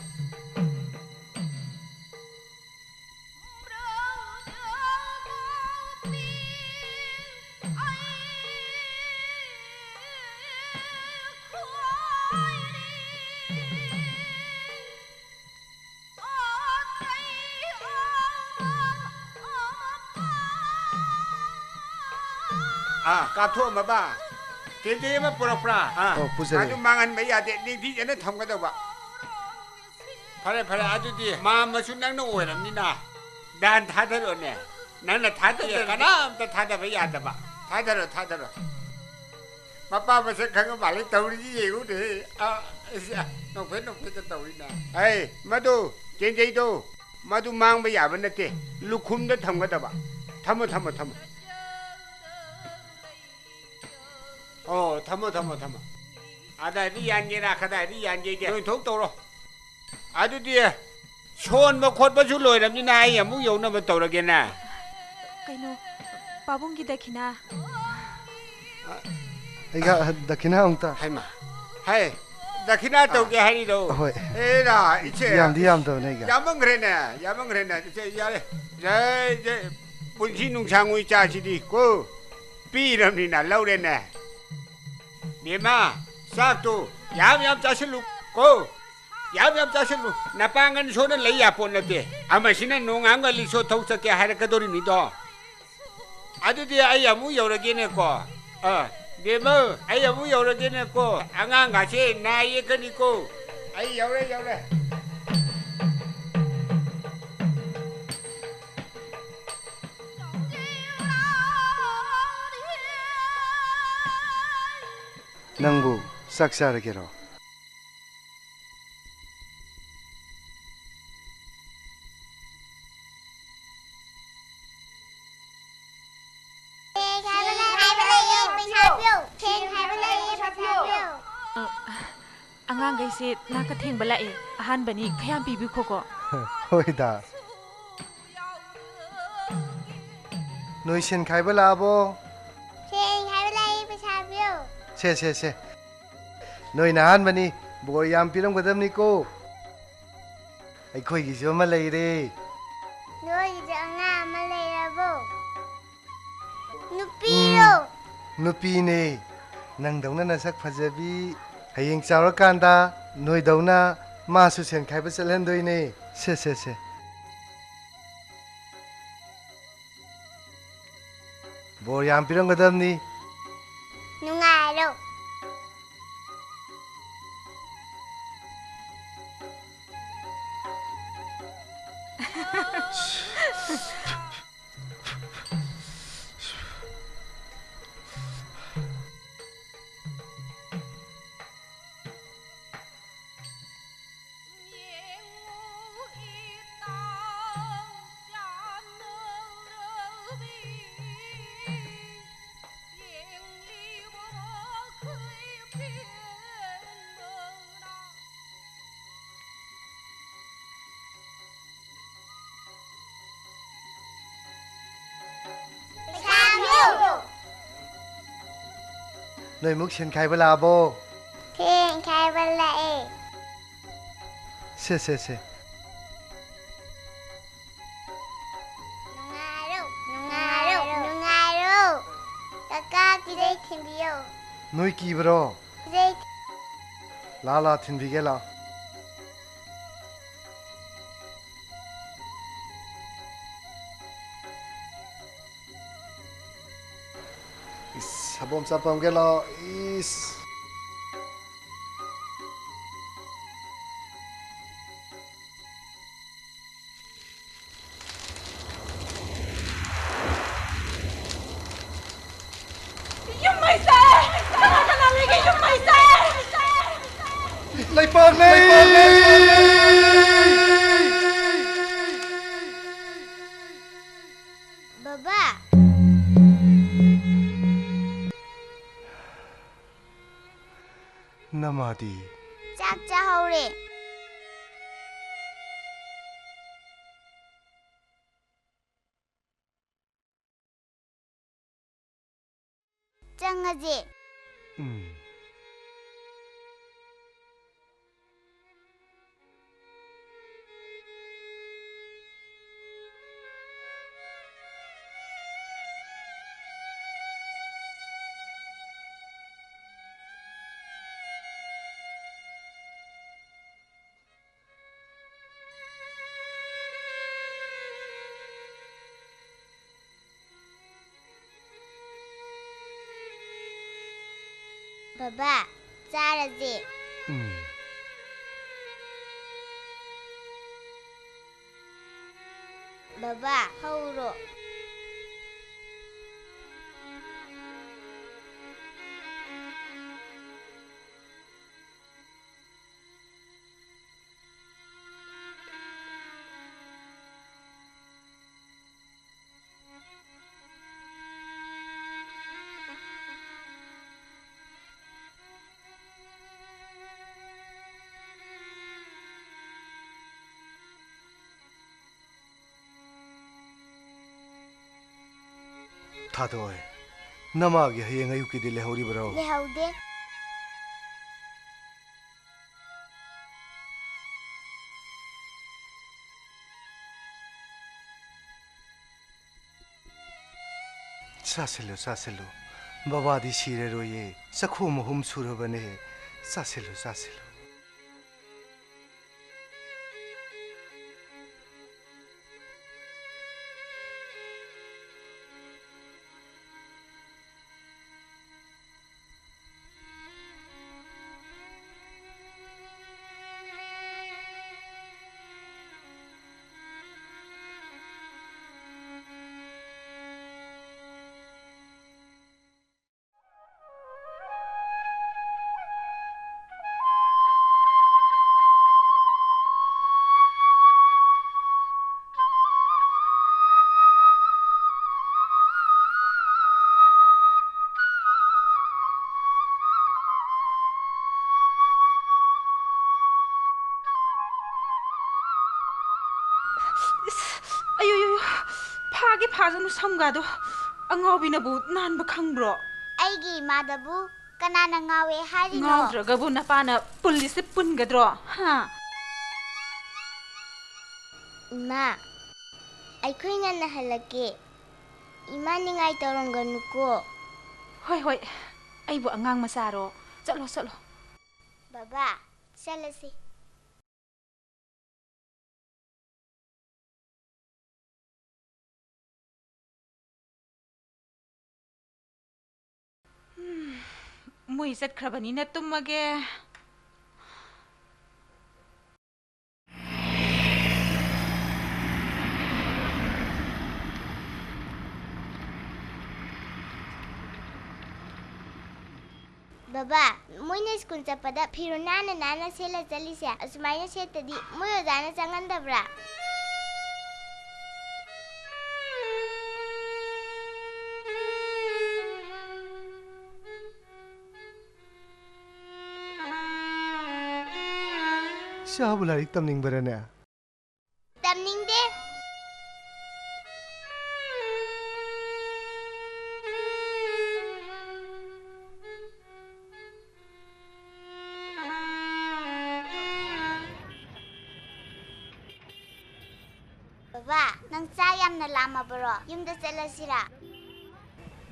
ꯑꯥ, ꯀꯥꯞꯊꯣꯛꯑꯝꯃꯕ? ꯇꯦꯟꯖꯩ ꯑꯃ ꯄꯨꯔꯛꯄ꯭ꯔꯥ? ꯑꯥ, ꯑꯣ, ꯄꯨꯖꯔꯦ꯫ ꯑꯗꯨ ꯃꯥꯡꯍꯟꯕ ꯌꯥꯗꯦ, ꯅꯤꯡꯊꯤꯖꯅ ꯊꯝꯒꯗꯧꯕ꯫ ꯐꯔꯦ, ꯐꯔꯦ, ꯑꯗꯨꯗꯤ ꯃꯥꯝꯃꯁꯨ ꯅꯪꯅ ꯑꯣꯏꯔꯝꯅꯤꯅ ꯗꯥꯟ ꯊꯥꯗꯔꯣꯅꯦ꯫ ꯅꯪꯅ ꯊꯥꯗꯔꯗꯤ ꯀꯅꯥꯝꯇ ꯊꯥꯗꯕ ꯌꯥꯗꯕ꯫ ꯊꯥꯗꯔꯣ, ꯊꯥꯗꯔꯣ꯫ ꯃꯄꯥ ꯃꯁꯛ ꯈꯪꯉ ꯃꯥꯜꯂꯦ ꯇꯧꯔꯤꯁꯤ ꯌꯦꯡꯉꯨꯅꯦ꯫ ꯑ, ꯑꯁ, ꯅꯣꯛꯐꯦꯠ ꯅꯣꯛꯐꯦꯠꯇ ꯇꯧꯔꯤꯅ꯫ ꯑꯩ, ꯃꯗꯨ, ꯇꯦꯟꯖꯩꯗꯣ, ꯃꯗꯨ ꯃꯥꯡꯕ ꯌꯥꯕ ꯅꯠꯇꯦ꯫ ꯂꯨꯈꯨꯝꯗ ꯊꯝꯒꯗꯕ꯫ ꯊꯝꯃꯣ, ꯊꯝꯃꯣ, ꯊꯝꯃꯣ꯫ ꯑꯣ, ꯊꯝꯃꯣ, ꯊꯝꯃꯣ, ꯊꯝꯃꯣ꯫ ꯑꯗꯥꯏꯗ ꯌꯥꯟꯒꯦꯔꯥ, ꯀꯗꯥꯏꯗ ꯌꯥꯟꯒꯦꯒꯦ? ꯅꯣꯏ ꯊꯣꯛ ꯇꯧꯔꯣ꯫ ꯑꯗꯨꯗꯤ ꯁꯣꯟꯕ ꯈꯣꯠꯄꯁꯨ ꯂꯣꯏꯔꯕꯅꯤꯅ ꯑꯩ ꯑꯃꯨꯛ ꯌꯧꯅꯕ ꯇꯧꯔꯒꯦꯅꯦ꯫ ꯀꯩꯅꯣ, ꯄꯥꯕꯨꯡꯒꯤ ꯗꯈꯤꯅꯥ꯫ ꯑꯩꯒ ꯗꯈꯤꯅꯥ ꯑꯃꯨꯛꯇ꯫ ꯍꯩꯃꯥ, ꯍꯩ, ꯗꯈꯤꯅꯥ ꯇꯧꯒꯦ ꯍꯥꯏꯔꯤꯔꯣ? ꯍꯣꯏ꯫ ꯑꯦꯔꯥ, ꯏꯆꯦ꯫ ꯌꯥꯝꯗꯤ ꯌꯥꯝꯗꯕꯅꯦ ꯑꯩꯒ꯫ ꯌꯥꯝꯃꯟꯈ꯭ꯔꯦꯅꯦ, ꯌꯥꯝꯃꯟꯈ꯭ꯔꯦꯅꯦ, ꯏꯆꯦ, ꯌꯥꯔꯦ꯫ ꯖꯩ, ꯖꯩ, ꯄꯨꯟꯁꯤ ꯅꯨꯡꯁꯥꯡꯉꯣꯏ ꯆꯥꯁꯤꯗꯤ ꯀꯣ꯫ ꯄꯤꯔꯕꯅꯤꯅ ꯂꯧꯔꯦꯅꯦ꯫ ꯕꯦꯝꯃ, ꯆꯥꯛꯇꯣ ꯌꯥꯝ ꯌꯥꯝ ꯆꯥꯁꯤꯜꯂꯨ ꯀꯣ꯫ ꯌꯥꯝ ꯌꯥꯝ ꯆꯥꯁꯤꯜꯂꯨ꯫ ꯅꯄꯥꯡꯒꯜ ꯁꯣꯟꯅ ꯂꯩ ꯌꯥꯄꯣꯠ ꯅꯠꯇꯦ꯫ ꯑꯃꯁꯤꯅ ꯅꯣꯡꯉꯥꯟꯕ ꯂꯤꯛꯁꯣ ꯊꯧ ꯆꯠꯀꯦ ꯍꯥꯏꯔꯛꯀꯗꯧꯔꯤꯃꯤꯗꯣ꯫ ꯑꯗꯨꯗꯤ ꯑꯩ ꯑꯃꯨꯛ ꯌꯧꯔꯒꯦꯅꯦꯀꯣ꯫ ꯑ, ꯕꯦꯝꯃꯧ, ꯑꯩ ꯑꯃꯨꯛ ꯌꯧꯔꯒꯦꯅꯦꯀꯣ꯫ ꯑꯉꯥꯡꯒꯥꯁꯦ ꯅꯥ ꯌꯦꯛꯀꯅꯤꯀꯣ꯫ ꯑꯩ ꯌꯧꯔꯦ, ꯌꯧꯔꯦ꯫ ꯅꯪꯕꯨ ꯆꯥꯛ ꯆꯥꯔꯒꯦꯔꯣ? ꯑꯉꯥꯡꯈꯩꯁꯦ ꯅꯥꯀ ꯊꯦꯡꯕ ꯂꯥꯛꯑꯦ, ꯑꯍꯥꯟꯕꯅꯤ, ꯈꯌꯥꯝ ꯄꯤꯕꯤꯈꯣꯀꯣ꯫ ꯍꯣꯏꯗ꯫ ꯅꯣꯏ ꯁꯦꯟ ꯈꯥꯏꯕ ꯂꯥꯛꯑꯕꯣ? ꯁꯦꯟ ꯈꯥꯏꯕ ꯂꯥꯛꯑꯦ, ꯄꯩꯁꯥ ꯄꯤꯌꯣ꯫ ꯁꯦ, ꯁꯦ, ꯁꯦ꯫ ꯅꯣꯏꯅ ꯑꯍꯥꯟꯕꯅꯤ, ꯕꯣꯔ ꯌꯥꯝ ꯄꯤꯔꯝꯒꯗꯕꯅꯤꯀꯣ꯫ ꯑꯩꯈꯣꯏꯒꯤꯁꯨ ꯑꯃ ꯂꯩꯔꯦ꯫ ꯅꯣꯏꯒꯤꯁꯨ ꯑꯉꯥꯡ ꯑꯃ ꯂꯩꯔꯕꯣ? ꯅꯨꯄꯤꯔꯣ? ꯎꯝ, ꯅꯨꯄꯤꯅꯦ꯫ ꯅꯪꯗꯧꯅ ꯅꯁꯛ ꯐꯖꯕꯤ꯫ ꯍꯌꯦꯡ ꯆꯥꯎꯔꯀꯥꯟꯗ ꯅꯣꯏꯗꯧꯅ ꯃꯥꯁꯨ ꯁꯦꯟ ꯈꯥꯏꯕ ꯆꯠꯍꯟꯗꯣꯏꯅꯦ꯫ ꯁꯦ, ꯁꯦ, ꯁꯦ꯫ ꯕꯣꯔ ꯌꯥꯝ ꯄꯤꯔꯝꯒꯗꯕꯅꯤ꯫ ꯅꯨꯡꯉꯥꯏꯔꯣ꯫ ꯅꯣꯏ ꯃꯨꯛ ꯁꯦꯟ ꯈꯥꯏꯕ ꯂꯥꯛꯑꯕꯣ? ꯁꯦꯟ ꯈꯥꯏꯕ ꯂꯥꯛꯑꯦ꯫ ꯁꯦ, ꯁꯦ, ꯁꯦ꯫ ꯅꯨꯡꯉꯥꯏꯔꯣ, ꯅꯨꯡꯉꯥꯏꯔꯣ, ꯅꯨꯡꯉꯥꯏꯔꯣ꯫ ꯀꯀꯥ ꯀꯤꯖꯩ ꯊꯤꯟꯕꯤꯌꯣ꯫ ꯅꯣꯏ ꯀꯤꯕ꯭ꯔꯣ? ꯀꯤꯖꯩ꯫ ꯂꯥ, ꯂꯥ, ꯊꯤꯟꯕꯤꯒꯦ, ꯂꯥ꯫ ꯏꯁ, ꯁꯥꯕꯣꯝ ꯆꯥꯄꯝꯒꯦ ꯂꯥꯛꯑꯣ꯫ ꯏꯁ꯫ ꯌꯨꯝ ꯃꯩꯁꯦ! ꯀꯅꯥ ꯀꯅꯥ ꯂꯩꯒꯦ ꯌꯨꯝ ꯃꯩꯁꯦ? ꯂꯩꯄꯥꯛ ꯂꯩ! ꯕꯕꯥ! ꯅꯃꯥꯗꯤ? ꯆꯥꯛ ꯆꯥꯍꯧꯔꯦ꯫ ꯆꯪꯉꯁꯦ꯫ ꯎꯝ꯫ ꯕꯕꯥ, ꯆꯥꯔꯁꯦ꯫ ꯎꯝ꯫ ꯕꯕꯥ, ꯍꯧꯔꯣ꯫ ꯊꯥꯗꯣꯏ, ꯅꯃꯥꯒꯤ ꯍꯌꯦꯡ ꯑꯌꯨꯛꯀꯤꯗꯤ ꯂꯩꯍꯧꯔꯤꯕꯔꯣ? ꯂꯩꯍꯧꯗꯦ꯫ ꯆꯥꯁꯤꯜꯂꯨ, ꯆꯥꯁꯤꯜꯂꯨ꯫ ꯕꯕꯥꯗꯤ ꯁꯤꯔꯔꯣꯏꯌꯦ꯫ ꯆꯈꯣꯝ ꯑꯍꯨꯝ ꯁꯨꯔꯕꯅꯦ꯫ ꯆꯥꯁꯤꯜꯂꯨ, ꯆꯥꯁꯤꯜꯂꯨ꯫ ꯏꯁ, ꯑꯌꯣ, ꯌꯣ, ꯌꯣ, ꯐꯥꯒꯦ ꯐꯥꯖꯅꯨ ꯁꯝꯒꯥꯗꯣ꯫ ꯑꯉꯥꯎꯕꯤꯅꯕꯨ ꯅꯥꯟꯕ ꯈꯪꯕ꯭ꯔꯣ? ꯑꯩꯒꯤ ꯏꯃꯥꯗꯕꯨ ꯀꯅꯥꯅ ꯉꯥꯎꯋꯦ ꯍꯥꯏꯔꯤꯅꯣ? ꯉꯥꯎꯗ꯭ꯔꯒꯕꯨ ꯅꯄꯥꯅ ꯄꯨꯜꯂꯤꯁꯦ ꯄꯨꯟꯒꯗ꯭ꯔꯣ? ꯍꯥ? ꯏꯃꯥ, ꯑꯩꯈꯣꯏ ꯉꯟꯅ ꯍꯜꯂꯛꯀꯦ꯫ ꯏꯃꯥ ꯅꯤꯡꯉꯥꯏ ꯇꯧꯔꯝꯒꯅꯨꯀꯣ꯫ ꯍꯣꯏ, ꯍꯣꯏ, ꯑꯩꯕꯨ ꯑꯉꯥꯡ ꯃꯆꯥꯔꯣ? ꯆꯠꯂꯣ, ꯆꯠꯂꯣ꯫ ꯕꯕꯥ, ꯆꯠꯂꯁꯤ꯫ ꯎꯝ, ꯃꯣꯏ ꯆꯠꯈ꯭ꯔꯕꯅꯤꯅ ꯇꯨꯝꯃꯒꯦ꯫ ꯕꯕꯥ, ꯃꯣꯏꯅ ꯁ꯭ꯀꯨꯜ ꯆꯠꯄꯗ ꯐꯤꯔꯣꯜ ꯅꯥꯟꯅ ꯅꯥꯟꯅ ꯁꯦꯠꯂ ꯆꯠꯂꯤꯁꯦ, ꯑꯁꯨꯃꯥꯏꯅ ꯁꯦꯠꯇꯗꯤ ꯃꯣꯏ ꯑꯣꯖꯥꯅ ꯆꯪꯍꯟꯗꯕ꯭ꯔꯥ? ꯏꯆꯥꯕꯨ ꯂꯥꯏꯔꯤꯛ ꯇꯝꯅꯤꯡꯕꯔꯅꯦ? ꯇꯝꯅꯤꯡꯗꯦ꯫ ꯕꯕꯥ, ꯅꯪ ꯆꯥꯛ ꯌꯥꯝꯅ ꯂꯥꯝꯃꯕꯔꯣ? ꯌꯨꯝꯗ ꯆꯠꯂꯁꯤꯔꯥ?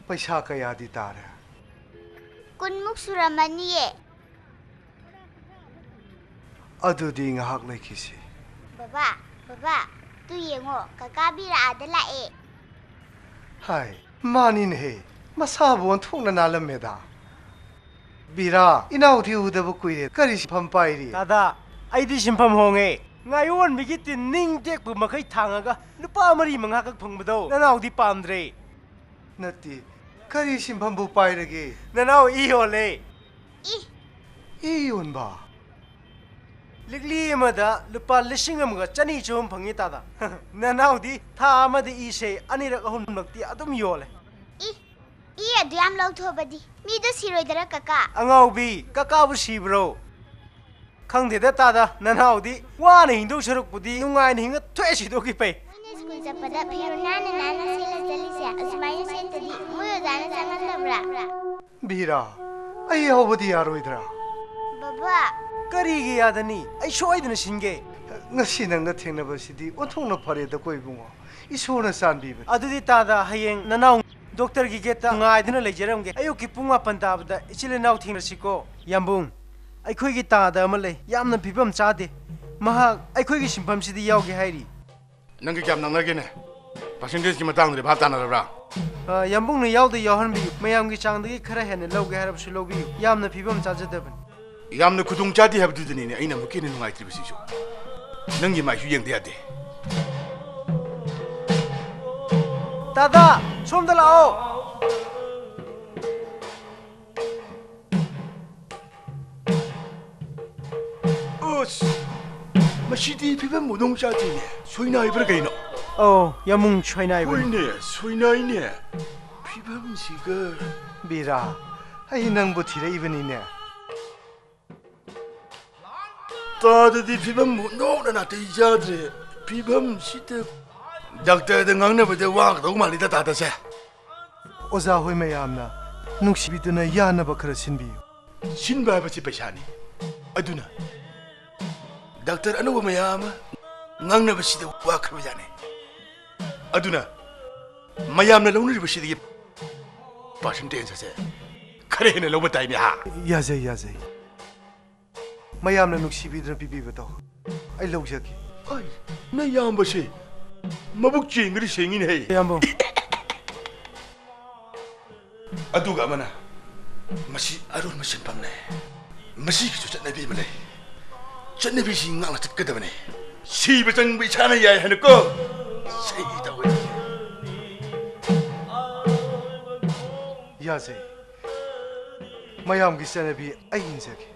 ꯄꯩꯁꯥ ꯀꯌꯥꯗꯤ ꯇꯥꯔꯦ? ꯀꯨꯟꯃꯨꯛ ꯁꯨꯔꯝꯃꯅꯤꯌꯦ꯫ ꯑꯗꯨꯗꯤ ꯉꯥꯏꯍꯥꯛ ꯂꯩꯈꯤꯁꯤ꯫ ꯕꯕꯥ, ꯕꯕꯥ, ꯇꯨ ꯌꯦꯡꯉꯣ, ꯀꯀꯥ ꯕꯤꯔꯥ ꯑꯥꯗ ꯂꯥꯛꯑꯦ꯫ ꯍꯥꯏ, ꯃꯥꯅꯤꯅꯦꯍꯦ, ꯃꯁꯥꯕꯨ ꯑꯣꯟꯊꯣꯛꯅ ꯅꯥꯜꯂꯝꯃꯦꯗ꯫ ꯕꯤꯔꯥ, ꯏꯅꯥꯎꯗꯤ ꯎꯗꯕ ꯀꯨꯏꯔꯦ, ꯀꯔꯤ ꯁꯤꯟꯐꯝ ꯄꯥꯏꯔꯤ? ꯗꯥꯗꯥ, ꯑꯩꯗꯤ ꯁꯤꯟꯐꯝ ꯍꯣꯡꯉꯦ꯫ ꯉꯥꯌꯣꯟꯕꯤꯒꯤ ꯇꯤꯟ ꯅꯤꯡ ꯇꯦꯛꯄ ꯃꯈꯩ ꯊꯥꯡꯉꯒ ꯂꯨꯄꯥ ꯃꯔꯤ ꯃꯉꯥꯈꯛ ꯐꯪꯕꯗꯣ ꯅꯅꯥꯎꯗꯤ ꯄꯥꯝꯗ꯭ꯔꯦ꯫ ꯅꯠꯇꯦ, ꯀꯔꯤ ꯁꯤꯟꯐꯝꯕꯨ ꯄꯥꯏꯔꯒꯦ? ꯅꯅꯥꯎ ꯏ ꯌꯣꯜꯂꯦ꯫ ꯏ? ꯏ ꯌꯣꯟꯕ? ꯂꯤꯛꯂꯤ ꯑꯃꯗ ꯂꯨꯄꯥ ꯂꯤꯁꯤꯡ ꯑꯃꯒ ꯆꯅꯤ ꯆꯍꯨꯝ ꯐꯪꯉꯤ, ꯗꯥꯗꯥ꯫ ꯅꯅꯥꯎꯗꯤ ꯊꯥ ꯑꯃꯗ ꯏꯁꯦ ꯑꯅꯤꯔꯛ ꯑꯍꯨꯝꯂꯛꯇꯤ ꯑꯗꯨꯝ ꯌꯣꯜꯂꯦ꯫ ꯏ? ꯏ ꯑꯗꯨ ꯌꯥꯝ ꯂꯧꯊꯣꯛꯑꯕꯗꯤ ꯃꯤꯗꯣ ꯁꯤꯔꯣꯏꯗꯔꯥ, ꯀꯀꯥ? ꯑꯉꯥꯎꯕꯤ, ꯀꯀꯥꯕꯨ ꯁꯤꯕ꯭ꯔꯣ? ꯈꯪꯗꯦꯗ, ꯗꯥꯗꯥ, ꯅꯅꯥꯎꯗꯤ ꯋꯥꯅ ꯍꯤꯡꯗꯧ ꯁꯔꯨꯛꯄꯨꯗꯤ ꯅꯨꯡꯉꯥꯏꯅ ꯍꯤꯡꯉ ꯊꯣꯛꯑꯦ ꯁꯤꯗꯣꯛꯈꯤ ꯐꯩ꯫ ꯃꯣꯏꯅ ꯁ꯭ꯀꯨꯜ ꯆꯠꯄꯗ ꯐꯤꯔꯣꯜ ꯅꯥꯟꯅ ꯅꯥꯟꯅ ꯁꯦꯠꯂ ꯆꯠꯂꯤꯁꯦ ꯑꯁꯨꯃꯥꯏꯅ ꯁꯦꯠꯇꯗꯤ ꯃꯣꯏ ꯑꯣꯖꯥꯅ ꯆꯪꯍꯟꯗꯕ꯭ꯔꯥ? ꯕꯤꯔꯥ, ꯑꯩ ꯌꯥꯎꯕꯗꯤ ꯌꯥꯔꯣꯏꯗ꯭ꯔꯥ? ꯕꯕꯥ! ꯀꯔꯤꯒꯤ ꯌꯥꯗꯅꯤ? ꯑꯩ ꯁꯣꯏꯗꯅ ꯁꯤꯟꯒꯦ꯫ ꯉꯁꯤ ꯅꯪꯒ ꯊꯦꯡꯅꯕꯁꯤꯗꯤ ꯑꯣꯟꯊꯣꯛꯅ ꯐꯔꯦꯗꯀꯣ ꯏꯕꯨꯡꯉꯣ꯫ ꯏꯁꯣꯔꯅ ꯆꯥꯟꯕꯤꯕꯅꯤ꯫ ꯑꯗꯨꯗꯤ ꯗꯥꯗꯥ, ꯍꯌꯦꯡ ꯅꯅꯥꯎ ꯗꯣꯛꯇꯔꯒꯤ ꯒꯦꯠꯇ ꯉꯥꯏꯗꯨꯅ ꯂꯩꯖꯔꯝꯒꯦ꯫ ꯑꯌꯨꯛꯀꯤ ꯄꯨꯡ ꯃꯥꯄꯟ ꯇꯥꯕꯗ ꯏꯆꯤꯜ ꯏꯅꯥꯎ ꯊꯦꯡꯅꯁꯤꯀꯣ꯫ ꯌꯥꯝꯕꯨꯡ, ꯑꯩꯈꯣꯏꯒꯤ ꯗꯥꯗꯥ ꯑꯃ ꯂꯩ, ꯌꯥꯝꯅ ꯐꯤꯕꯝ ꯆꯥꯗꯦ꯫ ꯃꯍꯥꯛ ꯑꯩꯈꯣꯏꯒꯤ ꯁꯤꯟꯐꯝꯁꯤꯗ ꯌꯥꯎꯒꯦ ꯍꯥꯏꯔꯤ꯫ ꯅꯪꯒꯤ ꯀꯌꯥꯝ ꯅꯛꯅꯒꯦꯅꯦ? ꯄꯥꯔꯁꯦꯟꯇꯦꯖꯀꯤ ꯃꯇꯥꯡꯗꯗꯤ ꯚꯥꯞ ꯇꯥꯅꯔꯕ꯭ꯔꯥ? ꯑ, ꯌꯥꯝꯕꯨꯡꯅ ꯌꯥꯎꯗ ꯌꯥꯎꯍꯟꯕꯤꯌꯨ꯫ ꯃꯌꯥꯝꯒꯤ ꯆꯥꯡꯗꯒꯤ ꯈꯔ ꯍꯦꯟꯅ ꯂꯧꯒꯦ ꯍꯥꯏꯔꯕꯁꯨ ꯂꯧꯕꯤꯌꯨ꯫ ꯌꯥꯝꯅ ꯐꯤꯕꯝ ꯆꯥꯖꯗꯕꯅꯤ꯫ ꯌꯥꯝꯅ ꯈꯨꯗꯣꯡ ꯆꯥꯗꯦ ꯍꯥꯏꯕꯗꯨꯗꯅꯤꯅꯦ ꯑꯩꯅ ꯑꯃꯨꯛꯀ ꯍꯦꯟꯅ ꯅꯨꯡꯉꯥꯏꯇ꯭ꯔꯤꯕꯁꯤꯁꯨ꯫ ꯅꯪꯒꯤ ꯃꯥꯏꯁꯨ ꯌꯦꯡꯗ ꯌꯥꯗꯦ꯫ ꯗꯥꯗꯥ, ꯁꯣꯝꯗ ꯂꯥꯛꯑꯣ꯫ ꯑꯁ! ꯃꯁꯤꯗꯤ ꯐꯤꯕꯝ ꯃꯑꯣꯡ ꯆꯥꯗꯦꯅꯦ꯫ ꯁꯣꯏꯅꯥꯏꯕ꯭ꯔꯥ ꯀꯩꯅꯣ? ꯑꯧ, ꯌꯥꯝꯕꯨꯡ, ꯁꯣꯏꯅꯥꯏꯕꯅꯤ꯫ ꯍꯣꯏꯅꯦ, ꯁꯣꯏꯅꯥꯏꯅꯦ꯫ ꯐꯤꯕꯝꯁꯤꯒ꯫ ꯕꯤꯔꯥ, ꯑꯩ ꯅꯪꯕꯨ ꯊꯤꯔꯛꯏꯕꯅꯤꯅꯦ꯫ ꯇꯥꯗꯗꯤ ꯐꯤꯕꯝ ꯑꯣꯟꯊꯣꯛꯅ ꯅꯥꯇꯩ ꯆꯥꯗ꯭ꯔꯦ꯫ ꯐꯤꯕꯝꯁꯤꯗ ꯗꯥꯛꯇꯔꯗ ꯉꯥꯡꯅꯕꯗ ꯋꯥꯒꯗꯧ ꯃꯥꯜꯂꯤꯗ ꯇꯥꯗꯁꯦ꯫ ꯑꯣꯖꯥ ꯍꯣꯏ ꯃꯌꯥꯝꯅ ꯅꯨꯡꯁꯤꯕꯤꯗꯨꯅ ꯌꯥꯅꯕ ꯈꯔ ꯁꯤꯟꯕꯤꯌꯨ꯫ ꯁꯤꯟꯕ ꯍꯥꯏꯕꯁꯤ ꯄꯩꯁꯥꯅꯤ꯫ ꯑꯗꯨꯅ ꯗꯥꯛꯇꯔ ꯑꯅꯧꯕ ꯃꯌꯥꯝ ꯑꯃ ꯉꯥꯡꯅꯕꯁꯤꯗ ꯋꯥꯈ꯭ꯔꯕꯖꯥꯠꯅꯤ꯫ ꯑꯗꯨꯅ ꯃꯌꯥꯝꯅ ꯂꯧꯅꯔꯤꯕꯁꯤꯗꯒꯤ percentage ꯑꯁꯦ ꯈꯔ ꯍꯦꯟꯅ ꯂꯧꯕ ꯇꯥꯏꯅꯦ, ꯍꯥ? ꯌꯥꯖꯩ, ꯌꯥꯖꯩ꯫ ꯃꯌꯥꯝꯅ ꯅꯨꯡꯁꯤꯕꯤꯗꯨꯅ ꯄꯤꯕꯤꯕꯗꯣ ꯑꯩ ꯂꯧꯖꯒꯦ꯫ ꯑꯩ, ꯅꯌꯥꯝꯕꯁꯦ ꯃꯕꯨꯛ ꯆꯦꯡꯒꯗꯤ ꯁꯦꯡꯉꯤꯅꯦꯍꯦ꯫ ꯏꯌꯥꯝꯕ꯫ ꯑꯗꯨꯒ ꯑꯃꯅ, ꯃꯁꯤ ꯑꯔꯨꯝꯕ ꯁꯤꯟꯐꯝꯅꯦ꯫ ꯃꯁꯤꯒꯤꯁꯨ ꯆꯠꯅꯕꯤ ꯑꯃ ꯂꯩ꯫ ꯆꯠꯅꯕꯤꯁꯤ ꯉꯥꯛꯅ ꯆꯠꯀꯗꯕꯅꯦ꯫ ꯁꯤꯕ ꯆꯪꯕ ꯏꯁꯥꯅ ꯌꯥꯏ ꯍꯥꯏꯅꯀꯣ꯫ ꯁꯩ ꯇꯧꯋꯦ꯫ ꯌꯥꯖꯩ꯫ ꯃꯌꯥꯝꯒꯤ ꯆꯠꯅꯕꯤ ꯑꯩ ꯏꯟꯖꯒꯦ꯫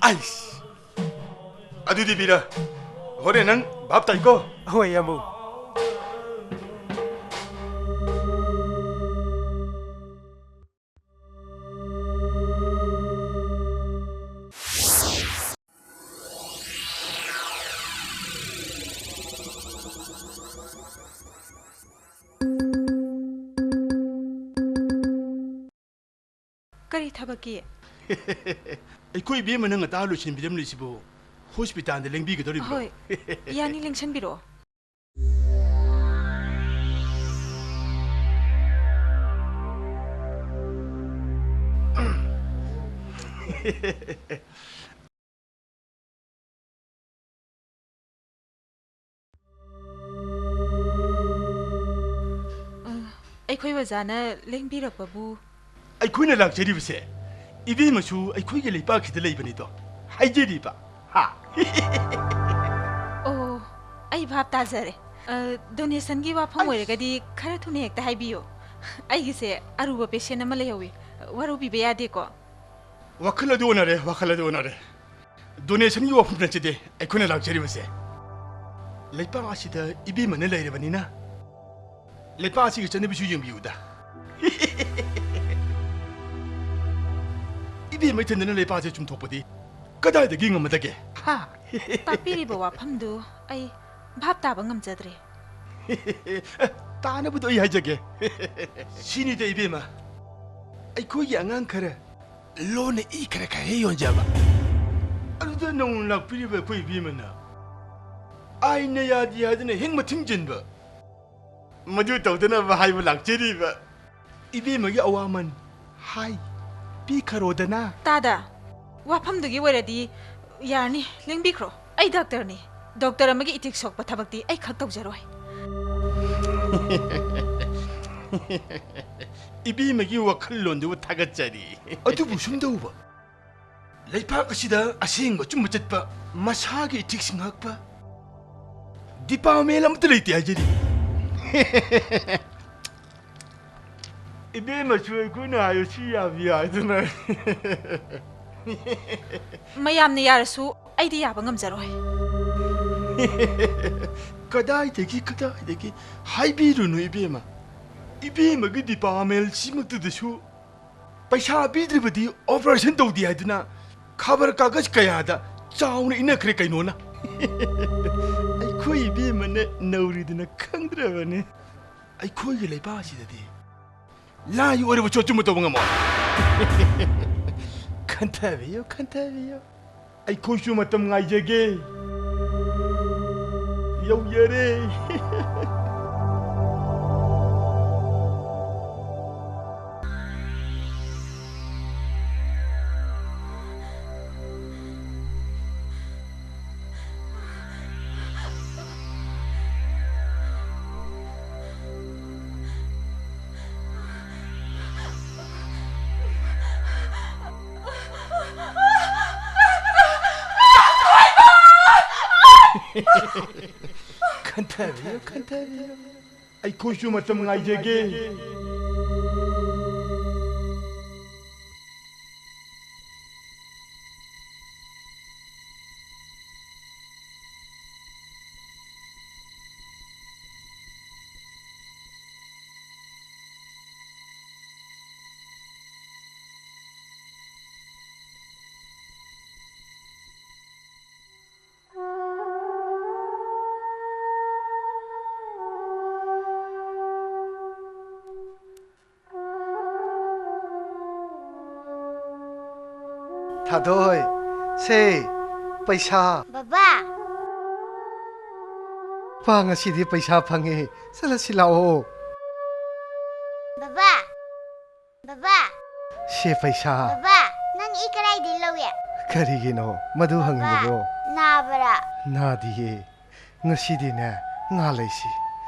ꯑꯩꯁ! ꯑꯗꯨꯗꯤ ꯕꯤꯔ, ꯍꯣꯔꯦꯟ ꯅꯪ ꯚꯥꯞ ꯇꯥꯏꯀꯣ? ꯍꯣꯏ, ꯏꯌꯥꯝꯕ꯫ ꯀꯔꯤ ꯊꯕꯛꯀꯤ? ꯑꯩꯈꯣꯏ ꯏꯕꯦꯝꯃꯅ ꯉꯟꯇꯥ ꯂꯣꯏꯁꯤꯟꯕꯤꯔꯝꯂꯤꯁꯤꯕꯨ ꯍꯣꯁꯄꯤꯇꯥꯜꯗ ꯂꯦꯡꯕꯤꯒꯗꯧꯔꯤꯕ꯭ꯔꯣ? ꯍꯣꯏ, ꯌꯥꯅꯤ, ꯂꯦꯡꯁꯟꯕꯤꯔꯛꯑꯣ꯫ ꯑ, ꯑꯩꯈꯣꯏ ꯑꯣꯖꯥꯅ ꯂꯦꯡꯕꯤꯔꯛꯄꯕꯨ꯫ ꯑꯩꯈꯣꯏꯅ ꯂꯥꯛꯆꯔꯤꯕꯁꯦ ꯏꯕꯦꯝꯃꯁꯨ ꯑꯩꯈꯣꯏꯒꯤ ꯂꯩꯄꯥꯛꯁꯤꯗ ꯂꯩꯕꯅꯤꯗꯣ ꯍꯥꯏꯖꯔꯤꯕ꯫ ꯍꯥ? ꯑꯣ, ꯑꯩ ꯚꯥꯞ ꯇꯥꯖꯔꯦ꯫ ꯑ, donationꯒꯤ ꯋꯥꯐꯝ ꯑꯩ ꯑꯣꯏꯔꯒꯗꯤ ꯈꯔ ꯊꯨꯅ ꯍꯦꯛꯇ ꯍꯥꯏꯕꯤꯌꯨ꯫ ꯑꯩꯒꯤꯁꯦ ꯑꯔꯨꯕ patient ꯑꯃ ꯂꯩꯍꯧꯋꯤ꯫ ꯋꯥꯔꯧꯕꯤꯕ ꯌꯥꯗꯦꯀꯣ? ꯋꯥꯈꯜ ꯑꯗꯨ ꯑꯣꯟꯅꯔꯦ, ꯋꯥꯈꯜ ꯑꯗꯨ ꯑꯣꯟꯅꯔꯦ꯫ Donationꯒꯤ ꯋꯥꯐꯝ ꯅꯠꯆꯗꯦ ꯑꯩꯈꯣꯏꯅ ꯂꯥꯛꯆꯔꯤꯕꯁꯦ꯫ ꯂꯩꯄꯥꯛ ꯑꯁꯤꯗ ꯏꯕꯦꯝꯃꯅ ꯂꯩꯔꯕꯅꯤꯅ, ꯂꯩꯄꯥꯛ ꯑꯁꯤꯒꯤ ꯆꯠꯅꯕꯤꯁꯨ ꯌꯦꯡꯕꯤꯌꯨꯗ꯫ ꯏꯕꯦꯝꯃ ꯏꯊꯟꯗꯅ ꯂꯩꯄꯥꯛ ꯑꯁꯤ ꯆꯨꯝꯊꯣꯛꯄꯗꯤ ꯀꯗꯥꯏꯗꯒꯤ ꯉꯝꯃꯗꯒꯦ? ꯍꯥ? ꯇꯥꯛꯄꯤꯔꯤꯕ ꯋꯥꯐꯝꯗꯨ ꯑꯩ ꯚꯥꯞ ꯇꯥꯕ ꯉꯝꯖꯗ꯭ꯔꯦ꯫ ꯑꯦ, ꯇꯥꯅꯕꯗꯣ ꯑꯩ ꯍꯥꯏꯖꯒꯦ꯫ ꯁꯤꯅꯤꯗ ꯏꯕꯦꯝꯃ, ꯑꯩꯈꯣꯏꯒꯤ ꯑꯉꯥꯡ ꯈꯔ ꯂꯣꯟꯅ ꯏ ꯈꯔ ꯈꯔ ꯍꯦꯛ ꯌꯣꯟꯖꯕ꯫ ꯑꯗꯨꯗ ꯅꯧꯅ ꯂꯥꯛꯄꯤꯔꯤꯕ ꯑꯩꯈꯣꯏ ꯏꯕꯦꯝꯃꯅ ꯑꯥꯏꯟꯅ ꯌꯥꯗꯦ ꯍꯥꯏꯗꯨꯅ ꯍꯤꯡꯕ ꯊꯤꯡꯖꯤꯟꯕ, ꯃꯗꯨ ꯇꯧꯗꯅꯕ ꯍꯥꯏꯕ ꯂꯥꯛꯆꯔꯤꯕ꯫ ꯏꯕꯦꯝꯃꯒꯤ ꯑꯋꯥꯃꯟ ꯍꯥꯏ ꯄꯤꯈꯔꯣꯗꯅ꯫ ꯇꯥꯗ, ꯋꯥꯐꯝꯗꯨꯒꯤ ꯑꯣꯏꯔꯗꯤ ꯌꯥꯔꯅꯤ, ꯂꯦꯡꯕꯤꯈ꯭ꯔꯣ꯫ ꯑꯩ ꯗꯥꯛꯇꯔꯅꯤ꯫ ꯗꯣꯛꯇꯔ ꯑꯃꯒꯤ ꯏꯊꯤꯛ ꯁꯣꯛꯄ ꯊꯕꯛꯇꯤ ꯑꯩ ꯈꯛ ꯇꯧꯖꯔꯣꯏ꯫ ꯏꯕꯦꯝꯃꯒꯤ ꯋꯥꯈꯜꯂꯣꯟꯗꯨꯕꯨ ꯊꯥꯒꯠꯆꯔꯤ꯫ ꯑꯗꯨꯕꯨ ꯁꯨꯝ ꯇꯧꯕ, ꯂꯩꯕꯥꯛ ꯑꯁꯤꯗ ꯑꯁꯦꯡꯕ ꯑꯆꯨꯝꯕ ꯆꯠꯄ, ꯃꯁꯥꯒꯤ ꯏꯊꯤꯛꯁ ꯉꯥꯛꯄ ꯗꯤꯄꯥꯔꯠꯃꯦꯟ ꯑꯃꯠꯇ ꯂꯩꯇꯦ ꯍꯥꯏꯖꯔꯤ꯫ ꯏꯕꯦꯝꯃꯁꯨ ꯑꯩꯈꯣꯏꯅ ꯍꯥꯏꯕꯁꯤ ꯌꯥꯕꯤ ꯍꯥꯏꯗꯨꯅ꯫ ꯃꯌꯥꯝꯅ ꯌꯥꯔꯁꯨ ꯑꯩꯗꯤ ꯌꯥꯕ ꯉꯝꯖꯔꯣꯏ꯫ ꯀꯗꯥꯏꯗꯒꯤ, ꯀꯗꯥꯏꯗꯒꯤ? ꯍꯥꯏꯕꯤꯔꯨꯅꯨ ꯏꯕꯦꯝꯃ꯫ ꯏꯕꯦꯝꯃꯒꯤ ꯗꯤꯄꯥꯔꯠꯃꯦꯟꯁꯤꯃꯛꯇꯗꯁꯨ ꯄꯩꯁꯥ ꯄꯤꯗ꯭ꯔꯤꯕꯗꯤ ꯑꯣꯄꯔꯦꯁꯟ ꯇꯧꯗꯦ ꯍꯥꯏꯗꯨꯅ ꯈꯕꯔ ꯀꯥꯒꯖ ꯀꯌꯥꯗ ꯆꯥꯎꯅ ꯏꯅꯈ꯭ꯔꯦ ꯀꯩꯅꯣꯅ꯫ ꯑꯩꯈꯣꯏ ꯏꯕꯦꯝꯃꯅ ꯅꯧꯔꯤꯗꯨꯅ ꯈꯪꯗ꯭ꯔꯕꯅꯤ꯫ ꯑꯩꯈꯣꯏꯒꯤ ꯂꯩꯕꯥꯛ ꯑꯁꯤꯗꯗꯤ ꯂꯥꯏ ꯑꯣꯏꯔꯕꯁꯨ ꯑꯆꯨꯝꯕ ꯇꯧꯕ ꯉꯝꯃꯣꯏ꯫ ꯈꯟꯊꯕꯤꯌꯨ, ꯈꯟꯊꯕꯤꯌꯨ꯫ ꯑꯩꯈꯣꯏꯁꯨ ꯃꯇꯝ ꯉꯥꯏꯖꯒꯦ꯫ ꯌꯧꯖꯔꯦ꯫ ꯈꯟꯊꯕꯤꯌꯨ, ꯈꯟꯊꯕꯤꯌꯨ꯫ ꯑꯩꯈꯣꯏꯁꯨ ꯃꯇꯝ ꯉꯥꯏꯖꯒꯦ꯫ ꯊꯥꯗꯣꯏ, ꯁꯦ, ꯄꯩꯁꯥ꯫ ꯕꯕꯥ꯫ ꯄꯥ, ꯉꯁꯤꯗꯤ ꯄꯩꯁꯥ ꯐꯪꯉꯦ꯫ ꯆꯠꯂꯁꯤ ꯂꯥꯛꯑꯣ꯫ ꯕꯕꯥ! ꯕꯕꯥ! ꯁꯦ ꯄꯩꯁꯥ꯫ ꯕꯕꯥ, ꯅꯪ ꯏ ꯀꯗꯥꯏꯗꯩ ꯂꯧꯏ? ꯀꯔꯤꯒꯤꯅꯣ ꯃꯗꯨ ꯕꯕꯥ, ꯍꯪꯉꯤꯕꯣ? ꯅꯥꯕꯔꯥ? ꯅꯥꯗꯤꯌꯦ꯫ ꯉꯁꯤꯗꯤꯅꯦ, ꯉꯥ ꯂꯩꯁꯤ꯫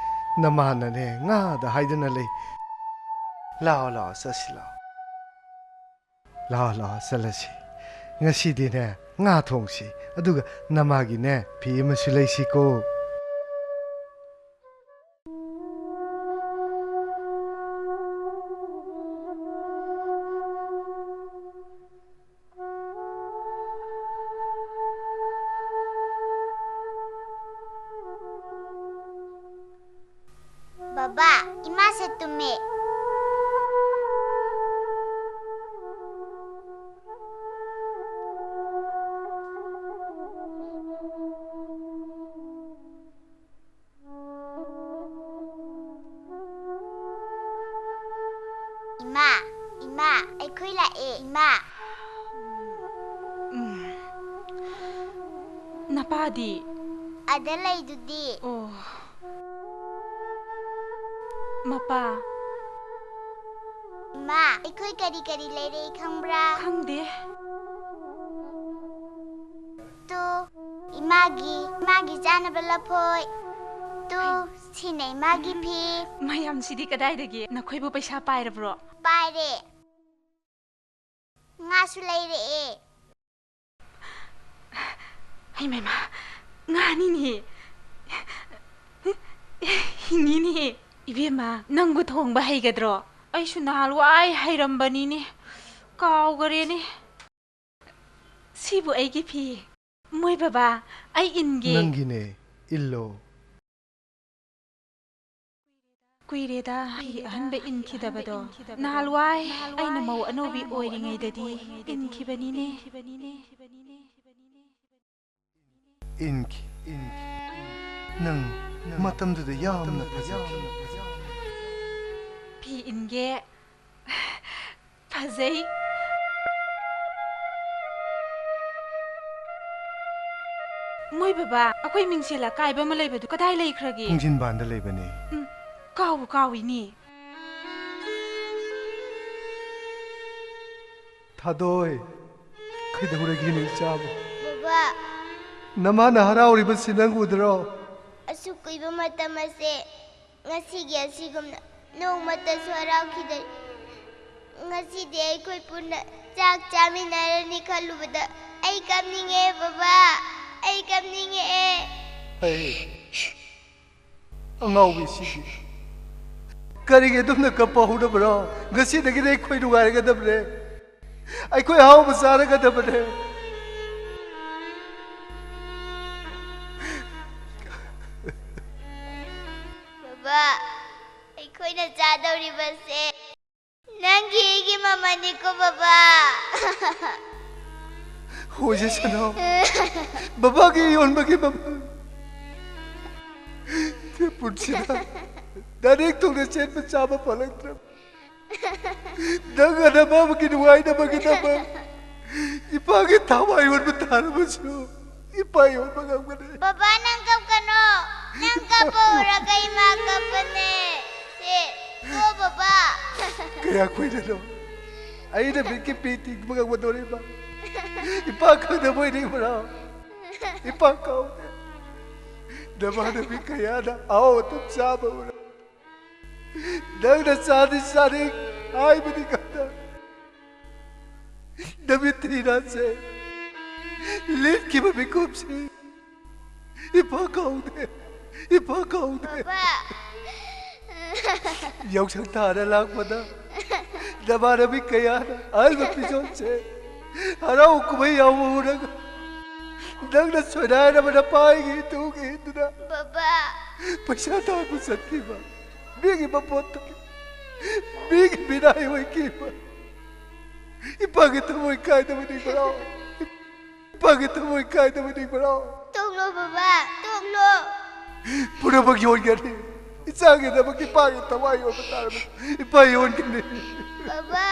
ꯅꯃꯥꯅꯅꯦ, ꯉꯥꯗ ꯍꯥꯏꯗꯨꯅ ꯂꯩ꯫ ꯂꯥꯛꯑꯣ, ꯂꯥꯛꯑꯣ, ꯆꯠꯁꯤ ꯂꯥꯛꯑꯣ꯫ ꯂꯥꯛꯑꯣ, ꯂꯥꯛꯑꯣ, ꯆꯠꯂꯁꯤ꯫ ꯉꯁꯤꯗꯤꯅꯦ, ꯉꯥ ꯊꯣꯡꯁꯤ꯫ ꯑꯗꯨꯒ ꯅꯃꯥꯒꯤꯅꯦ, ꯐꯤ ꯑꯃꯁꯨ ꯂꯩꯁꯤꯀꯣ꯫ ꯕꯕꯥ, ꯏꯃꯥꯁꯦ ꯇꯨꯝꯃꯦ꯫ ꯏꯃꯥ, ꯏꯃꯥ, ꯑꯩꯈꯣꯏ ꯂꯥꯛꯑꯦ, ꯏꯃꯥ꯫ ꯎꯝ꯫ ꯅꯄꯥꯗꯤ? ꯑꯗ ꯂꯩꯗꯨꯗꯤ꯫ ꯑꯣ꯫ ꯃꯄꯥ꯫ ꯏꯃꯥ, ꯑꯩꯈꯣꯏ ꯀꯔꯤ ꯀꯔꯤ ꯂꯩꯔꯛꯏ ꯈꯪꯕ꯭ꯔꯥ? ꯈꯪꯗꯦ꯫ ꯇꯨ, ꯏꯃꯥꯒꯤ, ꯏꯃꯥꯒꯤ ꯆꯥꯅꯕ ꯂꯐꯣꯏ꯫ ꯇꯨ, ꯁꯤꯅ ꯏꯃꯥꯒꯤ ꯐꯤ꯫ ꯃꯌꯥꯝꯁꯤꯗꯤ ꯀꯗꯥꯏꯗꯒꯤ? ꯅꯈꯣꯏꯕꯨ ꯄꯩꯁꯥ ꯄꯥꯏꯔꯕ꯭ꯔꯣ? ꯄꯥꯏꯔꯦ꯫ ꯉꯥꯁꯨ ꯂꯩꯔꯛꯑꯦ꯫ ꯍꯩꯃꯩꯃ, ꯉꯥꯅꯤꯅꯦ꯫ ꯍꯤꯡꯉꯤꯅꯦ꯫ ꯏꯕꯦꯝꯃ, ꯅꯪꯕꯨ ꯊꯣꯡꯕ ꯍꯩꯒꯗ꯭ꯔꯣ? ꯑꯩꯁꯨ ꯅꯍꯥꯟꯋꯥꯏ ꯍꯩꯔꯝꯕꯅꯤꯅꯦ, ꯀꯥꯎꯒꯔꯦꯅꯦ꯫ ꯁꯤꯕꯨ ꯑꯩꯒꯤ ꯐꯤ꯫ ꯃꯣꯏ ꯕꯕꯥ, ꯑꯩ ꯏꯟꯒꯦ꯫ ꯅꯪꯒꯤꯅꯦ, ꯏꯜꯂꯣ꯫ ꯀꯨꯏꯔꯦꯗ ꯐꯤ ꯑꯍꯟꯕ ꯏꯟꯈꯤꯗꯕꯗꯣ꯫ ꯅꯍꯥꯟꯋꯥꯏ ꯑꯩꯅ ꯃꯧ ꯑꯅꯧꯕꯤ ꯑꯣꯏꯔꯤꯉꯩꯗꯗꯤ ꯏꯟꯈꯤꯕꯅꯤꯅꯦ꯫ ꯏꯟꯈꯤ, ꯏꯟꯈꯤ꯫ ꯅꯪ ꯃꯇꯝꯗꯨꯗ ꯌꯥꯝꯅ ꯐꯖꯈꯤ꯫ ꯐꯤ ꯏꯟꯒꯦ꯫ ꯐꯖꯩ꯫ ꯃꯣꯏ ꯕꯕꯥ, ꯑꯩꯈꯣꯏ ꯃꯤꯡꯁꯦꯜ ꯑꯀꯥꯏꯕ ꯑꯃ ꯂꯩꯕꯗꯨ ꯀꯗꯥꯏ ꯂꯩꯈ꯭ꯔꯒꯦ? ꯈꯣꯡꯖꯤꯟꯕꯥꯟꯗ ꯂꯩꯕꯅꯦ꯫ ꯎꯝ, ꯀꯥꯎꯕꯨ ꯀꯥꯎꯏꯅꯦ꯫ ꯊꯥꯗꯣꯏ, ꯀꯩꯗꯧꯔꯒꯦꯅꯦ ꯏꯆꯥꯕꯨ? ꯕꯕꯥ꯫ ꯅꯃꯥꯅ ꯍꯔꯥꯎꯔꯤꯕꯁꯤ ꯅꯪ ꯎꯗ꯭ꯔꯣ? ꯑꯁꯨꯛ ꯀꯨꯏꯕ ꯃꯇꯝ ꯑꯁꯦ ꯉꯁꯤꯒꯤ ꯑꯁꯤꯒꯨꯝꯅ ꯅꯣꯡꯃꯇꯁꯨ ꯍꯔꯥꯎꯈꯤꯗꯦ꯫ ꯉꯁꯤꯗꯤ ꯑꯩꯈꯣꯏ ꯄꯨꯟꯅ ꯆꯥꯛ ꯆꯥꯃꯤꯟꯅꯔꯅꯤ ꯈꯜꯂꯨꯕꯗ ꯑꯩ ꯀꯞꯅꯤꯡꯉꯦ ꯕꯕꯥ, ꯑꯩ ꯀꯞꯅꯤꯡꯉꯛꯑꯦ꯫ ꯍꯩ, ꯑꯉꯥꯎꯕꯤꯁꯤꯗꯤ ꯀꯔꯤꯒꯤ ꯑꯗꯨꯝꯅ ꯀꯞꯄ ꯍꯧꯔꯕ꯭ꯔꯣ? ꯉꯁꯤꯗꯒꯤꯗꯤ ꯑꯩꯈꯣꯏ ꯅꯨꯡꯉꯥꯏꯔꯒꯗꯕꯅꯦ, ꯑꯩꯈꯣꯏ ꯑꯍꯥꯎꯕ ꯆꯥꯔꯒꯗꯕꯅꯦ꯫ ꯕꯕꯥ, ꯑꯩꯈꯣꯏꯅ ꯆꯥꯗꯧꯔꯤꯕꯁꯦ ꯅꯪꯒꯤ ꯑꯩꯒꯤ ꯃꯃꯜꯅꯤꯀꯣ ꯕꯕꯥ꯫ ꯍꯣꯏꯁꯦ ꯁꯅꯥ, ꯕꯕꯥꯒꯤ ꯌꯣꯟꯕꯒꯤ ꯃꯃꯜ꯫ ꯄꯨꯟꯁꯤꯗ ꯅꯔꯦꯡ ꯊꯣꯡꯅ ꯆꯦꯟꯕ ꯆꯥꯕ ꯐꯪꯂꯛꯇ꯭ꯔꯕ ꯅꯪ ꯑꯅꯥꯕ ꯑꯃꯒꯤ ꯅꯨꯡꯉꯥꯏꯅꯕꯒꯤꯗꯃꯛ ꯏꯄꯥꯒꯤ ꯊꯋꯥꯏ ꯌꯣꯟꯕ ꯇꯥꯔꯕꯁꯨ ꯏꯄꯥ ꯌꯣꯟꯕ ꯉꯝꯒꯅꯤ꯫ ꯕꯕꯥ, ꯅꯪ ꯀꯞꯀꯅꯣ꯫ ꯅꯪ ꯀꯞꯄ ꯎꯔꯒ ꯏꯃꯥ ꯀꯞꯄꯅꯦ꯫ ꯁꯦ, ꯇꯣ ꯕꯕꯥ꯫ ꯀꯌꯥ ꯀꯨꯏꯅꯅꯣ ꯑꯩꯅ ꯃꯤꯠꯀꯤ ꯄꯤ ꯇꯤꯡꯕ ꯉꯝꯒꯗꯧꯔꯤꯕ? ꯏꯄꯥ ꯈꯪꯗꯕ ꯑꯣꯏꯅꯤꯡꯕ꯭ꯔꯣ? ꯏꯄꯥ ꯀꯥꯎꯗꯦ꯫ ꯅꯃꯥꯟꯅꯕꯤ ꯀꯌꯥꯅ ꯑꯍꯥꯎ ꯑꯊꯨꯝ ꯆꯥꯕ ꯎꯔ ꯅꯪꯅ ꯆꯥꯗꯤ ꯆꯥꯅꯤꯡ ꯍꯥꯏꯕꯗꯤ ꯈꯛꯇ ꯅꯃꯤꯠ ꯊꯤꯅꯁꯦ ꯂꯤꯠꯈꯤꯕ ꯃꯤꯀꯨꯞꯁꯤ ꯏꯄꯥ ꯀꯧꯗꯦ, ꯏꯄꯥ ꯀꯧꯗꯦ꯫ ꯕꯕꯥ꯫ ꯌꯥꯎꯁꯪ ꯊꯥꯗ ꯂꯥꯛꯄꯗ ꯅꯃꯥꯟꯅꯕꯤ ꯀꯌꯥꯅ ꯑꯍꯜꯕ ꯐꯤꯖꯣꯜꯁꯦ ꯍꯔꯥꯎ ꯀꯨꯝꯍꯩ ꯌꯥꯎꯕ ꯎꯔꯒ ꯅꯪꯅ ꯁꯣꯏꯅꯥꯏꯔꯕꯅ ꯄꯥꯏꯒꯤ ꯇꯨꯒꯤ ꯏꯟꯗꯨꯅ ꯕꯕꯥ꯫ ꯄꯩꯁꯥ ꯇꯥꯟꯕ ꯆꯠꯈꯤꯕ ꯃꯤꯒꯤ ꯃꯄꯣꯠꯇ ꯃꯤꯒꯤ ꯃꯤꯅꯥꯏ ꯑꯣꯏꯈꯤꯕ ꯏꯄꯥꯒꯤ ꯊꯃꯣꯏ ꯀꯥꯏꯗꯕ ꯅꯤꯡꯕ꯭ꯔꯣ? ꯏꯄꯥꯒꯤ ꯊꯃꯣꯏ ꯀꯥꯏꯗꯕ ꯅꯤꯡꯕ꯭ꯔꯣ? ꯇꯣꯛꯂꯣ ꯕꯕꯥ, ꯇꯣꯛꯂꯣ꯫ ꯄꯨꯝꯅꯃꯛ ꯌꯣꯟꯒꯅꯤ꯫ ꯏꯆꯥꯒꯤꯗꯃꯛ ꯏꯄꯥꯒꯤ ꯊꯋꯥꯏ ꯌꯣꯟꯕ ꯇꯥꯔꯕ ꯏꯄꯥ ꯌꯣꯟꯒꯅꯤ꯫ ꯕꯕꯥ꯫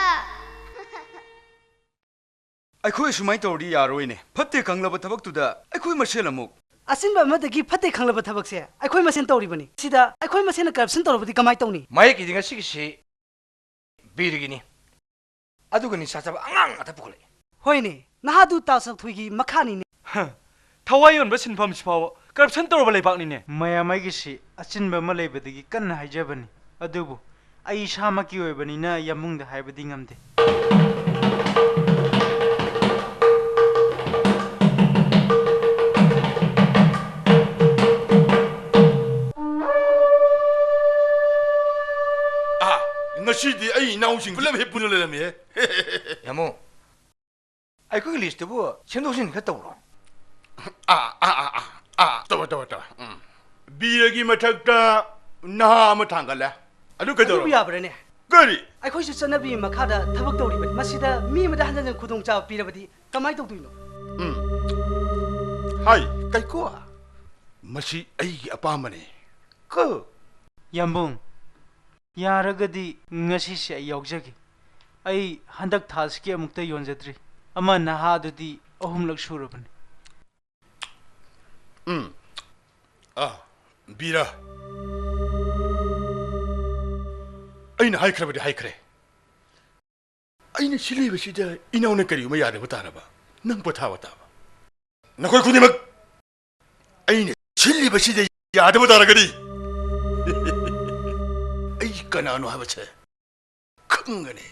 ꯑꯩꯈꯣꯏ ꯑꯁꯨꯃꯥꯏꯅ ꯇꯧꯔꯗꯤ ꯌꯥꯔꯣꯏꯅꯦ꯫ ꯐꯠꯇꯦ ꯈꯪꯂꯕ ꯊꯕꯛꯇꯨꯗ ꯑꯩꯈꯣꯏ ꯃꯁꯦꯜ ꯑꯃꯨꯛ꯫ ꯑꯆꯤꯟꯕ ꯑꯃꯗꯒꯤ ꯐꯠꯇꯦ ꯈꯪꯂꯕ ꯊꯕꯛꯁꯦ ꯑꯩꯈꯣꯏ ꯃꯁꯦꯟ ꯇꯧꯔꯤꯕꯅꯤ꯫ ꯁꯤꯗ ꯑꯩꯈꯣꯏ ꯃꯁꯦꯟꯅ corruption ꯇꯧꯔꯕꯗꯤ ꯀꯃꯥꯏ ꯇꯧꯅꯤ? ꯃꯍꯦꯛꯀꯤꯗꯤ ꯉꯁꯤꯒꯤꯁꯤ ꯕꯤꯔꯒꯤꯅꯤ꯫ ꯑꯗꯨꯒ ꯅꯤꯁꯥ ꯆꯥꯕ ꯑꯉꯥꯡ ꯉꯥꯛꯇ ꯄꯨꯈꯠꯂꯛꯏ꯫ ꯍꯣꯏꯅꯦ, ꯅꯍꯥꯗꯨ ꯇꯥ ꯁꯛꯊꯨꯏꯒꯤ ꯃꯈꯥꯅꯤꯅꯦ꯫ ꯍ, ꯊꯋꯥꯏ ꯌꯣꯟꯕ ꯁꯤꯟꯐꯝꯁꯤ ꯐꯥꯎꯕ corruption ꯇꯧꯔꯕ ꯂꯩꯕꯥꯛꯅꯤꯅꯦ꯫ ꯃꯌꯥꯝ ꯑꯩꯒꯤꯁꯤ ꯑꯆꯤꯟꯕ ꯑꯃ ꯂꯩꯕꯗꯒꯤ ꯀꯟꯅ ꯍꯥꯏꯖꯕꯅꯤ꯫ ꯑꯗꯨꯕꯨ ꯑꯩ ꯏꯁꯥꯃꯛꯀꯤ ꯑꯣꯏꯕꯅꯤꯅ ꯌꯥꯝꯕꯨꯡꯗ ꯍꯥꯏꯕꯗꯤ ꯉꯝꯗꯦ꯫ ꯑꯥ, ꯉꯁꯤꯗꯤ ꯑꯩ ꯏꯅꯥꯎꯁꯤꯡ ꯄꯨꯂꯞ ꯍꯦꯛ ꯄꯨꯟꯅ ꯂꯩꯔꯝꯃꯤꯍꯦ꯫ ꯌꯥꯝꯕꯨꯡ, ꯑꯩꯈꯣꯏꯒꯤ list ꯇꯨꯕꯨ ꯁꯦꯝꯗꯣꯛ ꯁꯦꯝꯖꯤꯟ ꯈꯔ ꯇꯧꯔꯣ꯫ ꯑꯥ, ꯑꯥ, ꯑꯥ, ꯑꯥ, ꯑꯥ, ꯇꯧꯔꯣ, ꯇꯧꯔꯣ, ꯇꯧꯔꯣ꯫ ꯎꯝ꯫ ꯕꯤꯔꯒꯤ ꯃꯊꯛꯇ ꯅꯍꯥ ꯑꯃ ꯊꯥꯡꯒꯠꯂꯦ꯫ ꯑꯗꯨ ꯀꯩꯗꯧꯔꯕ? ꯑꯗꯨꯕꯨ ꯌꯥꯕ꯭ꯔꯥꯅꯦ? ꯀꯔꯤ? ꯑꯩꯈꯣꯏꯁꯨ ꯆꯠꯅꯕꯤꯒꯤ ꯃꯈꯥꯗ ꯊꯕꯛ ꯇꯧꯔꯤꯕꯅꯤ꯫ ꯃꯁꯤꯗ ꯃꯤ ꯑꯃꯗ ꯍꯟꯖꯟ ꯍꯟꯖꯟ ꯈꯨꯗꯣꯡꯆꯥꯕ ꯄꯤꯔꯕꯗꯤ ꯀꯃꯥꯏ ꯇꯧꯗꯣꯏꯅꯣ? ꯎꯝ꯫ ꯍꯥꯏ, ꯀꯩꯀꯣ? ꯃꯁꯤ ꯑꯩꯒꯤ ꯑꯄꯥꯝꯕꯅꯤ꯫ ꯀꯣ? ꯌꯥꯝꯕꯨꯡ, ꯌꯥꯔꯒꯗꯤ ꯉꯁꯤꯁꯦ ꯑꯩ ꯌꯥꯎꯖꯒꯦ꯫ ꯑꯩ ꯍꯟꯗꯛ ꯊꯥꯁꯤꯒꯤ ꯑꯃꯨꯛꯇ ꯌꯣꯟꯖꯗ꯭ꯔꯤ꯫ ꯑꯃ ꯅꯍꯥꯗꯨꯗꯤ ꯑꯍꯨꯝꯂꯛ ꯁꯨꯔꯕꯅꯤ꯫ ꯎꯝ꯫ ꯑꯥ, ꯕꯤꯔ꯫ ꯑꯩꯅ ꯍꯥꯏꯈ꯭ꯔꯕꯗꯤ ꯍꯥꯏꯈ꯭ꯔꯦ꯫ ꯑꯩꯅ ꯁꯤꯜꯂꯤꯕꯁꯤꯗ ꯏꯅꯥꯎꯅ ꯀꯔꯤꯒꯨꯝꯕ ꯌꯥꯗꯕ ꯇꯥꯔꯕ? ꯅꯪ ꯄꯣꯊꯥꯕ ꯇꯥꯕ꯫ ꯅꯈꯣꯏ ꯈꯨꯗꯤꯡꯃꯛ ꯑꯩꯅ ꯁꯤꯜꯂꯤꯕꯁꯤꯗ ꯌꯥꯗꯕ ꯇꯥꯔꯒꯗꯤ ꯑꯩ ꯀꯅꯥꯅꯣ ꯍꯥꯏꯕꯁꯦ ꯈꯪꯒꯅꯤ꯫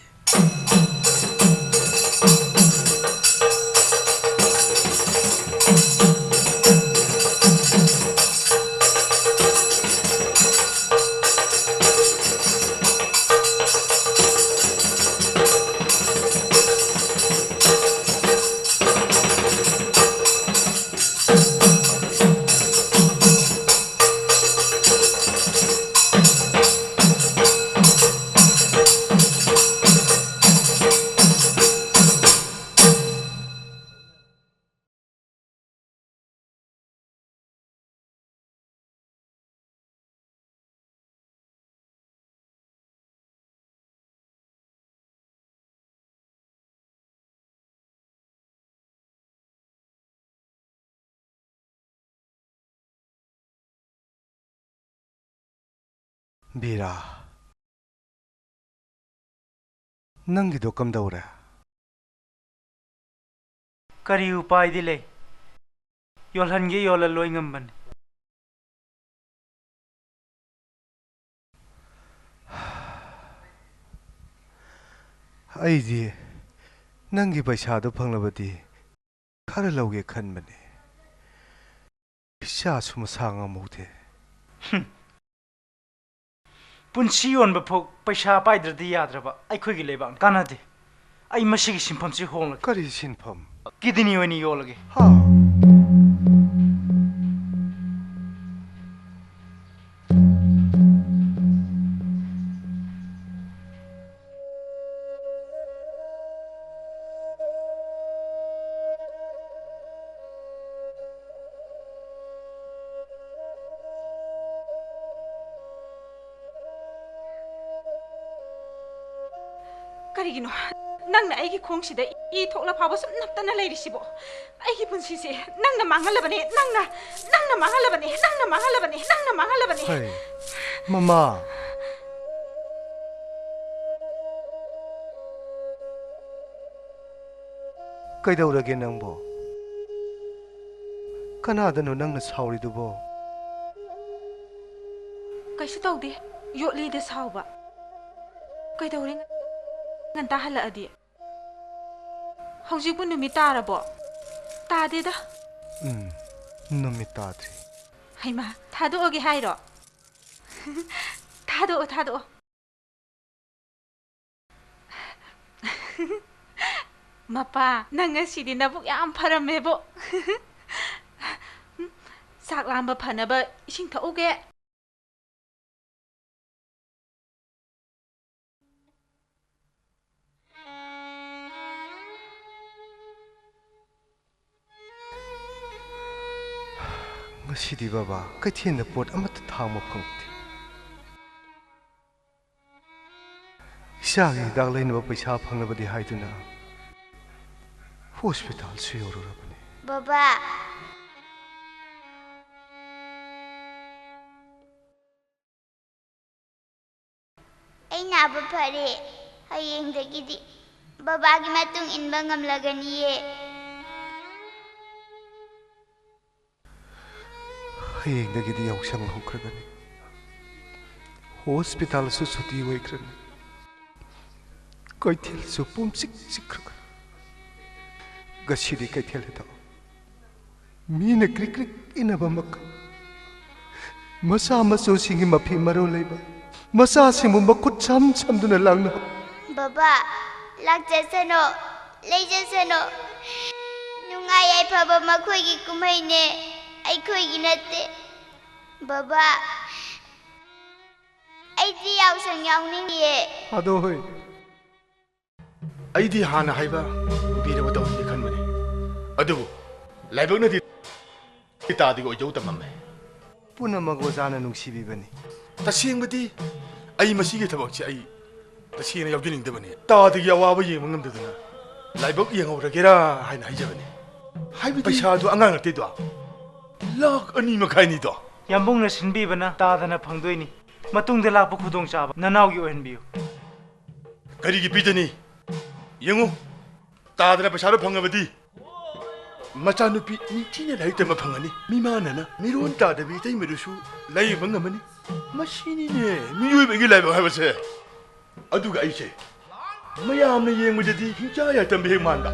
ꯕꯤꯔꯥ, ꯅꯪꯒꯤꯗꯣ ꯀꯝꯗꯧꯔꯦ? ꯀꯔꯤ ꯎꯄꯥꯏꯗꯤ ꯂꯩ? ꯌꯣꯜꯍꯟꯒꯦ ꯌꯣꯜꯍꯜꯂꯣꯏ ꯉꯝꯕꯅꯤ꯫ ꯑꯩꯗꯤ ꯅꯪꯒꯤ ꯄꯩꯁꯥꯗꯣ ꯐꯪꯂꯕꯗꯤ ꯈꯔ ꯂꯧꯒꯦ ꯈꯟꯕꯅꯦ꯫ ꯏꯆꯥꯁꯨ ꯃꯁꯥ ꯉꯝꯍꯧꯗꯦ꯫ ꯍꯨꯝ꯫ ꯄꯨꯟꯁꯤ ꯌꯣꯟꯕ ꯐꯥꯎ ꯄꯩꯁꯥ ꯄꯥꯏꯗ꯭ꯔꯗꯤ ꯌꯥꯗ꯭ꯔꯕ ꯑꯩꯈꯣꯏꯒꯤ ꯂꯩꯕꯥꯛꯅꯤ꯫ ꯀꯥꯟꯅꯗꯦ꯫ ꯑꯩ ꯃꯁꯤꯒꯤ ꯁꯤꯟꯐꯝꯁꯤ ꯍꯣꯡꯂꯒꯦ꯫ ꯀꯔꯤ ꯁꯤꯟꯐꯝ? ꯀꯤꯗꯅꯤ ꯑꯣꯏꯅ ꯌꯣꯜꯂꯒꯦ꯫ ꯍꯥ? ꯀꯔꯤꯒꯤꯅꯣ ꯅꯪꯅ ꯑꯩꯒꯤ ꯈꯣꯡꯁꯤꯗ ꯏ ꯊꯣꯛꯂ ꯐꯥꯎꯕ ꯁꯨꯝ ꯅꯞꯇꯅ ꯂꯩꯔꯤꯁꯤꯕꯣ? ꯑꯩꯒꯤ ꯄꯨꯟꯁꯤꯁꯦ ꯅꯪꯅ ꯃꯥꯡꯍꯜꯂꯕꯅꯦ, ꯅꯪꯅ, ꯅꯪꯅ ꯃꯥꯡꯍꯜꯂꯕꯅꯦ, ꯅꯪꯅ ꯃꯥꯡꯍꯜꯂꯕꯅꯦ, ꯅꯪꯅ ꯃꯥꯡꯍꯜꯂꯕꯅꯦ꯫ ꯍꯩ, ꯃꯃꯥ꯫ ꯀꯩꯗꯧꯔꯒꯦ ꯅꯪꯕꯣ? ꯀꯅꯥꯗꯅꯣ ꯅꯪꯅ ꯁꯥꯎꯔꯤꯗꯨꯕꯣ? ꯀꯩꯁꯨ ꯇꯧꯗꯦ, ꯌꯣꯠꯂꯤꯗ ꯁꯥꯎꯕ꯫ ꯀꯩꯗꯧꯔꯦ ꯉꯟꯇꯥ ꯍꯜꯂꯛꯑꯗꯤ? ꯍꯧꯖꯤꯛꯄꯨ ꯅꯨꯃꯤꯠ ꯇꯥꯔꯕꯣ? ꯇꯥꯗꯦꯗ꯫ ꯎꯝ, ꯅꯨꯃꯤꯠ ꯇꯥꯗ꯭ꯔꯤ꯫ ꯍꯩꯃꯥ, ꯊꯥꯗꯣꯛꯑꯒꯦ ꯍꯥꯏꯔꯣ? ꯊꯥꯗꯣꯛꯑꯣ, ꯊꯥꯗꯣꯛꯑꯣ꯫ ꯃꯄꯥ, ꯅꯪ ꯉꯁꯤꯗꯤ ꯅꯕꯨꯛ ꯌꯥꯝ ꯐꯔꯝꯃꯦꯕꯣ꯫ ꯆꯥꯛ ꯂꯥꯝꯕ ꯐꯅꯕ ꯏꯁꯤꯡ ꯊꯛꯎꯒꯦ꯫ ꯉꯁꯤꯗꯤ ꯕꯕꯥ, ꯀꯩꯊꯦꯜꯗ ꯄꯣꯠ ꯑꯃꯠꯇ ꯊꯥꯡꯕ ꯐꯪꯗꯦ꯫ ꯏꯆꯥꯒꯤ ꯍꯤꯗꯥꯛ ꯂꯩꯅꯕ ꯄꯩꯁꯥ ꯐꯪꯂꯕꯗꯤ ꯍꯥꯏꯗꯨꯅ ꯍꯣꯁꯄꯤꯇꯥꯜꯁꯨ ꯌꯧꯔꯨꯔꯕꯅꯤ꯫ ꯕꯕꯥ꯫ ꯑꯩ ꯅꯥꯕ ꯐꯔꯦ꯫ ꯍꯌꯦꯡꯗꯒꯤꯗꯤ ꯕꯕꯥꯒꯤ ꯃꯇꯨꯡ ꯏꯟꯕ ꯉꯝꯂꯒꯅꯤꯌꯦ꯫ ꯍꯌꯦꯡꯗꯒꯤꯗꯤ ꯌꯥꯎꯁꯪ ꯍꯧꯈ꯭ꯔꯒꯅꯤ꯫ ꯍꯣꯁꯄꯤꯇꯥꯜꯁꯨ ꯁꯨꯇꯤ ꯑꯣꯏꯈ꯭ꯔꯅꯤ꯫ ꯀꯩꯊꯦꯜꯁꯨ ꯄꯨꯝꯆꯤꯛ ꯆꯤꯛꯈ꯭ꯔꯒꯅꯤ꯫ ꯉꯁꯤꯗꯤ ꯀꯩꯊꯦꯜꯗ ꯃꯤꯅ ꯀ꯭ꯔꯤꯛ ꯀ꯭ꯔꯤꯛ ꯏꯟꯅꯕ ꯃꯈꯩ, ꯃꯆꯥ ꯃꯁꯨꯁꯤꯡꯒꯤ ꯃꯐꯤ ꯃꯔꯣꯜ ꯂꯩꯕ, ꯃꯆꯥꯁꯤꯡꯕꯨ ꯃꯈꯨꯠ ꯁꯝ ꯁꯝꯗꯨꯅ ꯂꯥꯡꯅꯕ꯫ ꯕꯕꯥ, ꯂꯥꯛꯆꯁꯅꯣ, ꯂꯩꯖꯁꯅꯣ꯫ ꯅꯨꯡꯉꯥꯏ ꯌꯥꯏꯐꯕ ꯃꯈꯣꯏꯒꯤ ꯀꯨꯝꯍꯩꯅꯦ, ꯑꯩꯈꯣꯏꯒꯤ ꯅꯠꯇꯦ꯫ ꯕꯕꯥ, ꯑꯩꯗꯤ ꯌꯥꯎꯁꯪ ꯌꯥꯎꯅꯤꯡꯉꯤꯌꯦ꯫ ꯑꯗꯣ ꯍꯣꯏ, ꯑꯩꯗꯤ ꯍꯥꯟꯅ ꯍꯥꯏꯕ ꯄꯤꯔꯕ ꯇꯧꯍꯟꯒꯦ ꯈꯟꯕꯅꯤ꯫ ꯑꯗꯨꯕꯨ ꯂꯥꯏꯕꯛꯅꯗꯤ ꯇꯥꯗꯒꯤ ꯑꯣꯏꯖꯧ ꯇꯝꯃꯝꯃꯦ꯫ ꯄꯨꯝꯅꯃꯛ ꯑꯣꯖꯥꯅ ꯅꯨꯡꯁꯤꯕꯤꯕꯅꯤ꯫ ꯇꯁꯦꯡꯕꯗꯤ ꯑꯩ ꯃꯁꯤꯒꯤ ꯊꯕꯛꯁꯦ ꯑꯩ ꯇꯁꯦꯡꯅ ꯌꯥꯎꯖꯅꯤꯡꯗꯕꯅꯤ꯫ ꯇꯥꯗꯒꯤ ꯑꯋꯥꯕ ꯌꯦꯡꯕ ꯉꯝꯗꯗꯅ ꯂꯥꯏꯕꯛ ꯌꯦꯡꯍꯧꯔꯒꯦꯔꯥ ꯍꯥꯏꯅ ꯍꯥꯏꯖꯕꯅꯤ꯫ ꯍꯥꯏꯕꯗꯤ ꯄꯩꯁꯥꯗꯣ ꯑꯉꯥꯡ ꯅꯠꯇꯦꯗꯣ, ꯂꯥꯈ ꯑꯅꯤ ꯃꯈꯥꯏꯅꯤꯗꯣ꯫ ꯌꯥꯝꯕꯨꯡꯅ ꯁꯤꯟꯕꯤꯕꯅ ꯇꯥꯗꯅ ꯐꯪꯗꯣꯏꯅꯤ꯫ ꯃꯇꯨꯡꯗ ꯂꯥꯛꯄ ꯈꯨꯗꯣꯡꯆꯥꯕ ꯅꯅꯥꯎꯒꯤ ꯑꯣꯏꯍꯟꯕꯤꯌꯨ꯫ ꯀꯔꯤꯒꯤ ꯄꯤꯗꯅꯤ? ꯌꯦꯡꯉꯨ, ꯇꯥꯗꯅ ꯄꯩꯁꯥꯗꯣ ꯐꯪꯉꯕꯗꯤ ꯃꯆꯥꯅꯨꯄꯤ ꯅꯤꯡꯊꯤꯅ ꯂꯥꯏꯔꯤꯛ ꯇꯝꯕ ꯐꯪꯉꯅꯤ꯫ ꯃꯤꯃꯥꯟꯅꯅ ꯃꯤꯔꯣꯟ ꯇꯥꯗꯕꯤ ꯏꯇꯩꯃꯗꯨꯁꯨ ꯂꯥꯏꯌꯦꯡꯕ ꯉꯝꯃꯅꯤ꯫ ꯃꯁꯤꯅꯤꯅꯦ ꯃꯤꯑꯣꯏꯕꯒꯤ ꯂꯥꯏꯕꯛ ꯍꯥꯏꯕꯁꯦ꯫ ꯑꯗꯨꯒ ꯑꯩꯁꯦ ꯃꯌꯥꯝꯅ ꯌꯦꯡꯕꯗꯗꯤ ꯍꯤꯡꯆꯥ ꯌꯥꯏꯇꯝꯕ ꯍꯦꯛ ꯃꯥꯟꯕ,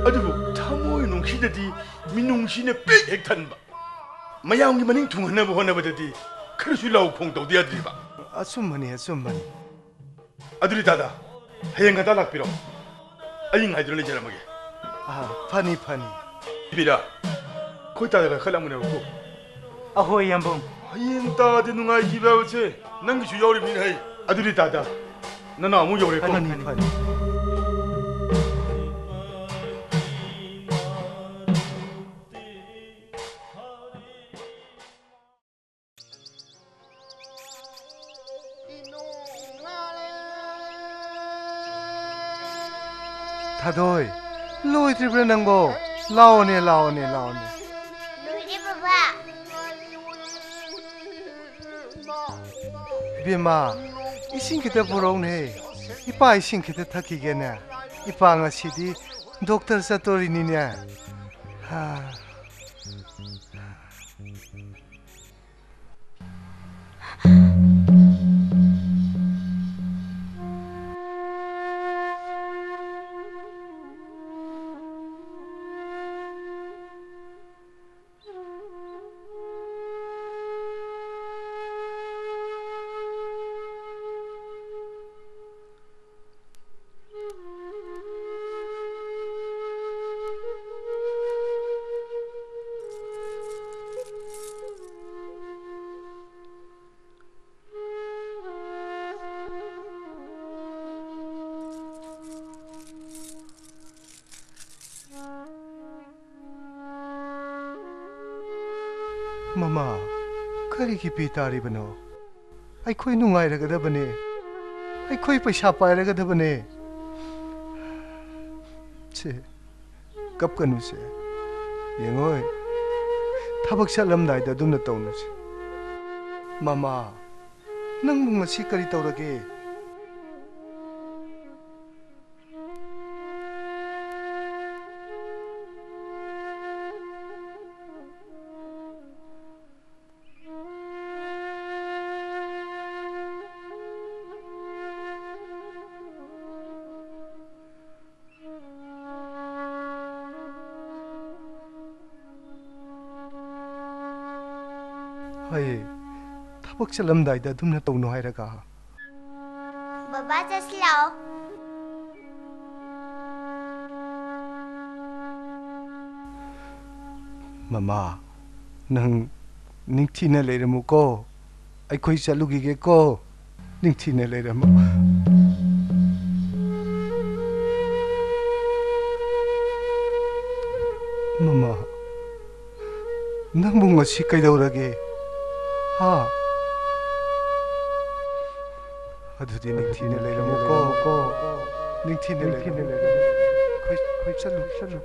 ꯑꯗꯨꯕꯨ ꯊꯃꯣꯏ ꯅꯨꯡꯁꯤꯗꯗꯤ ꯃꯤꯅꯨꯡꯁꯤꯅ ꯄꯤꯛ ꯍꯦꯛ ꯊꯟꯕ꯫ ꯃꯌꯥꯝꯒꯤ ꯃꯅꯤꯡ ꯊꯨꯡꯍꯟꯅꯕ ꯍꯣꯠꯅꯕꯗꯗꯤ ꯈꯔꯁꯨ ꯂꯥꯎ ꯈꯣꯡ ꯇꯧꯗ ꯌꯥꯗ꯭ꯔꯤꯕ꯫ ꯑꯆꯨꯝꯕꯅꯤ, ꯑꯆꯨꯝꯕꯅꯤ꯫ ꯑꯗꯨꯗꯤ ꯇꯥꯗ, ꯍꯌꯦꯡ ꯉꯟꯇꯥ ꯂꯥꯛꯄꯤꯔꯣ꯫ ꯑꯩ ꯉꯥꯏꯗꯨꯅ ꯂꯩꯖꯔꯝꯃꯒꯦ꯫ ꯑꯥ, ꯐꯅꯤ, ꯐꯅꯤ꯫ ꯕꯤꯔꯥ, ꯑꯩꯈꯣꯏ ꯇꯥꯗ ꯈꯔ ꯂꯥꯛꯃꯤꯟꯅꯔꯨꯀꯣ꯫ ꯑꯍꯣꯏ, ꯌꯥꯝꯕꯨꯡ꯫ ꯍꯌꯦꯡ ꯇꯥꯗ ꯅꯨꯡꯉꯥꯏꯈꯤꯕ ꯍꯥꯏꯕꯁꯦ ꯅꯪꯒꯤꯁꯨ ꯌꯥꯎꯔꯤꯕꯅꯤꯅꯦ ꯍꯩ꯫ ꯑꯗꯨꯗꯤ ꯇꯥꯗ, ꯅꯅꯥꯎ ꯑꯃꯨꯛ ꯌꯧꯔꯦꯀꯣ꯫ ꯐꯅꯤ, ꯐꯅꯤ꯫ ꯊꯥꯗꯣꯏ, ꯂꯣꯏꯗ꯭ꯔꯤꯕ꯭ꯔꯥ ꯅꯪꯕꯣ? ꯂꯥꯛꯑꯣꯅꯦ, ꯂꯥꯛꯑꯣꯅꯦ, ꯂꯥꯛꯑꯣꯅꯦ꯫ ꯂꯣꯏꯔꯦ, ꯕꯕꯥ꯫ ꯏꯕꯦꯝꯃ, ꯏꯁꯤꯡ ꯈꯤꯇ ꯄꯨꯔꯛꯎꯅꯦ꯫ ꯏꯄꯥ ꯏꯁꯤꯡ ꯈꯤꯇ ꯊꯛꯈꯤꯒꯦꯅꯦ꯫ ꯏꯄꯥ ꯉꯁꯤꯗꯤ ꯗꯣꯛꯇꯔ ꯆꯠꯇꯣꯔꯤꯅꯤꯅꯦ꯫ ꯍꯥ꯫ ꯃꯃꯥ, ꯀꯔꯤꯒꯤ ꯄꯤ ꯇꯥꯔꯤꯕꯅꯣ? ꯑꯩꯈꯣꯏ ꯅꯨꯡꯉꯥꯏꯔꯒꯗꯕꯅꯦ꯫ ꯑꯩꯈꯣꯏ ꯄꯩꯁꯥ ꯄꯥꯏꯔꯒꯗꯕꯅꯦ꯫ ꯁꯦ, ꯀꯞꯀꯅꯨꯁꯦ꯫ ꯌꯦꯡꯉꯣꯏ, ꯊꯕꯛ ꯆꯠꯂꯝꯗꯥꯏꯗ ꯑꯗꯨꯝꯅ ꯇꯧꯅꯨꯁꯦ꯫ ꯃꯃꯥ, ꯅꯪꯕꯨ ꯉꯁꯤ ꯀꯔꯤ ꯇꯧꯔꯒꯦ? ꯍꯩ, ꯊꯕꯛ ꯆꯠꯂꯝꯗꯥꯏꯗ ꯑꯗꯨꯝꯅ ꯇꯧꯅꯨ ꯍꯥꯏꯔꯒ꯫ ꯕꯕꯥ, ꯆꯠꯁꯤ ꯂꯥꯛꯑꯣ꯫ ꯃꯃꯥ, ꯅꯪ ꯅꯤꯡꯊꯤꯅ ꯂꯩꯔꯝꯃꯨꯀꯣ꯫ ꯑꯩꯈꯣꯏ ꯆꯠꯂꯨꯈꯤꯒꯦꯀꯣ꯫ ꯅꯤꯡꯊꯤꯅ ꯂꯩꯔꯝꯃꯨ꯫ ꯃꯃꯥ, ꯅꯪꯕꯨ ꯉꯁꯤ ꯀꯩꯗꯧꯔꯒꯦ? ꯍꯥ? ꯑꯗꯨꯗꯤ ꯅꯤꯡꯊꯤꯅ ꯂꯩꯔꯝꯃꯨꯀꯣ꯫ ꯅꯤꯡꯊꯤꯅ ꯂꯩꯔꯝꯃꯨ꯫ ꯑꯩꯈꯣꯏ, ꯑꯩꯈꯣꯏ ꯆꯠꯂꯨ, ꯆꯠꯂꯨ꯫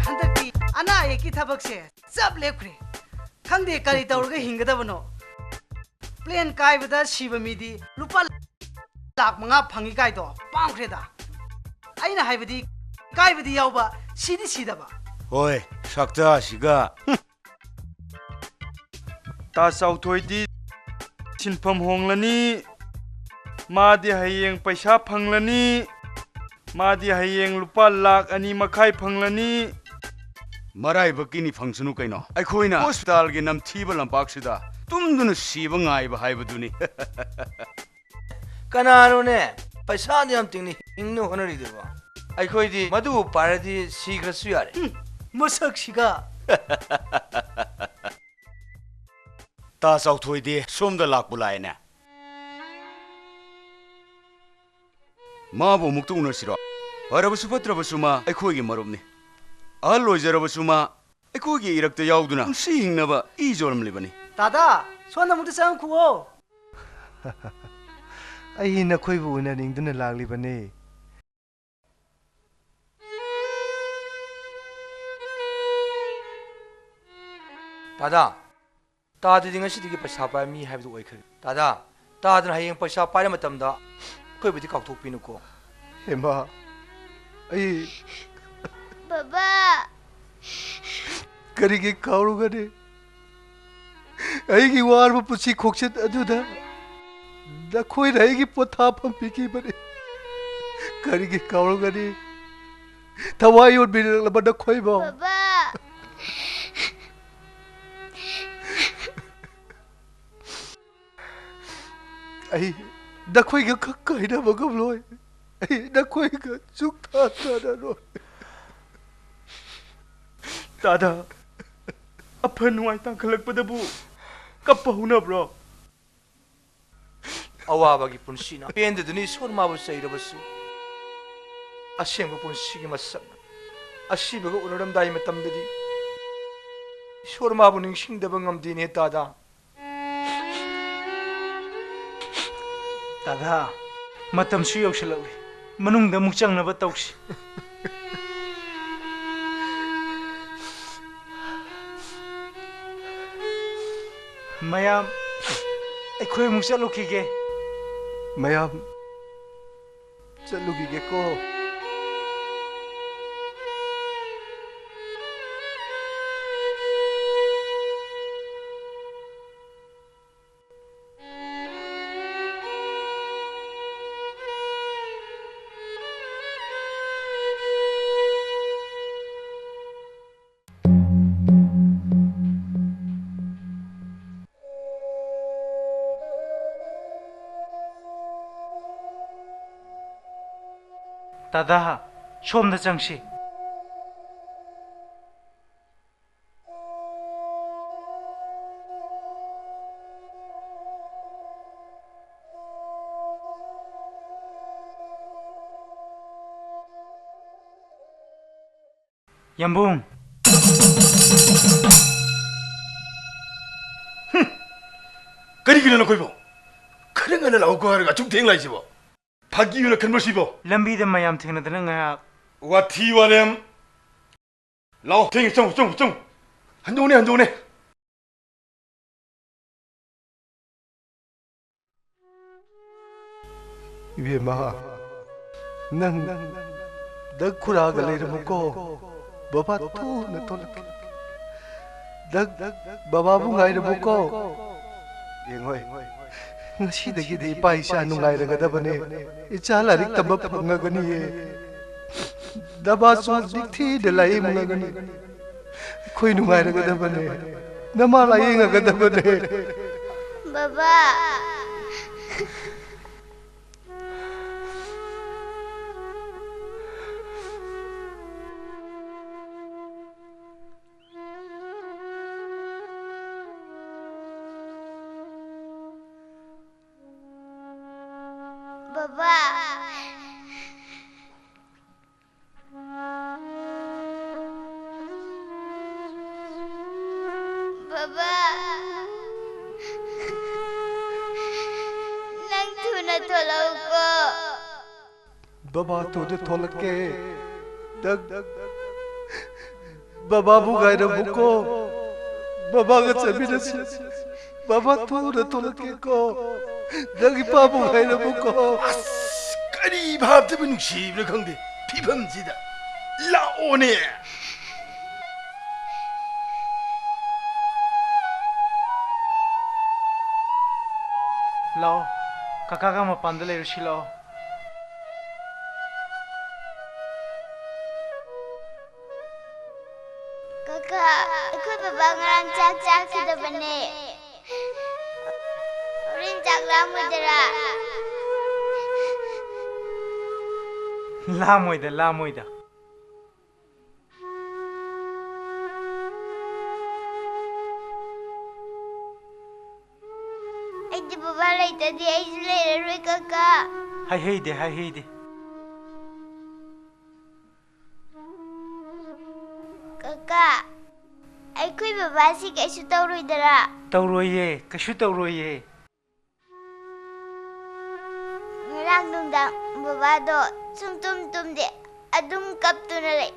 ꯍꯟꯗꯛꯇꯤ ꯑꯅꯥ ꯑꯌꯦꯛꯀꯤ ꯊꯕꯛꯁꯦ ꯆꯞ ꯂꯦꯞꯈ꯭ꯔꯦ꯫ ꯈꯪꯗꯦ ꯀꯔꯤ ꯇꯧꯔꯒ ꯍꯤꯡꯒꯗꯕꯅꯣ꯫ ꯄ꯭ꯂꯦꯟ ꯀꯥꯏꯕꯗ ꯁꯤꯕ ꯃꯤꯗꯤ ꯂꯨꯄꯥ ꯂꯥꯛ ꯃꯉꯥ ꯐꯪꯉꯤ ꯀꯥꯏꯗꯣ ꯄꯥꯝꯈ꯭ꯔꯦꯗ꯫ ꯑꯩꯅ ꯍꯥꯏꯕꯗꯤ ꯀꯥꯏꯕꯗꯤ ꯌꯥꯎꯕ, ꯁꯤꯗꯤ ꯁꯤꯗꯕ꯫ ꯍꯣꯏ, ꯁꯛꯇꯥꯁꯤꯒ꯫ ꯇꯥ ꯆꯥꯎꯊꯣꯏꯗꯤ ꯁꯤꯟꯐꯝ ꯍꯣꯡꯂꯅꯤ꯫ ꯃꯥꯗꯤ ꯍꯌꯦꯡ ꯄꯩꯁꯥ ꯐꯪꯂꯅꯤ꯫ ꯃꯥꯗꯤ ꯍꯌꯦꯡ ꯂꯨꯄꯥ ꯂꯥꯛ ꯑꯅꯤ ꯃꯈꯥꯏ ꯐꯪꯂꯅꯤ꯫ ꯃꯔꯥꯏꯕꯛꯀꯤꯅꯤ, ꯐꯪꯁꯅꯨ ꯀꯩꯅꯣ꯫ ꯑꯩꯈꯣꯏꯅ ꯍꯣꯁꯄꯤꯇꯥꯜꯒꯤ ꯅꯝꯊꯤꯕ ꯂꯝꯄꯥꯛꯁꯤꯗ ꯇꯨꯝꯗꯨꯅ ꯁꯤꯕ ꯉꯥꯏꯕ ꯍꯥꯏꯕꯗꯨꯅꯤ꯫ ꯀꯅꯥꯅꯣꯅꯦ ꯄꯩꯁꯥꯗꯨ ꯌꯥꯝ ꯇꯤꯡꯅ ꯍꯤꯡꯅ ꯍꯣꯠꯅꯔꯤꯗꯨꯕꯣ? ꯑꯩꯈꯣꯏꯗꯤ ꯃꯗꯨꯕꯨ ꯄꯥꯏꯔꯗꯤ ꯁꯤꯈ꯭ꯔꯁꯨ ꯌꯥꯔꯦ꯫ ꯍꯨꯝ, ꯃꯁꯛꯁꯤꯒ꯫ ꯇꯥ ꯆꯥꯎꯊꯣꯏꯗꯤ ꯁꯣꯝꯗ ꯂꯥꯛꯄꯨ ꯂꯥꯛꯑꯦꯅꯦ꯫ ꯃꯥꯕꯨ ꯑꯃꯨꯛꯇ ꯎꯅꯁꯤꯔꯣ? ꯐꯔꯕꯁꯨ ꯐꯠꯇ꯭ꯔꯕꯁꯨ ꯃꯥ ꯑꯩꯈꯣꯏꯒꯤ ꯃꯔꯨꯞꯅꯤ꯫ ꯑꯍꯜ ꯑꯣꯏꯖꯔꯕꯁꯨ ꯃꯥ ꯑꯩꯈꯣꯏꯒꯤ ꯏꯔꯛꯇ ꯌꯥꯎꯗꯨꯅ ꯄꯨꯟꯁꯤ ꯍꯤꯡꯅꯕ ꯏ ꯖꯣꯔꯝꯂꯤꯕꯅꯤ꯫ ꯇꯥꯗꯥ, ꯁꯣꯝꯗ ꯑꯃꯨꯛꯇ ꯆꯪꯉꯛꯈꯨꯑꯣ꯫ ꯑꯩ ꯅꯈꯣꯏꯕꯨ ꯎꯅꯅꯤꯡꯗꯨꯅ ꯂꯥꯛꯂꯤꯕꯅꯤ꯫ ꯇꯥꯗꯥ, ꯇꯥꯗꯗꯤ ꯉꯁꯤꯗꯒꯤ ꯄꯩꯁꯥ ꯄꯥꯏꯕ ꯃꯤ ꯍꯥꯏꯕꯗꯨ ꯑꯣꯏꯈ꯭ꯔꯦ꯫ ꯇꯥꯗꯥ, ꯇꯥꯗꯅ ꯍꯌꯦꯡ ꯄꯩꯁꯥ ꯄꯥꯏꯔ ꯃꯇꯝꯗ ꯑꯩꯈꯣꯏꯕꯨꯗꯤ ꯀꯥꯎꯊꯣꯛꯄꯤꯅꯨꯀꯣ꯫ ꯍꯦꯃꯥ, ꯑꯩ ꯕꯕꯥ꯫ ꯀꯔꯤꯒꯤ ꯀꯥꯎꯔꯨꯒꯅꯤ? ꯑꯩꯒꯤ ꯋꯥꯔꯕ ꯄꯨꯟꯁꯤ ꯈꯣꯡꯆꯠ ꯑꯗꯨꯗ ꯅꯈꯣꯏꯅ ꯑꯩꯒꯤ ꯄꯣꯊꯥꯐꯝ ꯄꯤꯈꯤꯕꯅꯤ꯫ ꯀꯔꯤꯒꯤ ꯀꯥꯎꯔꯨꯒꯅꯤ? ꯊꯋꯥꯏ ꯌꯣꯟꯕꯤꯔꯛꯂꯕ ꯅꯈꯣꯏꯕꯨ꯫ ꯕꯕꯥ꯫ ꯑꯩ ꯅꯈꯣꯏꯒ ꯈꯛ ꯀꯥꯏꯅꯕ ꯉꯝꯂꯣꯏ꯫ ꯑꯩ ꯅꯈꯣꯏꯒ ꯁꯨꯛꯊꯥ ꯊꯥꯅꯔꯣꯏ꯫ ꯇꯥꯗꯥ, ꯑꯐ ꯅꯨꯡꯉꯥꯏ ꯇꯥꯡꯈꯠꯂꯛꯄꯗꯕꯨ ꯀꯞꯄ ꯍꯧꯅꯕ꯭ꯔꯣ? ꯑꯋꯥꯕꯒꯤ ꯄꯨꯟꯁꯤꯅ ꯄꯦꯟꯗꯗꯨꯅ ꯏꯁꯣꯔ ꯃꯥꯕꯨ ꯆꯩꯔꯕꯁꯨ, ꯑꯁꯦꯡꯕ ꯄꯨꯟꯁꯤꯒꯤ ꯃꯁꯛꯅ ꯑꯁꯤꯕꯒ ꯎꯅꯔꯝꯗꯥꯏ ꯃꯇꯝꯗꯗꯤ ꯏꯁꯣꯔ ꯃꯥꯕꯨ ꯅꯤꯡꯁꯤꯡꯗꯕ ꯉꯝꯗꯦꯅꯦ ꯇꯥꯗꯥ꯫ ꯇꯥꯗꯥ, ꯃꯇꯝꯁꯨ ꯌꯧꯁꯤꯜꯂꯛꯂꯤ꯫ ꯃꯅꯨꯡꯗ ꯑꯃꯨꯛ ꯆꯪꯅꯕ ꯇꯧꯁꯤ꯫ ꯃꯌꯥꯝ, ꯑꯩꯈꯣꯏ ꯑꯃꯨꯛ ꯆꯠꯂꯨꯈꯤꯒꯦ꯫ ꯃꯌꯥꯝ, ꯆꯠꯂꯨꯈꯤꯒꯦꯀꯣ꯫ ꯗꯥꯗꯥ, ꯁꯣꯝꯗ ꯆꯪꯁꯤ꯫ ꯌꯥꯝꯕꯨꯡ꯫ ꯍꯨꯝ! ꯀꯔꯤꯒꯤꯅꯣ ꯅꯈꯣꯏꯕꯣ? ꯈꯔ ꯉꯟꯅ ꯂꯥꯛꯎꯀꯣ ꯍꯥꯏꯔꯒ ꯑꯁꯨꯛ ꯊꯦꯡ ꯂꯥꯛꯏꯁꯤꯕꯣ? ꯐꯥꯒꯤ ꯑꯣꯏꯅ ꯈꯟꯕ꯭ꯔꯣ ꯁꯤꯕꯣ? ꯂꯝꯕꯤꯗ ꯃꯌꯥꯝ ꯊꯦꯡꯅꯗꯅ ꯉꯥꯏꯍꯥꯛ꯫ ꯋꯥꯊꯤ ꯋꯥꯔꯦꯝ! ꯂꯥꯛꯑꯣ, ꯊꯦꯡꯉꯦ, ꯆꯪꯉꯨ, ꯆꯪꯉꯨ, ꯆꯪꯉꯨ꯫ ꯍꯟꯗꯣꯛꯎꯅꯦ, ꯍꯟꯗꯣꯛꯎꯅꯦ꯫ ꯏꯕꯦꯝꯃ, ꯅꯪ ꯗꯛ ꯈꯨꯔꯥꯒ ꯂꯩꯔꯝꯃꯨꯀꯣ꯫ ꯕꯕꯥ ꯊꯨꯅ ꯊꯣꯛꯂꯛꯀꯦ꯫ ꯗꯛ ꯕꯕꯥꯕꯨ ꯉꯥꯏꯔꯝꯃꯨꯀꯣ꯫ ꯌꯦꯡꯉꯣꯏ, ꯉꯁꯤꯗꯒꯤꯗꯤ ꯏꯄꯥ ꯏꯆꯥ ꯅꯨꯡꯉꯥꯏꯔꯒꯗꯕꯅꯦ꯫ ꯏꯆꯥ ꯂꯥꯏꯔꯤꯛ ꯇꯝꯕ ꯐꯪꯉꯒꯅꯤꯌꯦ꯫ ꯅꯃꯥꯁꯨ ꯅꯤꯡꯊꯤꯅ ꯂꯥꯌꯦꯡꯉꯒꯅꯤ꯫ ꯑꯩꯈꯣꯏ ꯅꯨꯡꯉꯥꯏꯔꯒꯗꯕꯅꯦ꯫ ꯅꯃꯥ ꯂꯥꯌꯦꯡꯉꯒꯗꯕꯅꯦ꯫ ꯕꯕꯥ꯫ ꯕꯕꯥ꯫ ꯕꯕꯥ, ꯅꯪ ꯊꯨꯅ ꯊꯣꯛꯂꯛꯎꯀꯣ꯫ ꯕꯕꯥ ꯊꯨꯅ ꯊꯣꯛꯂꯛꯀꯦ꯫ ꯅꯪ ꯕꯕꯥꯕꯨ ꯉꯥꯏꯔꯝꯃꯨꯀꯣ꯫ ꯕꯕꯥꯒ ꯆꯠꯃꯤꯟꯅꯁꯤ꯫ ꯕꯥꯕꯥ, ꯊꯨꯅ ꯊꯣꯛꯂꯛꯀꯦꯀꯣ꯫ ꯅꯪ ꯏꯄꯥꯕꯨ ꯉꯥꯏꯔꯝꯃꯨꯀꯣ꯫ ꯑꯁ, ꯀꯔꯤ ꯚꯥꯞꯇꯕꯨ ꯅꯨꯡꯁꯤꯕ꯭ꯔꯥ ꯈꯪꯗꯦ ꯐꯤꯕꯝꯁꯤꯗ꯫ ꯂꯥꯛꯑꯣꯅꯦ꯫ ꯂꯥꯛꯑꯣ, ꯀꯀꯥꯒ ꯃꯄꯥꯟꯗ ꯂꯩꯔꯨꯁꯤ ꯂꯥꯛꯑꯣ꯫ ꯀꯀꯥ, ꯑꯩꯈꯣꯏ ꯕꯕꯥ ꯉꯔꯥꯡ ꯆꯥꯛ ꯆꯥꯈꯤꯗꯕꯅꯦ꯫ ꯍꯣꯔꯦꯟ ꯆꯥꯛ ꯂꯥꯝꯃꯣꯏꯗꯔꯥ? ꯂꯥꯝꯃꯣꯏꯗ, ꯂꯥꯝꯃꯣꯏꯗ꯫ ꯑꯩꯗꯤ ꯕꯕꯥ ꯂꯩꯇꯗꯤ ꯑꯩꯁꯨ ꯂꯩꯔꯔꯣꯏ, ꯀꯀꯥ꯫ ꯍꯥꯏꯍꯩꯗꯦ, ꯍꯥꯏꯍꯩꯗꯦ꯫ ꯀꯀꯥ, ꯑꯩꯈꯣꯏ ꯕꯕꯥꯁꯤ ꯀꯩꯁꯨ ꯇꯧꯔꯣꯏꯗꯔꯥ? ꯇꯧꯔꯣꯏꯌꯦ, ꯀꯩꯁꯨ ꯇꯧꯔꯣꯏꯌꯦ꯫ ꯉꯔꯥꯡ ꯅꯨꯡꯗꯥꯡ ꯕꯕꯥꯗꯣ ꯁꯨꯡꯇꯨꯝ ꯇꯨꯝꯗꯦ, ꯑꯗꯨꯝ ꯀꯞꯇꯨꯅ ꯂꯩ꯫